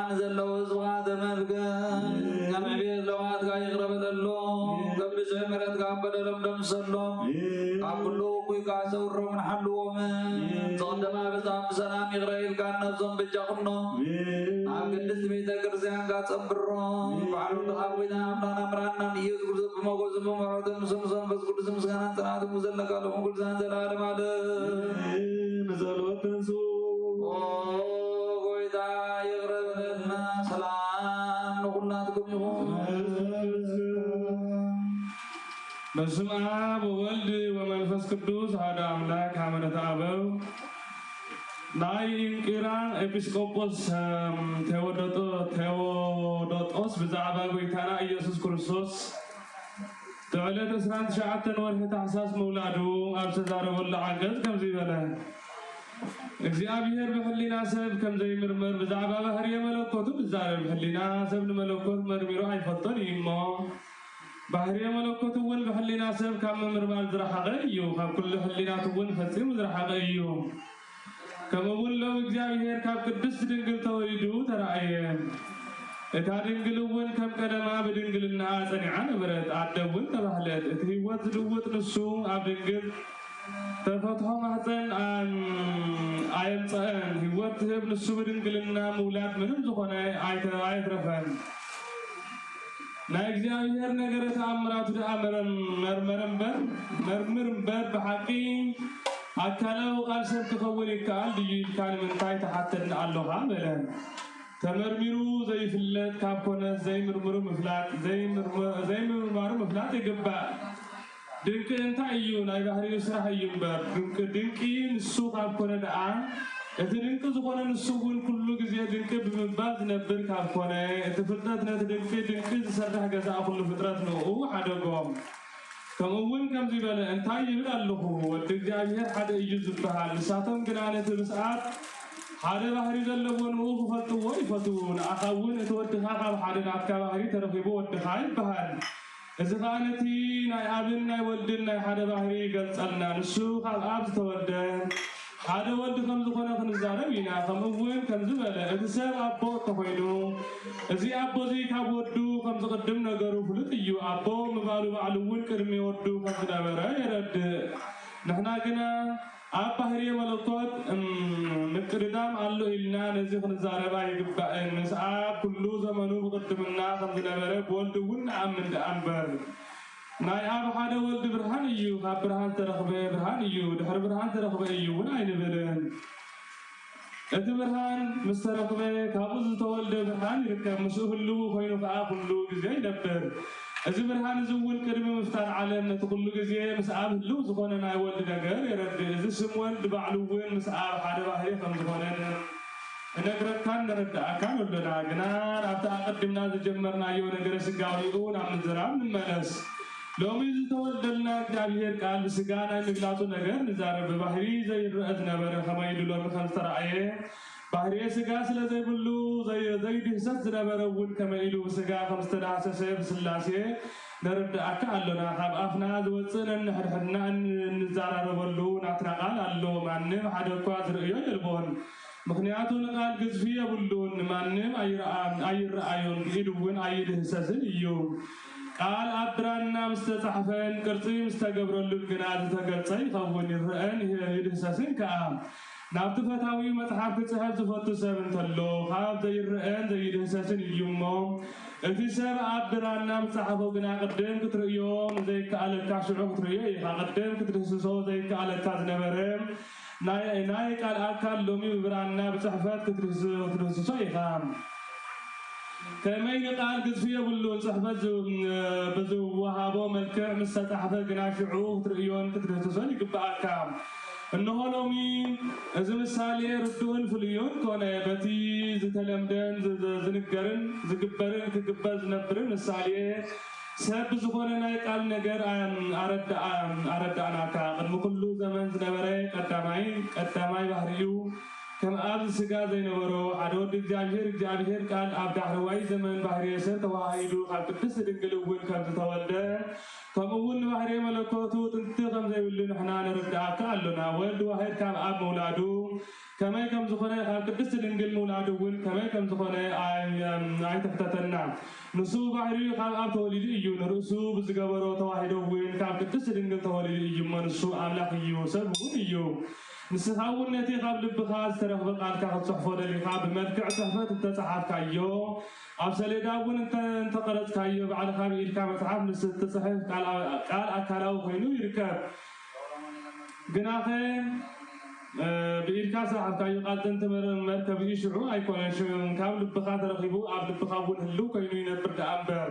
ንዘለዉ ህዝብኻ ተመስገን። ከም ዕቤት ለውሃትካ ይቕረ በለሎም። ከም ብዝሒ ምሕረትካ በደሎም ደምሰሎም። ካብ ኩሉ እኩይ ከዓ ሰውሮምን ሓልዎምን። ዝቐደማ በፃም ብሰላም ይቕረ ኢልካ ነብሶም በጃ ኩኖም። ኣብ ቅድስት ቤተ ክርስቲያንካ ጸንብሮም። ባዕሉ ድኻ ጎይታ ኣምላኽና ምራና ንኢየሱስ ክርስቶስ ብሞገሱ ብምሕረቱ ምስ መንፈስ ቅዱስ ምስጋናን ጽንዓትን ዘለካ ሎሚ ኩሉ ዘን ዘላለም ዓለም። ንጸሎት ተንሱ። ኦ ጎይታ ይቕረ በለልና። ሰላም ንኹላትኩም ይኹን። በስመ አብ ወወልድ ወመንፈስ ቅዱስ አሐዱ አምላክ። አመነ ተአበው ናይ እንቂራ ኤጲስቆጶስ፣ እም፣ ቴዎዶጦ-፣ ቴዎዶጦስ ብዛዕባ ጎይታና ኢየሱስ ክርስቶስ ብዕለት ዕስራን ትሽዓተን ወርሒ ታሕሳስ ምውላዱ ኣብ ዝተዛረበሉ ዓንቀጽ ከምዚ በለ። እግዚኣብሔር ብሕሊና ሰብ ከም ዘይምርመር ብዛዕባ ባህርየ መለኮቱ ንዛረብ። ሕሊና ሰብ ንመለኮት መርሚሩ ኣይፈልጦን እዩ እሞ፣ ባህርየ መለኮት እውን ብሕሊና ሰብ ካብ ምምርማር ዝረሓቐ እዩ። ካብ ኩሉ ሕሊናት እውን ፈጺሙ ዝረሓቐ እዩ። ከምኡ እውን ሎም እግዚኣብሔር ካብ ቅድስት ድንግል ተወሊዱ ተራእየ። እታ ድንግል እውን ከም ቀደማ ብድንግልናኣ ጸኒዓ ነበረት። ኣደ እውን ተባህለት። እቲ ህይወት ዝልውጥ ንሱ ኣብ ድንግል ተፈትሖ ማህፀን ኣን-፣ ኣየምፀአን። ህይወት ዝህብ ንሱ ብድንግልና ምውላድ ምንም ዝኾነ ኣይተ-፣ ኣየትረፈን። ናይ እግዚኣብሔር ነገረ ተኣምራቱ ደኣ መረም-፣ መርመር እምበር፣ መርምር እምበር፣ ብሓቂ ኣካላዊ ቃል ሰብ ክኸውን ይከኣል ድዩ ኢልካ ንምንታይ ትሓተኒ ኣሎኻ? በለ። ተመርሚሩ ዘይፍለጥ ካብ ኮነስ ዘይምርምሩ ምፍላጥ፣ ዘይምርመ-፣ ዘይምርማሩ ምፍላጥ ይግባእ። ድንቂ እንታይ እዩ? ናይ ባህሪኡ ስራሕ እዩ እምበር። ድንቂ፣ ድንቂ ንሱ ካብ ኮነ ደኣ፣ እቲ ድንቂ ዝኾነ ንሱ እውን ኩሉ ግዜ ድንቂ ብምባል ዝነብር ካብ ኮነ፣ እቲ ፍጥረት ነቲ ድንቂ፣ ድንቂ ዝሰርሕ ገዛኢ ኩሉ ፍጥረት ንኡ ሓደጎ። ከምኡ እውን ከምዚ በለ፣ እንታይ ይብል ኣለኹ? ወዲ እግዚኣብሔር ሓደ እዩ ዝበሃል። ንሳቶም ግና ነቲ ምስኣብ ሓደ ባህሪ ዘለዎ ንኡ ክፈልጥዎ ይፈትዉ። ንኣኻ እውን እቲ ወድኻ ካብ ሓደ ናትካ ባህሪ ተረኺቡ ወድኻ ይበሃል። እዚ ኸኣ ነቲ ናይ ኣብን ናይ ወልድን ናይ ሓደ ባህሪ ይገልጸልና። ንሱ ካብ ኣብ ዝተወልደ ሓደ ወልድ ከም ዝኾነ ክንዛረብ ኢና። ከምኡ እውን ከምዚ በለ፣ እቲ ሰብ ኣቦ እንተኾይኑ፣ እዚ ኣቦ እዚ ካብ ወዱ ከም ዝቕድም ነገሩ ፍሉጥ እዩ። ኣቦ ምባሉ ባዕሉ እውን ቅድሚ ወዱ ከም ዝነበረ የረድእ። ንሕና ግና ኣብ ባህርየ መለኮት፣ እም፣ ምቅድዳም ኣሎ ኢልና ነዚ ክንዛረብ ኣይግባእን። ምስ ኣብ ኩሉ ዘመኑ ብቕድምና ከም ዝነበረ ብወልድ እውን ንኣምን ደኣ እምበር። ናይ ኣብ ሓደ ወልድ ብርሃን እዩ፣ ካብ ብርሃን ዝተረኽበ ብርሃን እዩ፣ ድሕሪ ብርሃን ዝተረኽበ እዩ እውን ኣይንብልን። እቲ ብርሃን ምስ ተረኽበ ካብኡ ዝተወልደ ብርሃን ይርከብ፣ ምስኡ ህልው ኮይኑ ከኣ ኩሉ ግዜ ይነብር። እዚ ብርሃን እዚ እውን ቅድሚ ምፍጣር ዓለም ነቲ ኩሉ ግዜ ምስ ኣብ ህልው ዝኾነ ናይ ወልድ ነገር የረድእ። እዚ ስም ወልድ ባዕሉ እውን ምስ ኣብ ሓደ ባህሪ ከም ዝኾነ እነግረካን ነረድኣካን ኣሎና። ግና ናብቲ ኣቐዲምና ዝጀመርናዮ ነገረ ስጋዊኡ ናብ ምዝራብ ንመለስ። ሎሚ ዝተወልደልና እግዚኣብሔር ቃል ብስጋ ናይ ምግላጹ ነገር ንዛረብ። ብባህሪ ዘይረአ ዝነበረ ከመይ ኢሉ ሎሚ ከም ዝተራእየ፣ ባህርየ ስጋ ስለ ዘይብሉ ዘይ-፣ ዘይድህሰስ ዝነበረ እውን ከመይ ኢሉ ብስጋ ከም ዝተዳህሰሰ ብስላሴ ነረድኣካ ኣሎና። ካብ ኣፍና ዝወጽእ ነንሕድሕድና እን-፣ እንዛራረበሉ ናትና ቃል ኣሎ። ማንም ሓደ እኳ ዝርእዮ የልቦን። ምኽንያቱ ንቃል ግዝፊ የብሉን፣ ንማንም ኣይረኣ-፣ ኣይረኣዮን፣ ብኢዱ እውን ኣይድህሰስን እዩ። ቃል ኣብ ብራና ምስ ተጻሕፈን ቅርጺ ምስ ተገብረሉን ግና ዝተገልጸ ይኸውን፣ ይረአን ይድህሰስን ከኣ። ናብቲ ፈታዊኡ መጽሓፍ ክጽሕፍ ዝፈቱ ሰብ እንተሎ፣ ካብ ዘይረአን ዘይድህሰስን እዩ እሞ፣ እቲ ሰብ ኣብ ብራና ምስ ጸሓፎ ግና ቅድም ክትርእዮ ንዘይከኣለካ ሽዑ ክትርእዮ ኢኻ። ቅድም ክትድህስሶ ዘይከኣለካ ዝነበረ ናይ፣ ናይ ቃል ኣካል ሎሚ ብብራና ብጽሕፈት ክትድህስ-፣ ክትድህስሶ ኢኻ። ከመይ ንቃል ግዝፊ የብሉን፣ ጽሕፈት ዝ-፣ ብዝወሃቦ መልክዕ ምስ ተጻሕፈ ግና ሽዑ ክትርእዮን ክትድህስሶን ይግብኣካ። እንሆ ሎሚ እዚ ምሳሌ ርዱእን ፍሉዩን ኮነ፣ በቲ ዝተለምደን ዝ-፣ ዝ-፣ ዝንገርን ዝግበርን ክግበር ዝነብርን ምሳሌ ሰብ ብዝኾነ ናይ ቃል ነገር ኣም-፣ ኣረዳኣ-፣ ኣረዳእናካ። ቅድሚ ኩሉ ዘመን ዝነበረ ቀዳማይ፣ ቀዳማይ ባህሪኡ ከም ኣብዚ ስጋ ዘይነበሮ ሓደ ወዲ እግዚኣብሔር፣ እግዚኣብሔር ቃል ኣብ ዳሕረዋይ ዘመን ባህርየ ሰብ ተዋሃሂዱ ካብ ቅድስት ድንግል እውን ከም ዝተወልደ፣ ከምኡ እውን ንባህርየ መለኮቱ ጥንቲ ከም ዘይብሉ ንሕና ንርድኣካ ኣሎና። ወልድ ዋሕድ ካብ ኣብ ምውላዱ ከመይ ከም ዝኾነ፣ ካብ ቅድስቲ ድንግል ምውላዱ እውን ከመይ ከም ዝኾነ ኣይ-፣ ኣይትሕተተና። ንሱ ብባህሪኡ ካብ ኣብ ተወሊዱ እዩ። ንርእሱ ብዝገበሮ ተዋሂዶ እውን ካብ ቅድስቲ ድንግል ተወሊዱ እዩ እሞ፣ ንሱ ኣምላኽ እዩ፣ ሰብ እውን እዩ። ንስኻ እውን ነቲ ካብ ልብኻ ዝተረኽበ ቃልካ ክትጽሕፎ ደሊኻ ብመልክዕ ጽሕፈት እተጸሓፍካዮ፣ ኣብ ሰሌዳ እውን እንተ-፣ እንተቐረጽካዮ፣ ባዕልኻ ብኢድካ መጽሓፍ ምስ እትጽሕፍ ቃል፣ ቃል ኣካላዊ ኮይኑ ይርከብ። ግናኸ፣ እ፣ ብኢድካ ዝጸሓፍካዮ ቃል ጥንቲ መር-፣ መርከብ እዩ፣ ሽዑ ኣይኮነን፣ ሽዑ ካብ ልብኻ ተረኺቡ፣ ኣብ ልብኻ እውን ህልው ኮይኑ ይነብር ደኣ እምበር፣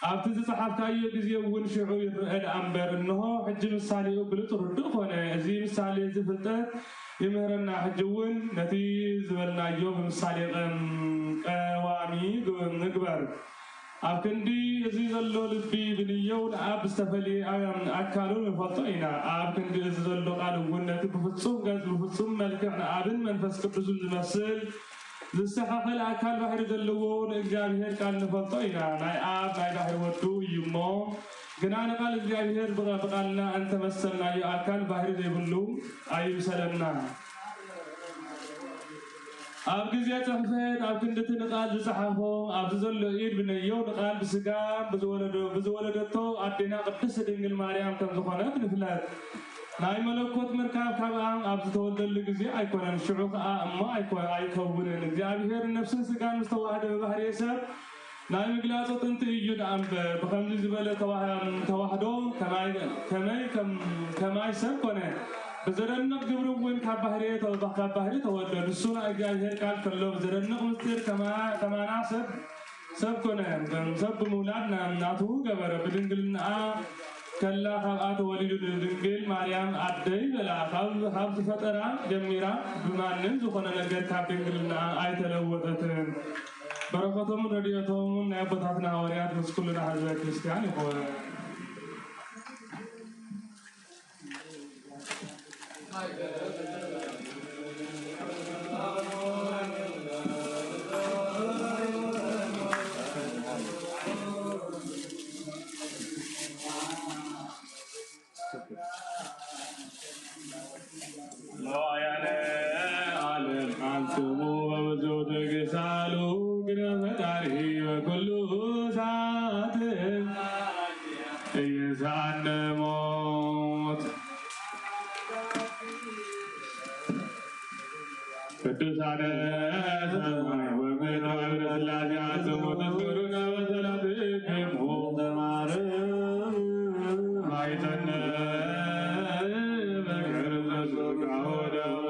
ኣብቲ ዝጸሓፍካዮ ግዜ እውን ሽዑ ይረአ ደኣ እምበር፣ እንሆ፣ ሕጂ ምሳሌኡ ግሉጽ ርዱእ ኮነ። እዚ ምሳሌ እዚ ፍልጠት ይምህረና። ሕጂ እውን ነቲ ዝበልናዮ ብምሳሌ ቀም-፣ ቀዋሚ ግ-፣ ንግበር። ኣብ ክንዲ እዚ ዘሎ ልቢ ብንየው ንኣብ ዝተፈልየ ኣካሉ ንፈልጦ ኢና። ኣብ ክንዲ እዚ ዘሎ ቃል እውን ነቲ ብፍጹም ገጽ ብፍጹም መልክዕ ንኣብን መንፈስ ቅዱስን ዝመስል ዝስተኻኸል ኣካል ባሕሪ ዘለዎ ንእግዚኣብሔር ቃል ንፈልጦ ኢና። ናይ ኣብ ናይ ባሕሪ ወዱ እዩ እሞ፣ ግና ንቃል እግዚኣብሔር ብቐ-፣ ብቓልና እንተመሰልናዮ ኣካል ባሕሪ ዘይብሉ ኣይምሰለና። ኣብ ግዜ ጽሕፈት ኣብ ክንዲ እቲ ንቃል ዝጸሓፎ ኣብዚ ዘሎ ኢድ ብነየው ንቃል ብስጋ ብዝወለዶ-፣ ብዝወለደቶ ኣዴና ቅድስቲ ድንግል ማርያም ከም ዝኾነት ንፍለጥ። ናይ መለኮት ምርካብ ካብኣ ኣብ ዝተወልደሉ ግዜ ኣይኮነን፣ ሽዑ ከኣ እሞ ኣይኮ-፣ ኣይከውንን። እግዚኣብሔር ነፍስን ስጋን ምስ ተዋህደ ብባህርየ ሰብ ናይ ምግላጹ ጥንቲ እዩ ደኣ እምበር፣ ብኸምዚ ዝበለ ተዋህ-፣ ተዋህዶ ከማይ፣ ከመይ ከም-፣ ከማይ ሰብ ኮነ። ብዘደንቕ ግብሪ እውን ካብ ባህርየ ተወ-፣ ካብ ባህሪ ተወልደ። ንሱ ናይ እግዚኣብሔር ቃል ከሎ ብዘደንቕ ምስጢር ከማ-፣ ከማና ሰብ ሰብ ኮነ፣ ሰብ ብምውላድ ና-፣ ናቱ ገበረ። ብድንግልናኣ ከላ ካብኣ ተወሊዱ ንድንግል ማርያም ኣደይ በላ። ካብ፣ ካብ ዝፈጠራ ጀሚራ ብማንም ዝኾነ ነገር ካብ ድንግልናኣ ኣይተለወጠትን። በረከቶምን ረድኤቶምን ናይ ኣቦታትና ሃዋርያት ምስ ኩልና ህዝበ ክርስቲያን ይኹን። ዓለም ሓንትሙ ወብዙ ትግሳሉ ግደ ፈጣሪ በኩሉ ሰዓት እየሳነ ሞት። ቅዱሳነ ሰማይ ወምድር ወግብረ ሥላሴ አንትሙ ትስግሩነ በጸሎትክሙ። ማይተነ በክርስቶስ ሥጋ ወደሙ።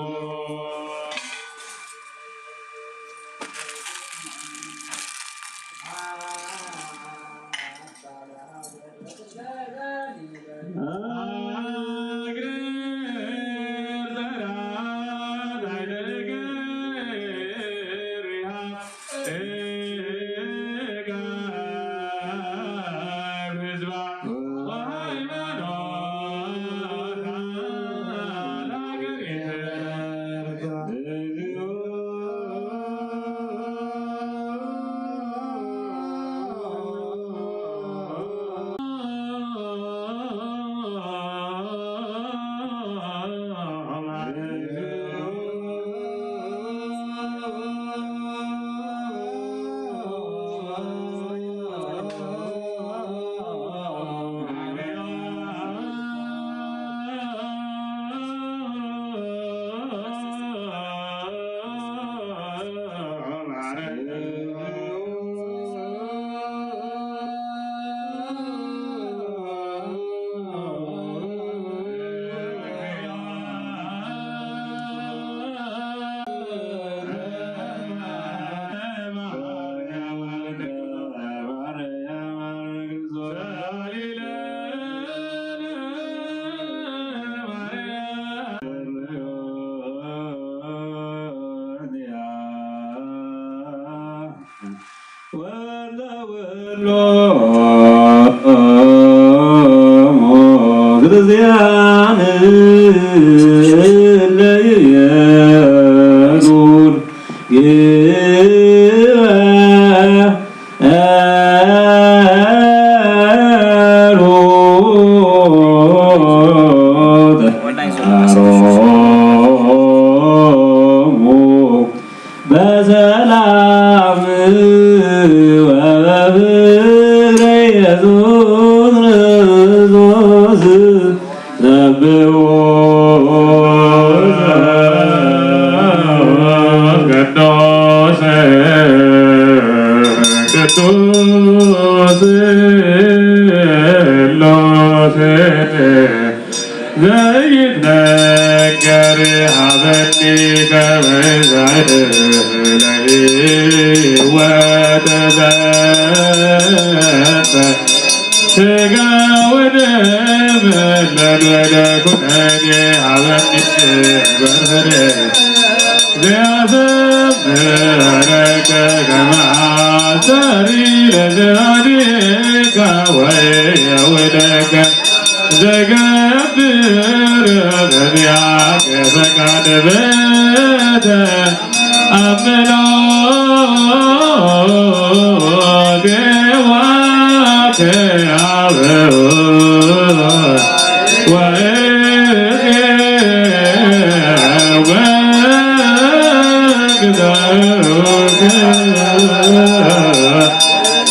ቅዱስ ሥላሴ ዘይትነገር ሀበኒ ከመ ዘዕድ ለሕይወት ዘንተ ሥጋ ወደም ለንበለ ኩነኔ ሀበኒ በርበረ ዘያዘምረከ ከመ አስተሪ ለዘባዴከ ወየውለከ ዘገብር በዚአከ ፈቃድ በተ አምኖ ዴዋከ አበው ወእዜ ወግዘውከ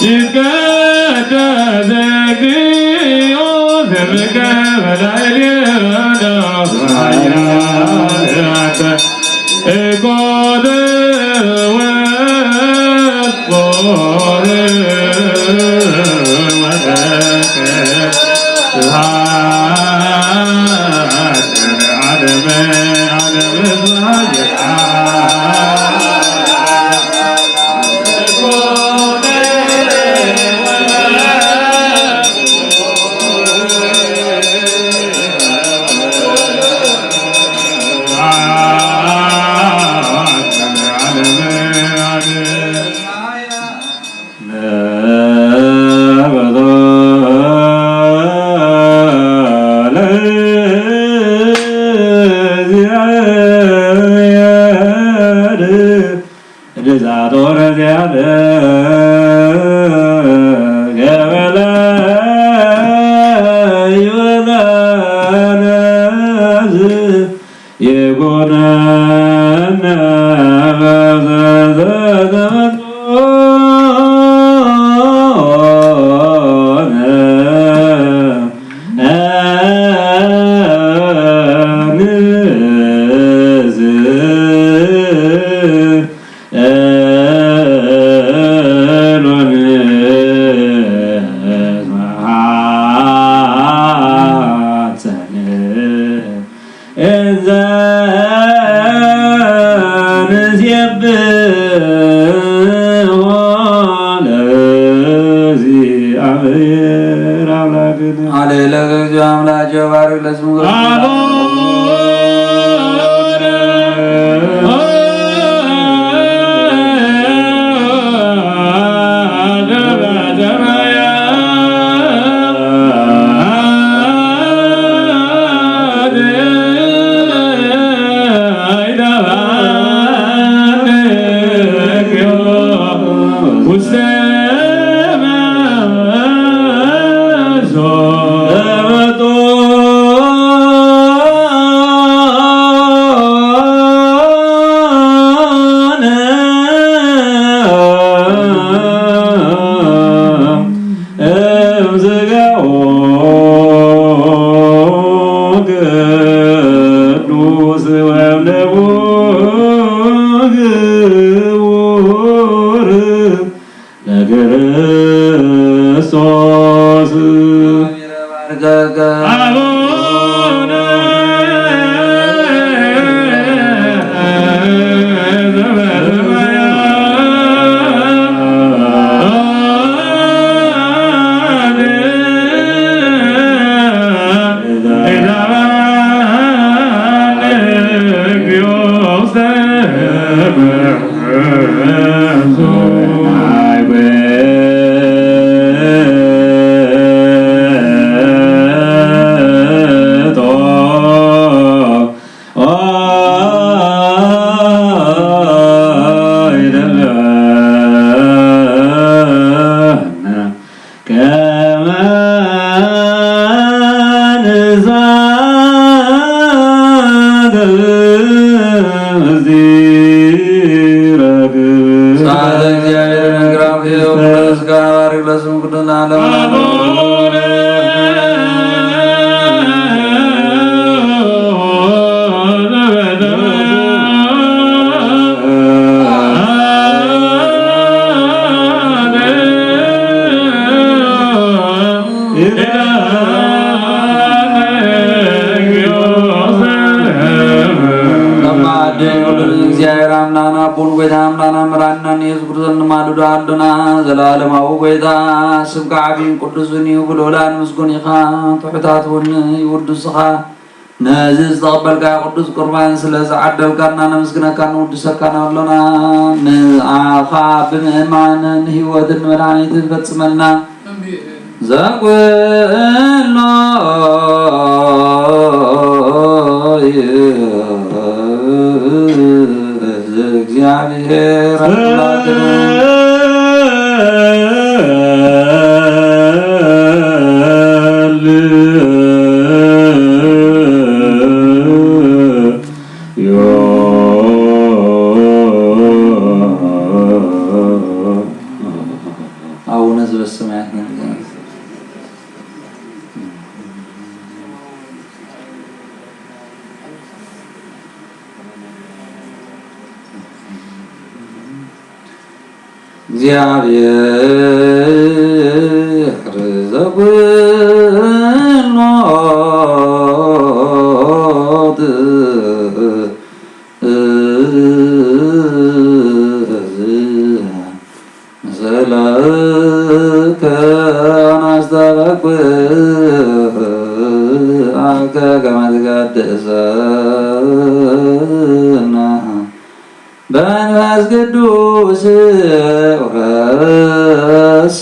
ይትቀደስ እግዚኦ ስምከ በላዕሌነ ኃያል አንተ። እኮተ ወስብሐት ለዓለመ ዓለም። ስብሐት አሌለ እግዚኦ አምላኬ ባርክ ለስሙ ማልዶ ኣሎና። ዘላለማዊ ጎይታ፣ ስምካ ዓብይን ቅዱስን እዩ። ብልዑላን ምስጉን ኢኻ፣ ትሑታት እውን ይውድሱኻ። ነዚ ዝተቐበልካ ቅዱስ ቁርባን ስለ ዝዓደልካና ነመስግነካን ንውድሰካን ኣሎና። ንኣኻ ብምእማን ንህይወትን ንመድሓኒትን ፈጽመልና። ኣሜን። ዘጉሎ እዩ። እግዚአብሔር አምላክነ። አቡነ ዘበሰማያት። እግዚአብሔር ዘጉኖት ዘለከ ናስተበኩ ኣከ ከመ ትገድሰና በመንፈስ ቅዱስ ውረሲ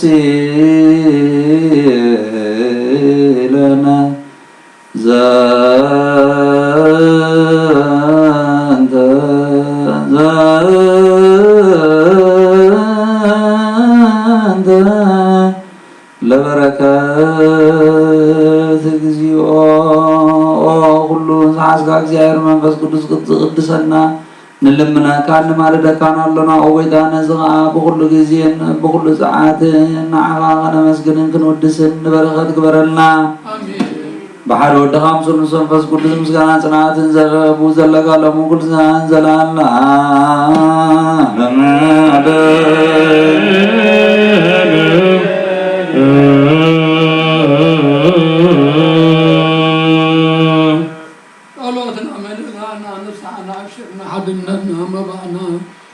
ለነ ዘንተ ዘንተ ለበረከት እግዚኦ። ኩሉ ዝሓዝካ እግዚኣብሔር መንፈስ ቅዱስ ክትቅድሰና ንልምነካን ንማልደካን ኣሎና። ኦ ጎይታ፣ ነዚ ኸኣ ብኹሉ ግዜን ብኹሉ ሰዓትን ንዓኻ ከነመስግንን ክንውድስን ንበረኸት ግበረልና። ኣሜን። ብሓደ ወድኻ ምስ መንፈስ ቅዱስ ምስጋና ጽንዓትን ዘረቡ ዘለጋለሙ ኩልዛን ዘላና ጸሎትና መልእና ንስሓና ኣብሽርና ሓድነትና መባእና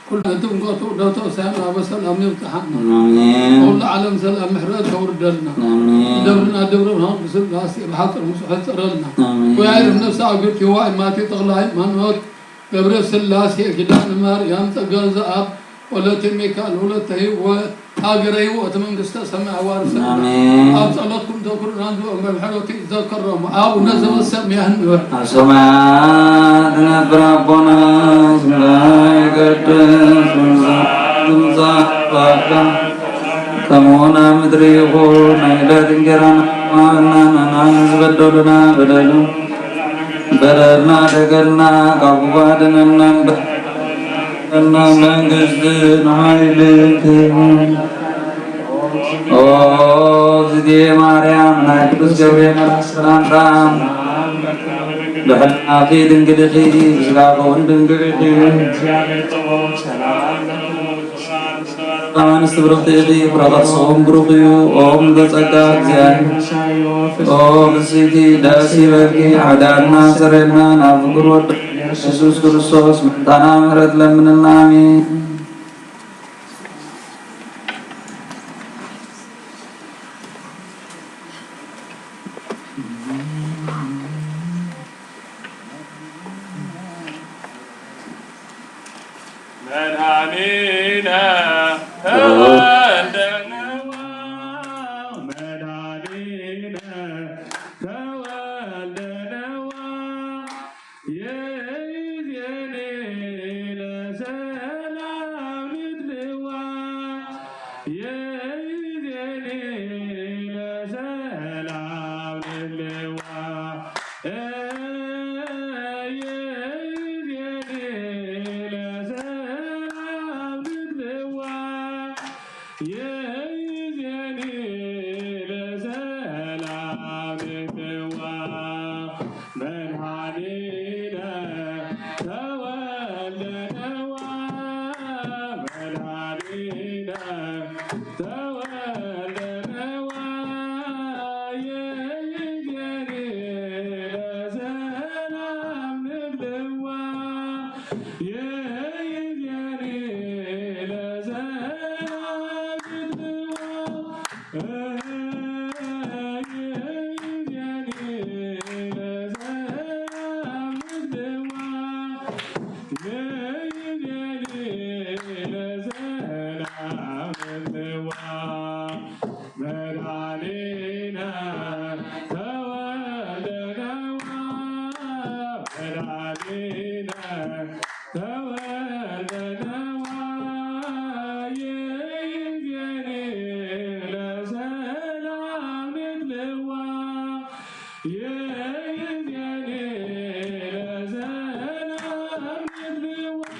ኩሉ ትምጎቱ ደቶ ሰላም በሰላም ይብጽሓና። ኣሜን። ኩሉ ዓለም ሰላም ምሕረት ተውርደልና። ኣሜን። ደብርና ደብረ ብርሃን ብስላሴ ብሓጥር ምስሑ ይጸረልና። ኣሜን። ወያይር ነፍሲ ኣግርቲ ዋይ ማቴ ተኽለ ሃይማኖት ገብረ ስላሴ ኪዳነ ማርያም ጸጋ ዘኣብ ወለተ ሚካኤል ወለተ ህይወት ሃገረ ህይወት መንግስተ ሰማይ ኣዋርሰና። ኣሜን። ኣብ ጸሎትኩም ተኩሩና ዝወንበር ሕሎት ይዘከሮም ኣቡነ ዘበሰማያት ንበል። ኣብ ሰማያት ዝነብር ኣቦና ስምካ ይቀደስ፣ ወምጻእ ትምጻእ ፍቃድካ ከምኡ ኣብ ምድሪ ይኹን። ናይ ዕለት እንጀራና ሃበና ንሕና ዝበደሉና በደሉ በደልና ደገልና ካብ ክፉ ኣድነና እምበር። መንግስትን ሓይልን ክብርን ኦ እግዝእትየ ማርያም ናይ ቅዱስ ገብርኤል መልኣክ ሰላምታ ብሕልናኺ ድንግል ኢኺ ብስጋኺ እውን ድንግል ኢኺ። ኣንስቲ ብርኽቲ ኢኺ ፍረ ከርስኹም ብሩኽ እዩ። ኦ ምልዕተ ጸጋ እግዚኣብሔር ኦ ብስይቲ ደስ ይበልኪ። ሓዳና ሰረልና ናብ ፍቅር ወደ የሱስ ክርስቶስ ምሕታና ምሕረት ለምንልና። ኣሜን። መድኃኒነ ተወልደ ነዋ፣ መድኃኒነ ተወልደ ነዋ፣ የእዜኒ ለሰላም ንድልዋ፣ የእዜኒ ለሰላም ንድልዋ። መድኃኒነ ተወልደ ነዋ፣ መድኃኒነ ተወልደ ነዋ፣ ይእዜኒ ለሰላም ንትልዋ፣ ይእዜኒ ለሰላም ንትልዋ።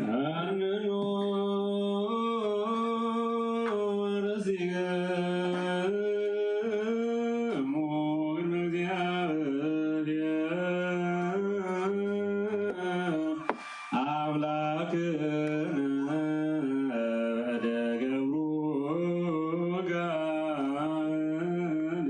ኣንኑ ረሲገሙ ቅድመ እግዚኣብሔር ኣምላክነ ደገብሩ ጋን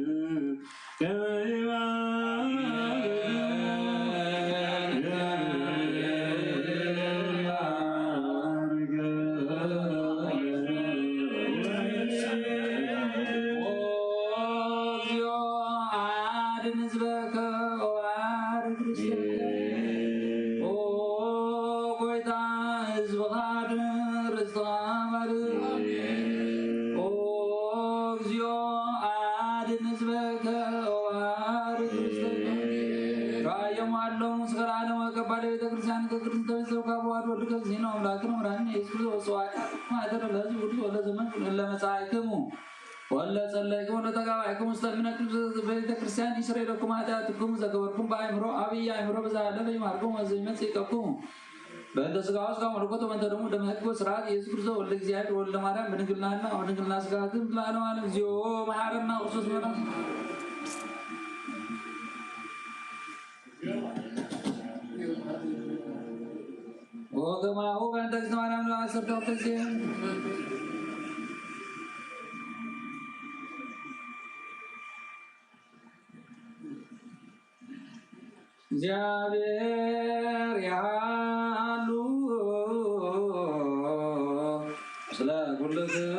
ራእዮም ኣለዉ። እስከ ለዓለም ወቀባለ ቤተ ክርስቲያን ከቅድስተ ቤተሰብ ካብ ዋሕድ ወልድ ከግዚእነ ኣምላክን መድኃኒነ ኢየሱስ ክርስቶስ ወስብሐት ማእተረ ለህዝብ ቅዱስ ወለ ዘመን ለመጻእክሙ ወለ ጸለይክሙ ወለ ተጋባእክሙ ውስተ እምነ ቅድስት ቤተ ክርስቲያን ይስረይ ለኩም ኃጢአትክሙ ዘገበርኩም በአእምሮ አብይ አእምሮ ብዝሃለፈ ይማርኩም ወዘይመጽእ ይቀኩም በእንተ ስጋው ስጋ መለኮት በእንተ ደሙ ደመ ህግ ወስርዓት ኢየሱስ ክርስቶስ ወልደ እግዚአብሔር ወልደ ማርያም በድንግልና ህልና ወድንግልና ስጋ ትም ለዓለም ዓለም እግዚኦ መሐረና ክርስቶስ መራ ወከማሁ በእንተ እግዝእትነ ማርያም ለዓሰርተ ክልተ ጊዜ እግዚአብሔር ያሉ ስለ ኩልክሙ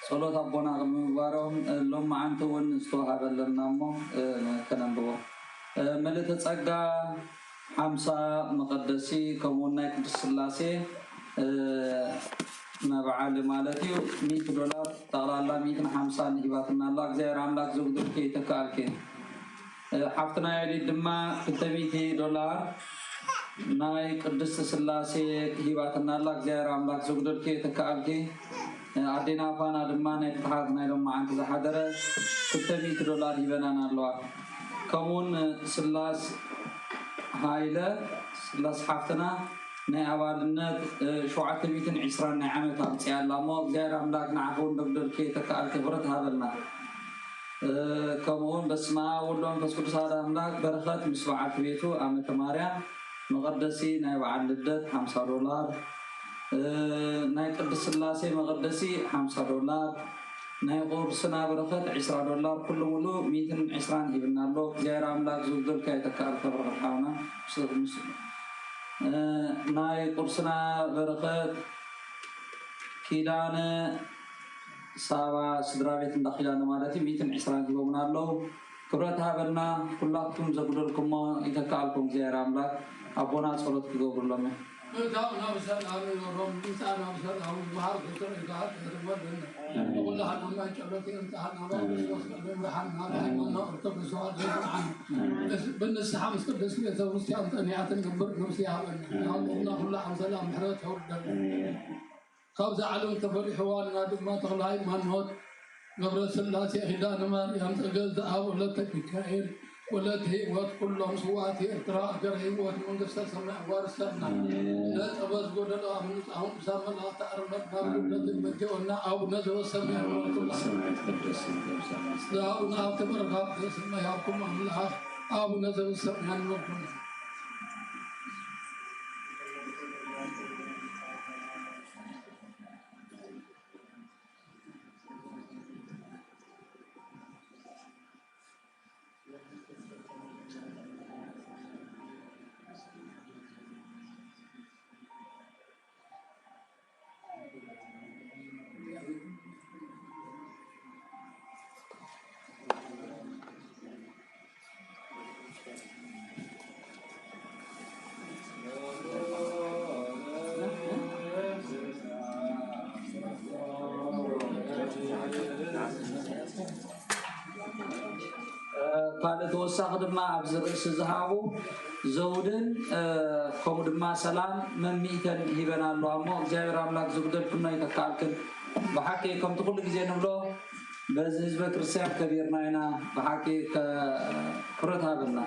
ጸሎት ኣቦና ቅድሚ ምግባሮም ሎም መዓንቲ እውን ዝተዋሃበ ኣለና እሞ ከነንብቦ። ምልእቲ ጸጋ ሓምሳ መቐደሲ ከምኡውን ናይ ቅዱስ ስላሴ መብዓሊ ማለት እዩ። ሚእቲ ዶላር ጠቕላላ ሚእትን ሓምሳን ሂባትና ኣላ። እግዚኣብሔር ኣምላክ ዝብድልኪ ይተክኣልኪ። ሓፍትና ዮዲት ድማ ክልተ ሚእቲ ዶላር ናይ ቅድስቲ ስላሴ ሂባትና ኣላ። እግዚኣብሔር ኣምላክ ዝብድልኪ ይተክኣልኪ። ኣዴና ፋና ድማ ናይ ፍትሓት ናይ ሎማዓንቲ ዝሓደረ ክልተ ሚእቲ ዶላር ሂበናን ኣለዋ። ከምኡውን ስላስ ሃይለ ስላስ ሓፍትና ናይ ኣባልነት ሸውዓተ ሚእትን ዕስራን ናይ ዓመት ኣምፅያ ኣላ እሞ እግዚኣብሔር ኣምላክ ንዓኹ እንደግደልኪ ተከኣልኪ ክብረት ሃበልና። ከምኡውን በስመ ኣብ ወወልድ ወመንፈስ ቅዱስ ሓደ ኣምላክ በረኸት ምስ በዓልቲ ቤቱ ኣመተ ማርያም መቐደሲ ናይ በዓል ልደት ሓምሳ ዶላር፣ ናይ ቅድስት ስላሴ መቐደሲ ሓምሳ ዶላር፣ ናይ ቁርስና በረኸት ዕስራ ዶላር፣ ኩሉ ሙሉ ሚእትን ዕስራን ሂብና ኣሎ። እግዚኣብሔር ኣምላክ ዝብደልካ ይተካል። ተብረኸት ሓውና ናይ ቁርስና በረኸት ኪዳነ ሳባ ስድራ ቤት እንዳ ኪዳነ ማለት እዩ። ሚእትን ዕስራን ሂቦምና ኣለዉ። ክብረት ሃበልና። ኩላትኩም ዘጉደልኩሞ ይተካኣልኩም እግዚኣብሔር ኣምላክ። ኣቦና ጸሎት ክገብሩሎም እዮም። ምእታው ናብ ሰላም ይበሮም፣ ምምጻእ ናብ ሰላም ይበሃል። ፍቅር ይበሃል። ትህርመልና ንኩላህና ማይ ጸሎት የምጽኣና። ባብ ክርስቶስ ቅዱስ ብርሃን ናብ ሃይማኖት ኦርቶዶክስ ተዋህዶ ይብርሃን። ብንስሓ ምስ ቅድስት ቤተ ክርስቲያን ጸኒዓ ትንብር ነብሲ ይሃበና። ንሃለና ኩሉ ዓም ሰላም ምሕረት የውርደልና። ካብዛ ዓለም ተፈሊሕዋና ድማ ተኽለ ሃይማኖት ገብረ ስላሴ ኪዳነ ማርያም ጸገዝ ዘኣብ ወለተ ሚካኤል ወለተ ህይወት ኩሎም ስዋት ኤርትራ ሃገረ ህይወት መንግስተ ሰማይ ኣዋርሰና። ነጸበዝ ጎደሎ ኣብ ንጻውን ብዛ መላእክቲ ኣርመድ ናብ ልደት መቴዎና ኣቡነ ዘበሰማይ ኣርመድ ዘኣቡነ ኣብ ተበረኻብ ሰማይ ኣኩም ኣምላኽ ኣቡነ ዘበሰማይ ኣርመድ ካልእ ተወሳኺ ድማ ኣብዚ ርእሲ ዝሃቡ ዘውድን ከምኡ ድማ ሰላም መሚእተን ሂበን ኣለዋ እሞ እግዚኣብሔር ኣምላክ ዝጉደልክን ኣይተካልክን። ብሓቂ ከምቲ ኩሉ ግዜ ንብሎ በዚ ህዝበ ክርስቲያን ከቢርና ኢና። ብሓቂ ትኩረት ሃበና።